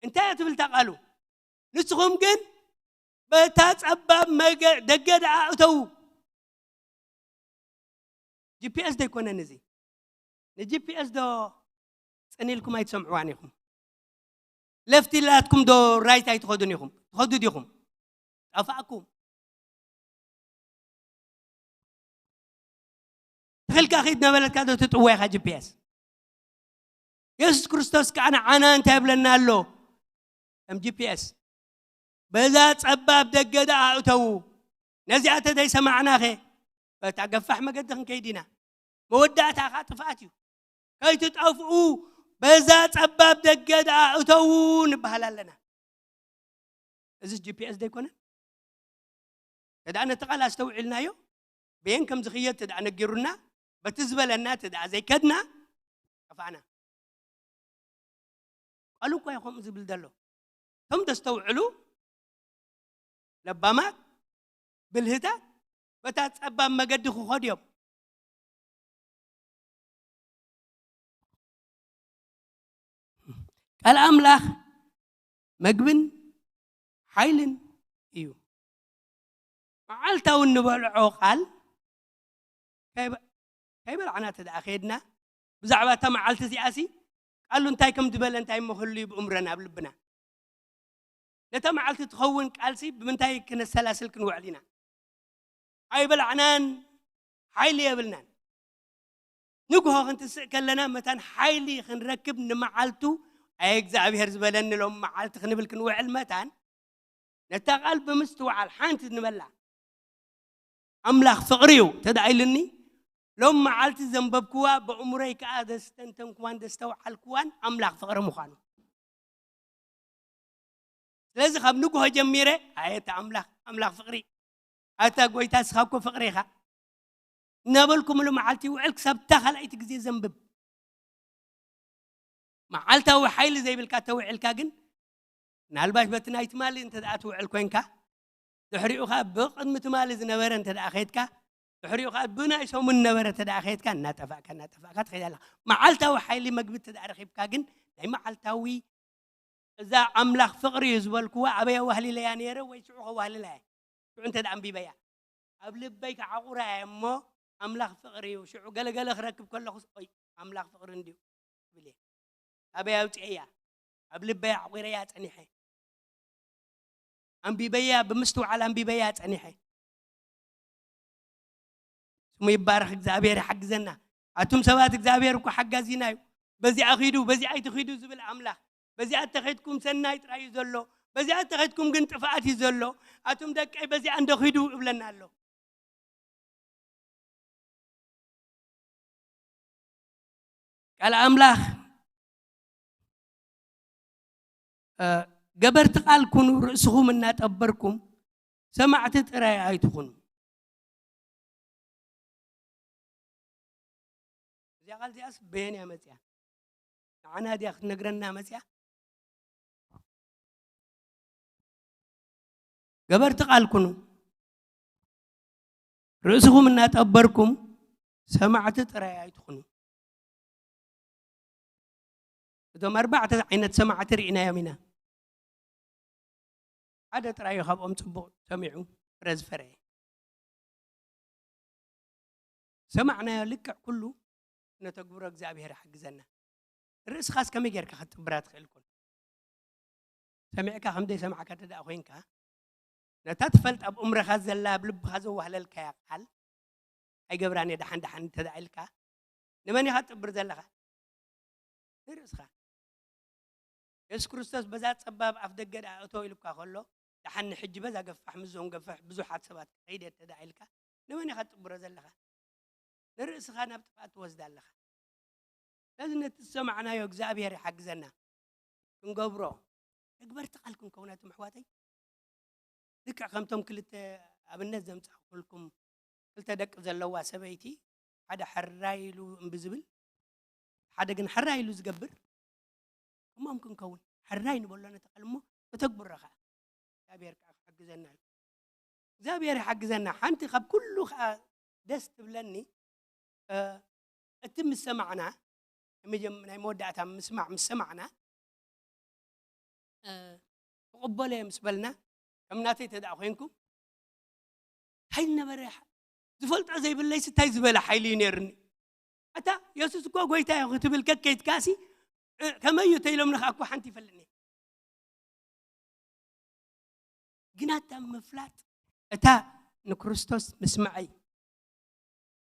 እንታይ እያ ትብል እታ ቃሉ ንስኹም ግን በታ ጸባብ መገ ደገ ደኣ እተዉ ጂፒኤስ ዶ ኣይኮነን እዚ ንጂፒኤስ ዶ ጸኒልኩም ኣይትሰምዕዋን ኢኹም ለፍቲ ላትኩም ዶ ራይት ኣይትኸዱን ኢኹም ትኸዱ ዲኹም ጠፋእኩም ትኽልካ ኺድ ነበለትካ ዶ ትጥወ ኢኻ ጂፒኤስ የሱስ ክርስቶስ ከዓ ንዓና እንታይ ይብለና ኣሎ ከም ጂፒኤስ በዛ ጸባብ ደገ ደኣ እተዉ ነዚኣ ተዘይሰማዕናኸ በታ ገፋሕ መገዲ ክንከይድ ኢና መወዳእታ ኸዓ ጥፍኣት እዩ ከይትጠፍኡ በዛ ጸባብ ደገ ደኣ እተዉ ንበሃል ኣለና እዚስ ጂፒኤስ ዶ ኣይኮነን ተደኣ ነቲ ቃል ኣስተውዒልናዮ በየን ከም ዝኽየድ ተደኣ ነጊሩና በቲ ዝበለና ተደኣ ዘይከድና ጠፋእና ቃሉ እኳ እዩ ከምኡ ዝብል ዘሎ እቶም ዘስተውዕሉ ለባማት ብልህታት በታ ጸባብ መገዲ ክኸዱ እዮም ቃል ኣምላኽ መግብን ሓይልን እዩ መዓልታዊ እንበልዖ ቃል ከይበልዓና ተደኣ ከየድና ብዛዕባ እታ መዓልቲ እዚኣሲ ቃሉ እንታይ ከም ዝበለ እንታይ መክሉ እዩ ብእምረን ኣብ ልብና ነታ መዓልቲ ትኸውን ቃልሲ ብምንታይ ክነሰላስል ክንውዕል ኢና? ኣይበላዕናን፣ ሓይሊ የብልናን። ንግሆ ክንትስእ ከለና መታን ሓይሊ ክንረክብ ንመዓልቱ፣ ኣየ እግዚኣብሔር ዝበለኒ ሎም መዓልቲ ክንብል ክንውዕል መታን፣ ነታ ቃል ብምስትውዓል ሓንቲ ንበላ። ኣምላኽ ፍቕሪ እዩ ተደኣ ኢሉኒ፣ ሎም መዓልቲ ዘንበብክዋ፣ ብእምሮይ ከኣ ዘስተንተንክዋን ዘስተውዓልክዋን ኣምላኽ ፍቕሪ ምዃኑ። ስለዚ ካብ ንግሆ ጀሚረ፣ ኣየታ ኣምላኽ፣ ኣምላኽ ፍቕሪ፣ ኣታ ጎይታ፣ እስኻ እኮ ፍቕሪ ኢኻ እናበልኩ ምሉእ መዓልቲ ይውዕል፣ ክሳብ እታ ካልኣይቲ ግዜ ዘንብብ። መዓልታዊ ሓይሊ ዘይብልካ ተውዕልካ ግን፣ ምናልባሽ በቲ ናይ ትማሊ እንተ ደኣ ትውዕል ኮንካ፣ ድሕሪኡ ኸኣ ብቕድሚ ትማሊ ዝነበረ እንተ ደኣ ኸድካ፣ ድሕሪኡ ኸኣ ብናይ ሰሙን ነበረ እንተ ደኣ ኸድካ፣ እናጠፋእካ፣ እናጠፋእካ ትኸይድ ኣለኻ። መዓልታዊ ሓይሊ መግቢ እንተ ደኣ ረኺብካ ግን፣ ናይ መዓልታዊ እዛ ኣምላኽ ፍቕሪ እዩ ዝበልክዋ ኣበይ ኣዋህሊለያ ነይረ ወይ ሽዑ ከዋህልላ እየ? ሽዑ እንተ ደኣ ኣንቢበያ፣ ኣብ ልበይ ከዓቑራ እየ እሞ፣ ኣምላኽ ፍቕሪ እዩ። ሽዑ ገለገለ ክረክብ ከለኹስ፣ ኦይ፣ ኣምላኽ ፍቕሪ እንድዩ ክብል እየ። ኣበይ ኣውፅኤያ? ኣብ ልበይ ኣዕቑረያ ጸኒሐ። ኣንቢበያ፣ ብምስትውዓል ኣንቢበያ ጸኒሐ። ስሙ ይባረኽ፣ እግዚኣብሔር ይሓግዘና። ኣቱም ሰባት፣ እግዚኣብሔር እኮ ሓጋዚና እዩ። በዚኣ ኺዱ፣ በዚኣ ኣይትኺዱ ዝብል ኣምላኽ፣ በዚኣ እተኸድኩም ሰናይ ጥራይ እዩ ዘሎ፣ በዚኣ እተኸድኩም ግን ጥፍኣት እዩ ዘሎ። ኣቱም ደቀይ፣ በዚኣ እንዶ ኺዱ እብለና ኣሎ። ቃል ኣምላኽ፣ እ፣ ገበርቲ ቃል ኩኑ፣ ርእስኹም እናጠበርኩም ሰማዕቲ ጥራይ ኣይትኹኑ። እዚኣ ቃል እዚኣስ በየን እያ መጽያ? ንዓና ድያ ክትነግረና መጽያ? ገበርቲ ቃል ኩኑ፣ ርእስኹም እናጠበርኩም ሰማዕቲ ጥራይ ኣይትኹኑ። እዞም ኣርባዕተ ዓይነት ሰማዕቲ ርኢናዮም ኢና። ሓደ ጥራይ እዩ ካብኦም ጽቡቕ ሰሚዑ ፍረ ዝፈረየ። ሰማዕናዮ ልክዕ ኩሉ ነተግብሮ እግዚኣብሔር ይሓግዘና። ርእስኻስ ከመይ ጌርካ ክትጥብራ ትኽእል ኮን? ሰሚዕካ ከም ዘይሰማዕካ እንተ ደኣ ኮይንካ፣ ነታ ትፈልጥ ኣብ እምሮኻ ዘላ ኣብ ልብኻ ዘዋህለልካያ ቃል ኣይገብራን እየ ደሓን ደሓን እንተ ደኣ ኢልካ፣ ንመን ኢኻ ትጥብር ዘለኻ? ንርእስኻ። የሱስ ክርስቶስ በዛ ጸባብ ኣፍ ደገ ደኣ እቶ ኢሉካ ከሎ፣ ደሓን ንሕጂ በዛ ገፋሕ ምስዞም ገፋሕ ብዙሓት ሰባት ክኸይድ እየ እንተ ደኣ ኢልካ፣ ንመን ኢኻ ትጥብሮ ዘለኻ? ንርእስኻ ናብ ጥፍኣት ትወስዳ ኣለኻ። ስለዚ ነቲ ዝሰማዕናዮ እግዚኣብሔር ይሓግዘና። ክንገብሮ ተግበርቲ ቃል ክንከውን ኣቱም ኣሕዋተይ። ልክዕ ከምቶም ክልተ ኣብነት ዘምጻእኩልኩም፣ ክልተ ደቂ ዘለዋ ሰበይቲ፣ ሓደ ሕራይ ኢሉ እምቢ ዝብል፣ ሓደ ግን ሕራይ ኢሉ ዝገብር፣ ከምኦም ክንከውን ሕራይ ንበሎ ነቲ ቃል እሞ ከተግብሮ ኸኣ እግዚኣብሔር ከዓ ክሕግዘና እዩ። እግዚኣብሔር ይሓግዘና። ሓንቲ ካብ ኩሉ ከዓ ደስ ትብለኒ፣ እ፣ እቲ ምስ ሰማዕና፣ መጀም-፣ ናይ መወዳእታ ምስማዕ ምስ ሰማዕና፣ እ፣ ክቕበሎ እየ ምስ በልና፣ ከም ናተይ እንተ ደኣ ኮይንኩም፣ ሓይሊ ነበረ። ዝፈልጦ ዘይብለይስ እንታይ ዝበለ ሓይሊ እዩ ነይርኒ? ኣታ የሱስ እኮ ጎይታ እዩ ክትብል ከከይትካሲ፣ እ፣ ከመይ እዩ ተኢሎምኒ ከኣ እኮ ሓንቲ ይፈልጥኒ። ግና እታ ምፍላጥ፣ እታ ንክርስቶስ ምስማዐይ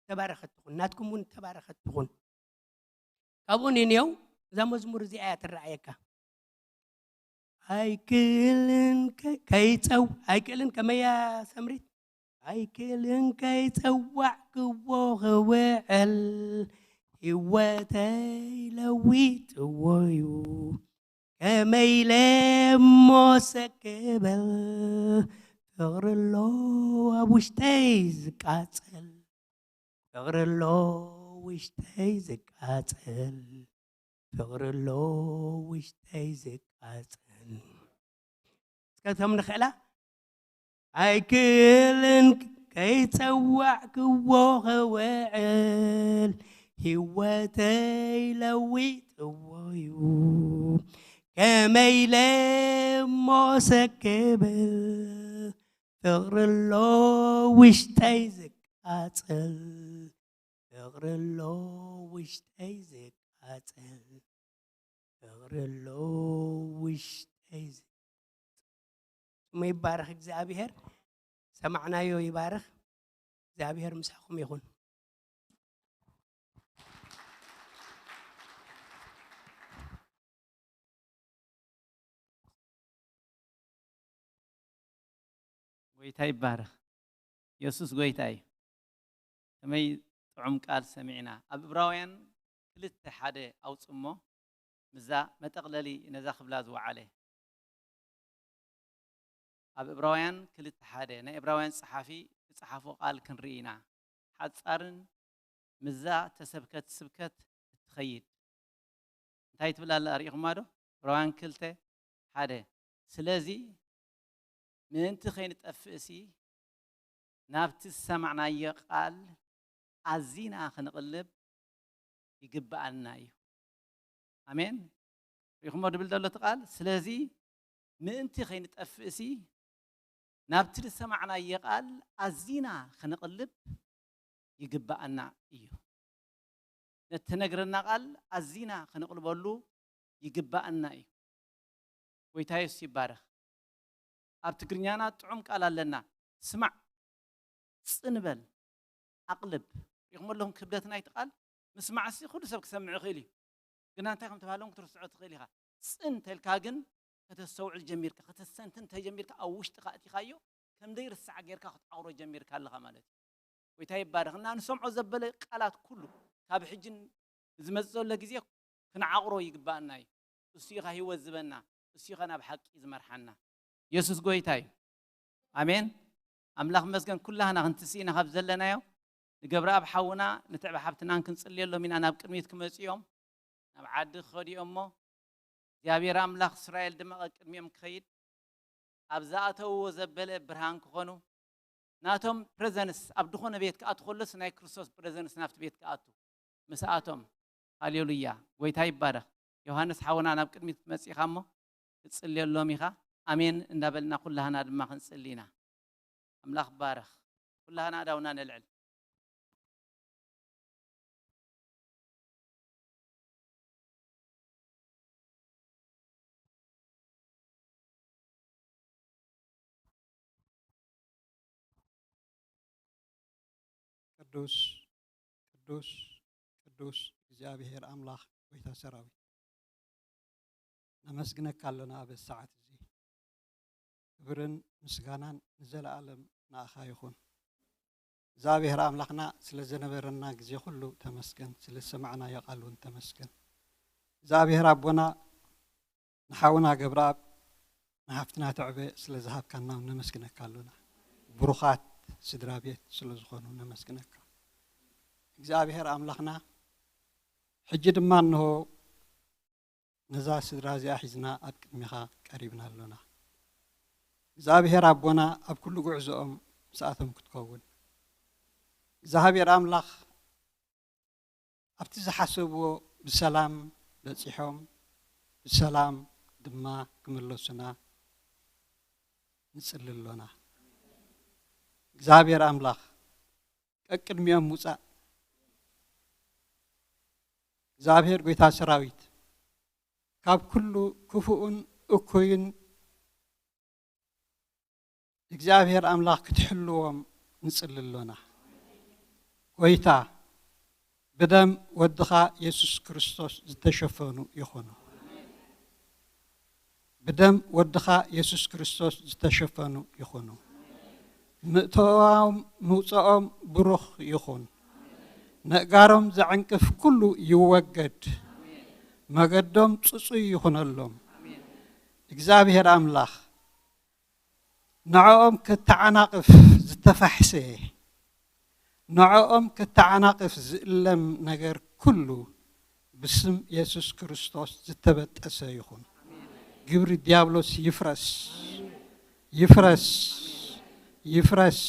ተባረኸት ትኹን፣ ናትኩም እውን ተባረኸት ትኹን። ካብኡ ንንየው እዛ መዝሙር እዚኣ እያ ትረኣየካ። ኣይክእልን ከ-፣ ከይጸው-፣ ኣይክእልን ከመያ ሰምሪት? ኣይክእልን ከይጸዋዕክዎ ክውዕል፣ ህይወተይ ለዊጥዎ እዩ። ከመይ ኢለ እሞ ሰክበል፣ ፍቕሪ ኣሎ ኣብ ውሽጠይ ዝቃጸል፣ ፍቕሪ ኣሎ ውሽጠይ ዝቃጸል፣ ፍቕሪ ኣሎ ውሽጠይ ዝቃጸል። እስከ እቶም ንኽእላ። ኣይክእልን ከይጸዋዕክዎ ክውዕል፣ ህይወተይ ለዊጥዎ እዩ። ከመይ ኢለ እሞ ሰክብል፣ ፍቕሪ ኣሎ ውሽጠይ ዝቃጸል፣ ፍቕሪ ኣሎ ውሽጠይ ዝቃጸል፣ ፍቕሪ ኣሎ ውሽጠይ ዝ-፣ እሞ ይባረኽ እግዚኣብሔር። ሰማዕናዮ ይባርኽ። እግዚኣብሔር ምሳኹም ይኹን። ጎይታ ይባረኽ። የሱስ ጎይታ እዩ። ከመይ ጥዑም ቃል ሰሚዕና። ኣብ እብራውያን ክልተ ሓደ ኣውጽሞ፣ ምዛ መጠቕለሊ ነዛ ክብላ ዝወዓለ። ኣብ እብራውያን ክልተ ሓደ ናይ እብራውያን ጸሓፊ ዝጸሓፎ ቃል ክንርኢ ኢና። ሓጻርን ምዛ ተሰብከት ስብከት እትኸይድ እንታይ ትብል ኣላ ርኢኹማ ዶ? ዕብራውያን ክልተ ሓደ። ስለዚ ምእንቲ ከይንጠፍእሲ ናብቲ ዝሰማዕናዮ ቃል ኣዚና ክንቕልብ ይግብኣና እዩ። ኣሜን። ርኢኹሞ ድብል ዘሎ እቲ ቃል። ስለዚ ምእንቲ ከይንጠፍእሲ ናብቲ ዝሰማዕናዮ ቃል ኣዚና ክንቕልብ ይግብኣና እዩ። ነተነግረና ቃል ኣዚና ክንቕልበሉ ይግብኣና እዩ። ጎይታ የሱስ ይባረኽ። ኣብ ትግርኛና ጥዑም ቃል ኣለና። ስማዕ፣ ጽን በል፣ ኣቕልብ። ሪኹም ኣለኹም ክብደት ናይቲ ቃል። ምስማዕሲ ኩሉ ሰብ ክሰምዕ ይኽእል እዩ። ግና እንታይ ከም ተባሃሎም ክትርስዖ ትኽእል ኢኻ። ጽን ተልካ ግን ከተስተውዕል ጀሚርካ፣ ከተስተንትን ተጀሚርካ ኣብ ውሽጥኻ ኣእቲኻዮ ከም ዘይርሳዕ ጌርካ ክትዓቕሮ ጀሚርካ ኣለኻ ማለት እዩ። ጎይታ ይባረኽ። እና ንሰምዖ ዘበለ ቃላት ኩሉ ካብ ሕጂ ዝመጽእ ዘሎ ግዜ ክንዓቕሮ ይግባኣና እዩ። እሱ ኢኻ ህይወት ዝበና፣ እሱ ኢኻ ናብ ሓቂ ዝመርሓና። የሱስ ጎይታ እዩ። ኣሜን። ኣምላኽ መስገን ኩላህና ክንትስኢና ካብ ዘለናዮ ንገብረኣብ ሓውና ንትዕበ ሓብትናን ክንጽልየሎም ኢና ናብ ቅድሚት ክመጽኡ እዮም። ናብ ዓዲ ክኸዱ እዮም እሞ እግዚኣብሔር ኣምላኽ እስራኤል ድማ ቀቅድሚኦም ክኸይድ ኣብ ዝኣተውዎ ዘበለ ብርሃን ክኾኑ ናቶም ፕሬዘንስ ኣብ ዝኾነ ቤት ክኣቱ ከሎስ ናይ ክርስቶስ ፕሬዘንስ ናብቲ ቤት ክኣቱ ምስኣቶም። ሃሌሉያ። ጎይታ ይባረኽ። ዮሃንስ ሓውና ናብ ቅድሚት መጺኻ እሞ ክትጽልየሎም ኢኻ። ኣሜን እንዳበልና ኩላህና ድማ ክንጽሊ ኢና። ኣምላኽ ባረኽ። ኩላህና ኣዳውና ነልዕል። ቅዱስ ቅዱስ ቅዱስ እግዚኣብሔር ኣምላኽ ጎይታ ሰራዊት ነመስግነካ ኣለና። ኣብ ሰዓት እዚ ክብርን ምስጋናን ንዘለኣለም ንኣኻ ይኹን። እግዚኣብሔር ኣምላኽና ስለ ዘነበረና ግዜ ኩሉ ተመስገን፣ ስለ ዝሰማዕናዮ ቃል እውን ተመስገን። እግዚኣብሔር ኣቦና ንሓውና ገብረኣብ ንሃፍትና ትዕበ ስለ ዝሃብካና እውን ነመስግነካ ኣሎና። ብሩኻት ስድራ ቤት ስለ ዝኾኑ ነመስግነካ እግዚኣብሔር ኣምላኽና። ሕጂ ድማ እንሆ ነዛ ስድራ እዚኣ ሒዝና ኣብ ቅድሚኻ ቀሪብና ኣሎና። እግዚኣብሔር ኣቦና ኣብ ኩሉ ጉዕዞኦም ምስኣቶም ክትከውን እግዚኣብሔር ኣምላኽ ኣብቲ ዝሓሰብዎ ብሰላም በጺሖም ብሰላም ድማ ክምለሱና ንጽሊ ኣሎና። እግዚኣብሔር ኣምላኽ ቀቅድሚኦም ምውጻእ እግዚኣብሔር ጎይታ ሰራዊት ካብ ኩሉ ክፉእን እኩይን እግዚኣብሔር ኣምላኽ ክትሕልዎም ንጽሊ ኣሎና። ጎይታ ብደም ወድኻ የሱስ ክርስቶስ ዝተሸፈኑ ይኹኑ። ብደም ወድኻ የሱስ ክርስቶስ ዝተሸፈኑ ይኹኑ። ምእተዋም ምውፅኦም ብሩኽ ይኹን። ነእጋሮም ዘዕንቅፍ ኩሉ ይወገድ። መገዶም ፅፁይ ይኹነሎም። እግዚኣብሔር ኣምላኽ ንዕኦም ከተዓናቕፍ ዝተፋሕሰ ንዕኦም ከተዓናቕፍ ዝእለም ነገር ኩሉ ብስም የሱስ ክርስቶስ ዝተበጠሰ ይኹን። ግብሪ ዲያብሎስ ይፍረስ፣ ይፍረስ፣ ይፍረስ።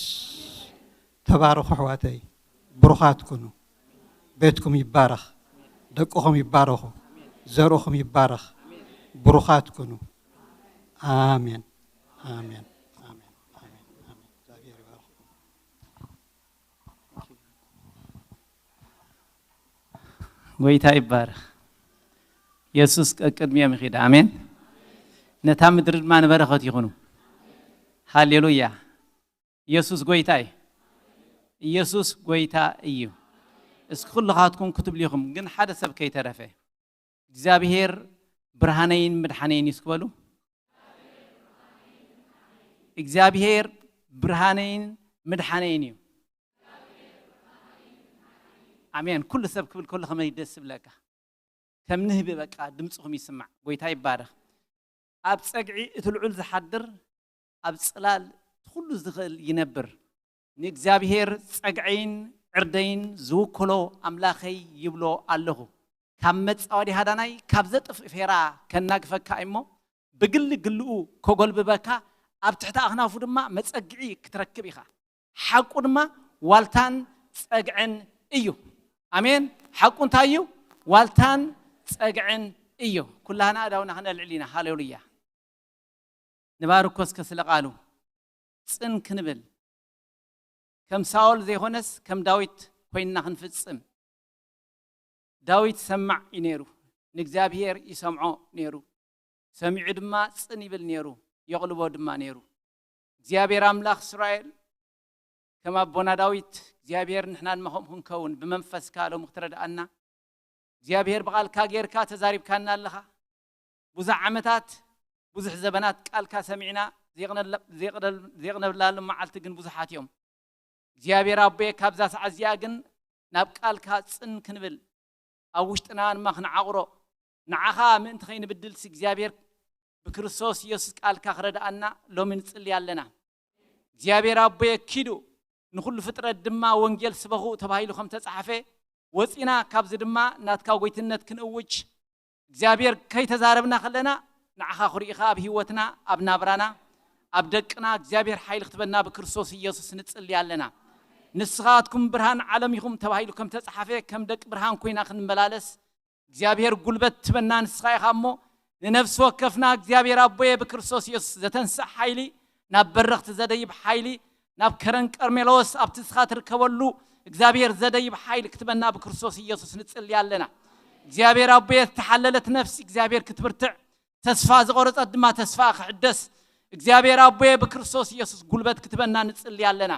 ተባረኹ ኣሕዋተይ፣ ብሩኻት ኩኑ። ቤትኩም ይባረኽ፣ ደቅኹም ይባረኹ፣ ዘርእኹም ይባረኽ። ብሩኻት ኩኑ። ኣሜን፣ ኣሜን፣ ኣሜን፣ ኣሜን፣ ኣሜን። እግዚኣብሔር ይባርኽኩም። ጎይታ ይባረኽ። የሱስ ቀቅድሚኦም ይኺድ። ኣሜን። ነታ ምድሪ ድማ ንበረኸት ይኹኑ። ሃሌሉያ። ኢየሱስ ጎይታ እዩ። ኢየሱስ ጎይታ እዩ። እስኪ ኩልኻትኩም ክትብሉ ኢኹም፣ ግን ሓደ ሰብ ከይተረፈ፣ እግዚኣብሔር ብርሃነይን ምድሓነይን እዩ እስኪ በሉ። እግዚኣብሔር ብርሃነይን ምድሓነይን እዩ። ኣሜን። ኩሉ ሰብ ክብል ከሎ ከመይ ደስ ይብለካ። ከም ንህቢ በቃ ድምፅኹም ይስማዕ። ጎይታ ይባረኽ። ኣብ ፀግዒ እቲ ልዑል ዝሓድር፣ ኣብ ፅላል እቲ ኩሉ ዝኽእል ይነብር። ንእግዚኣብሔር ፀግዐይን ዕርደይን ዝውክሎ ኣምላኸይ ይብሎ ኣለኹ። ካብ መጻወዲ ሃዳናይ ካብ ዘጥፍእ ፌራ ከናግፈካ እሞ ብግሊ ግልኡ ከጎልብበካ፣ ኣብ ትሕቲ ኣኽናፉ ድማ መጸግዒ ክትረክብ ኢኻ። ሓቁ ድማ ዋልታን ጸግዕን እዩ። ኣሜን። ሓቁ እንታይ እዩ? ዋልታን ጸግዕን እዩ። ኩላህና ኣእዳውና ከነልዕል ኢና። ሃሌሉያ። ንባርኮ እስከ ስለ ቃሉ ጽን ክንብል፣ ከም ሳኦል ዘይኮነስ ከም ዳዊት ኮይንና ክንፍጽም። ዳዊት ሰማዕ እዩ ነይሩ። ንእግዚኣብሔር ይሰምዖ ነይሩ። ሰሚዑ ድማ ጽን ይብል ነይሩ፣ የቕልቦ ድማ ነይሩ። እግዚኣብሔር ኣምላኽ እስራኤል ከም ኣቦና ዳዊት እግዚኣብሔር ንሕና ድማ ከምኡ ክንከውን ብመንፈስካ ሎሚ ክትረድኣና እግዚኣብሔር ብቓልካ ጌርካ ተዛሪብካና ኣለኻ። ብዙሕ ዓመታት፣ ብዙሕ ዘበናት ቃልካ ሰሚዕና ዘይቕነለ-፣ ዘይቕነል-፣ ዘይቕነብላሉ መዓልቲ ግን ብዙሓት እዮም። እግዚኣብሔር ኣቦየ፣ ካብዛ ሰዓት እዚኣ ግን ናብ ቃልካ ጽን ክንብል፣ ኣብ ውሽጥና ድማ ክንዓቕሮ፣ ንዓኻ ምእንቲ ከይንብድልሲ እግዚኣብሔር ብክርስቶስ ኢየሱስ ቃልካ ክረድኣና ሎሚ ንጽሊ ኣለና። እግዚኣብሔር ኣቦየ ኪዱ ንኹሉ ፍጥረት ድማ ወንጌል ስበኹ ተባሂሉ ከም ተጻሕፈ ወጺና ካብዚ ድማ ናትካ ጎይትነት ክንእውጅ እግዚኣብሔር ከይተዛረብና ከለና ንዓኻ ኩርኢኻ ኣብ ህይወትና፣ ኣብ ናብራና፣ ኣብ ደቅና እግዚኣብሔር ሓይሊ ክትበና ብክርስቶስ ኢየሱስ ንጽሊ ኣለና። ንስኻትኩም ብርሃን ዓለም ኢኹም ተባሂሉ ከም ተጻሕፈ ከም ደቂ ብርሃን ኮይና ክንመላለስ እግዚኣብሔር ጉልበት ትበና ንስኻ ኢኻ እሞ ንነፍሲ ወከፍና እግዚኣብሔር ኣቦየ ብክርስቶስ ኢየሱስ ዘተንስእ ሓይሊ፣ ናብ በረኽቲ ዘደይብ ሓይሊ፣ ናብ ከረን ቀርሜሎስ ኣብቲ ንስኻ ትርከበሉ እግዚኣብሔር ዘደይብ ሓይሊ ክትበና ብክርስቶስ ኢየሱስ ንጽሊ ኣለና። እግዚኣብሔር ኣቦየ ዝተሓለለት ነፍሲ እግዚኣብሔር ክትብርትዕ፣ ተስፋ ዝቆረጸት ድማ ተስፋ ክሕደስ እግዚኣብሔር ኣቦየ ብክርስቶስ ኢየሱስ ጉልበት ክትበና ንጽሊ ኣለና።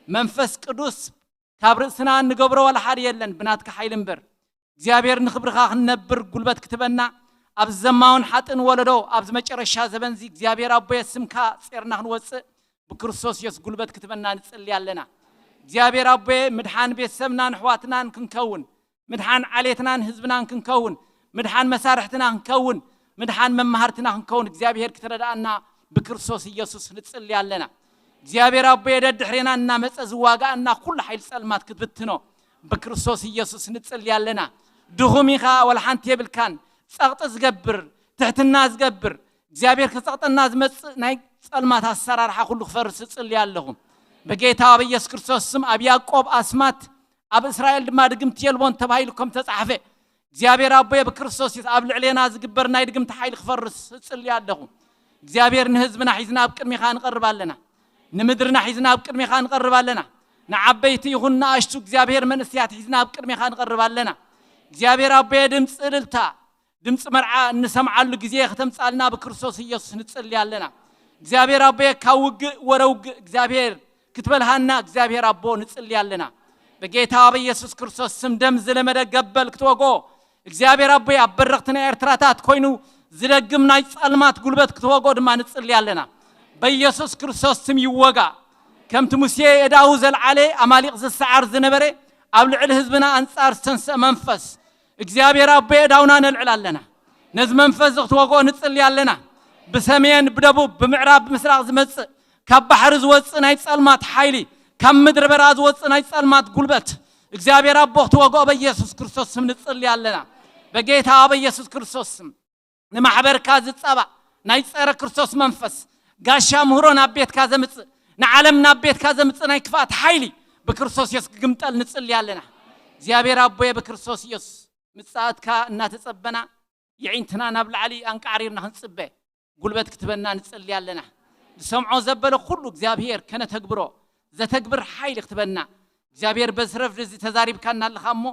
መንፈስ ቅዱስ ካብ ርእስና እንገብሮ ዋላ ሓደ የለን ብናትካ ሓይሊ እምበር እግዚኣብሔር ንኽብርኻ ክንነብር ጉልበት ክትበና ኣብዚ ዘማውን ሓጥን ወለዶ ኣብዚ መጨረሻ ዘበንዚ እግዚኣብሔር ኣቦየ ስምካ ጼርና ክንወጽእ ብክርስቶስ ኢየሱስ ጉልበት ክትበና ንጽሊ ኣለና። እግዚኣብሔር ኣቦየ ምድሓን ቤተሰብናን ኣሕዋትናን ክንከውን፣ ምድሓን ዓሌትናን ህዝብናን ክንከውን፣ ምድሓን መሳርሕትና ክንከውን፣ ምድሓን መማህርትና ክንከውን እግዚኣብሔር ክትረድኣና ብክርስቶስ ኢየሱስ ንጽሊ ኣለና። እግዚኣብሔር ኣቦየ ደድሕሬና እናመጸ ዝዋጋኣና ኩሉ ሓይሊ ጸልማት ክትብትኖ ብክርስቶስ ኢየሱስ ንጽሊ ኣለና። ድኹም ኢኻ፣ ወላ ሓንቲ የብልካን። ጸቕጢ ዝገብር፣ ትሕትና ዝገብር፣ እግዚኣብሔር ክጸቕጠና ዝመጽእ ናይ ጸልማት ኣሰራርሓ ኩሉ ክፈርስ እጽሊ ኣለኹ። ብጌታ ኣብ ኢየሱስ ክርስቶስ ስም ኣብ ያዕቆብ ኣስማት ኣብ እስራኤል ድማ ድግምቲ የልቦን ተባሂሉ ከም ተጻሕፈ እግዚኣብሔር ኣቦየ ብክርስቶስ ኢየሱስ ኣብ ልዕሌና ዝግበር ናይ ድግምቲ ሓይሊ ክፈርስ እጽሊ ኣለኹ። እግዚኣብሔር ንህዝብና ሒዝና ኣብ ቅድሜኻ ንቐርብ ኣለና። ንምድርና ሒዝና ኣብ ቅድሜኻ ንቐርብ ኣለና። ንዓበይቲ ይኹን ንኣሽቱ እግዚኣብሔር መንእሰያት ሒዝና ኣብ ቅድሜኻ ንቐርብ ኣለና። እግዚኣብሔር ኣቦየ ድምፂ እልልታ ድምፂ መርዓ እንሰምዓሉ ግዜ ከተምፃልና ብክርስቶስ ኢየሱስ ንፅሊ ኣለና። እግዚኣብሔር ኣቦየ ካብ ውግእ ወረ ውግእ እግዚኣብሔር ክትበልሃና እግዚኣብሔር ኣቦ ንፅሊ ኣለና። ብጌታ ኣብ ኢየሱስ ክርስቶስ ስም ደም ዝለመደ ገበል ክትወጎ እግዚኣብሔር ኣቦይ ኣብ በረኽቲ ናይ ኤርትራታት ኮይኑ ዝደግም ናይ ጸልማት ጉልበት ክትወጎ ድማ ንጽሊ ኣለና። በኢየሱስ ክርስቶስ ስም ይወጋ። ከምቲ ሙሴ የዳዉ ዘልዓለ ኣማሊቕ ዝሰዓር ዝነበረ ኣብ ልዕሊ ህዝብና ኣንጻር ዝተንስአ መንፈስ እግዚኣብሔር ኣቦይ የዳውና ነልዕል ኣለና። ነዚ መንፈስ እዚ ክትወግኦ ንጽሊ ኣለና። ብሰሜን ብደቡብ ብምዕራብ ብምስራቕ ዝመጽእ ካብ ባሕሪ ዝወጽእ ናይ ጸልማት ሓይሊ ካብ ምድሪ በዳ ዝወጽእ ናይ ጸልማት ጉልበት እግዚኣብሔር ኣቦ ክትወግኦ በኢየሱስ ክርስቶስ ስም ንጽሊ ኣለና። በጌታ በኢየሱስ ክርስቶስ ስም ንማሕበርካ ዝጻባእ ናይ ጸረ ክርስቶስ መንፈስ ጋሻ ምህሮ ናብ ቤትካ ዘምጽእ ንዓለም ናብ ቤትካ ዘምጽእ ናይ ክፍኣት ሓይሊ ብክርስቶስ ኢየሱስ ክግምጠል ንጽሊ ኣለና። እግዚኣብሔር ኣቦየ ብክርስቶስ ኢየሱስ ምጽኣትካ እናተጸበና የዒንትና ናብ ላዕሊ ኣንቃዕሪርና ክንጽበ ጉልበት ክትበና ንጽሊ ኣለና። ዝሰምዖ ዘበለ ኩሉ እግዚኣብሔር ከነተግብሮ ዘተግብር ሓይሊ ክትበና እግዚኣብሔር በዚ ረፍዲ እዚ ተዛሪብካና ኣለኻ እሞ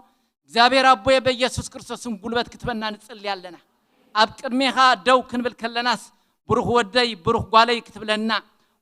እግዚኣብሔር ኣቦየ በኢየሱስ ክርስቶስም ጉልበት ክትበና ንጽሊ ኣለና። ኣብ ቅድሜኻ ደው ክንብል ከለናስ ብሩኽ ወደይ ብሩኽ ጓለይ ክትብለና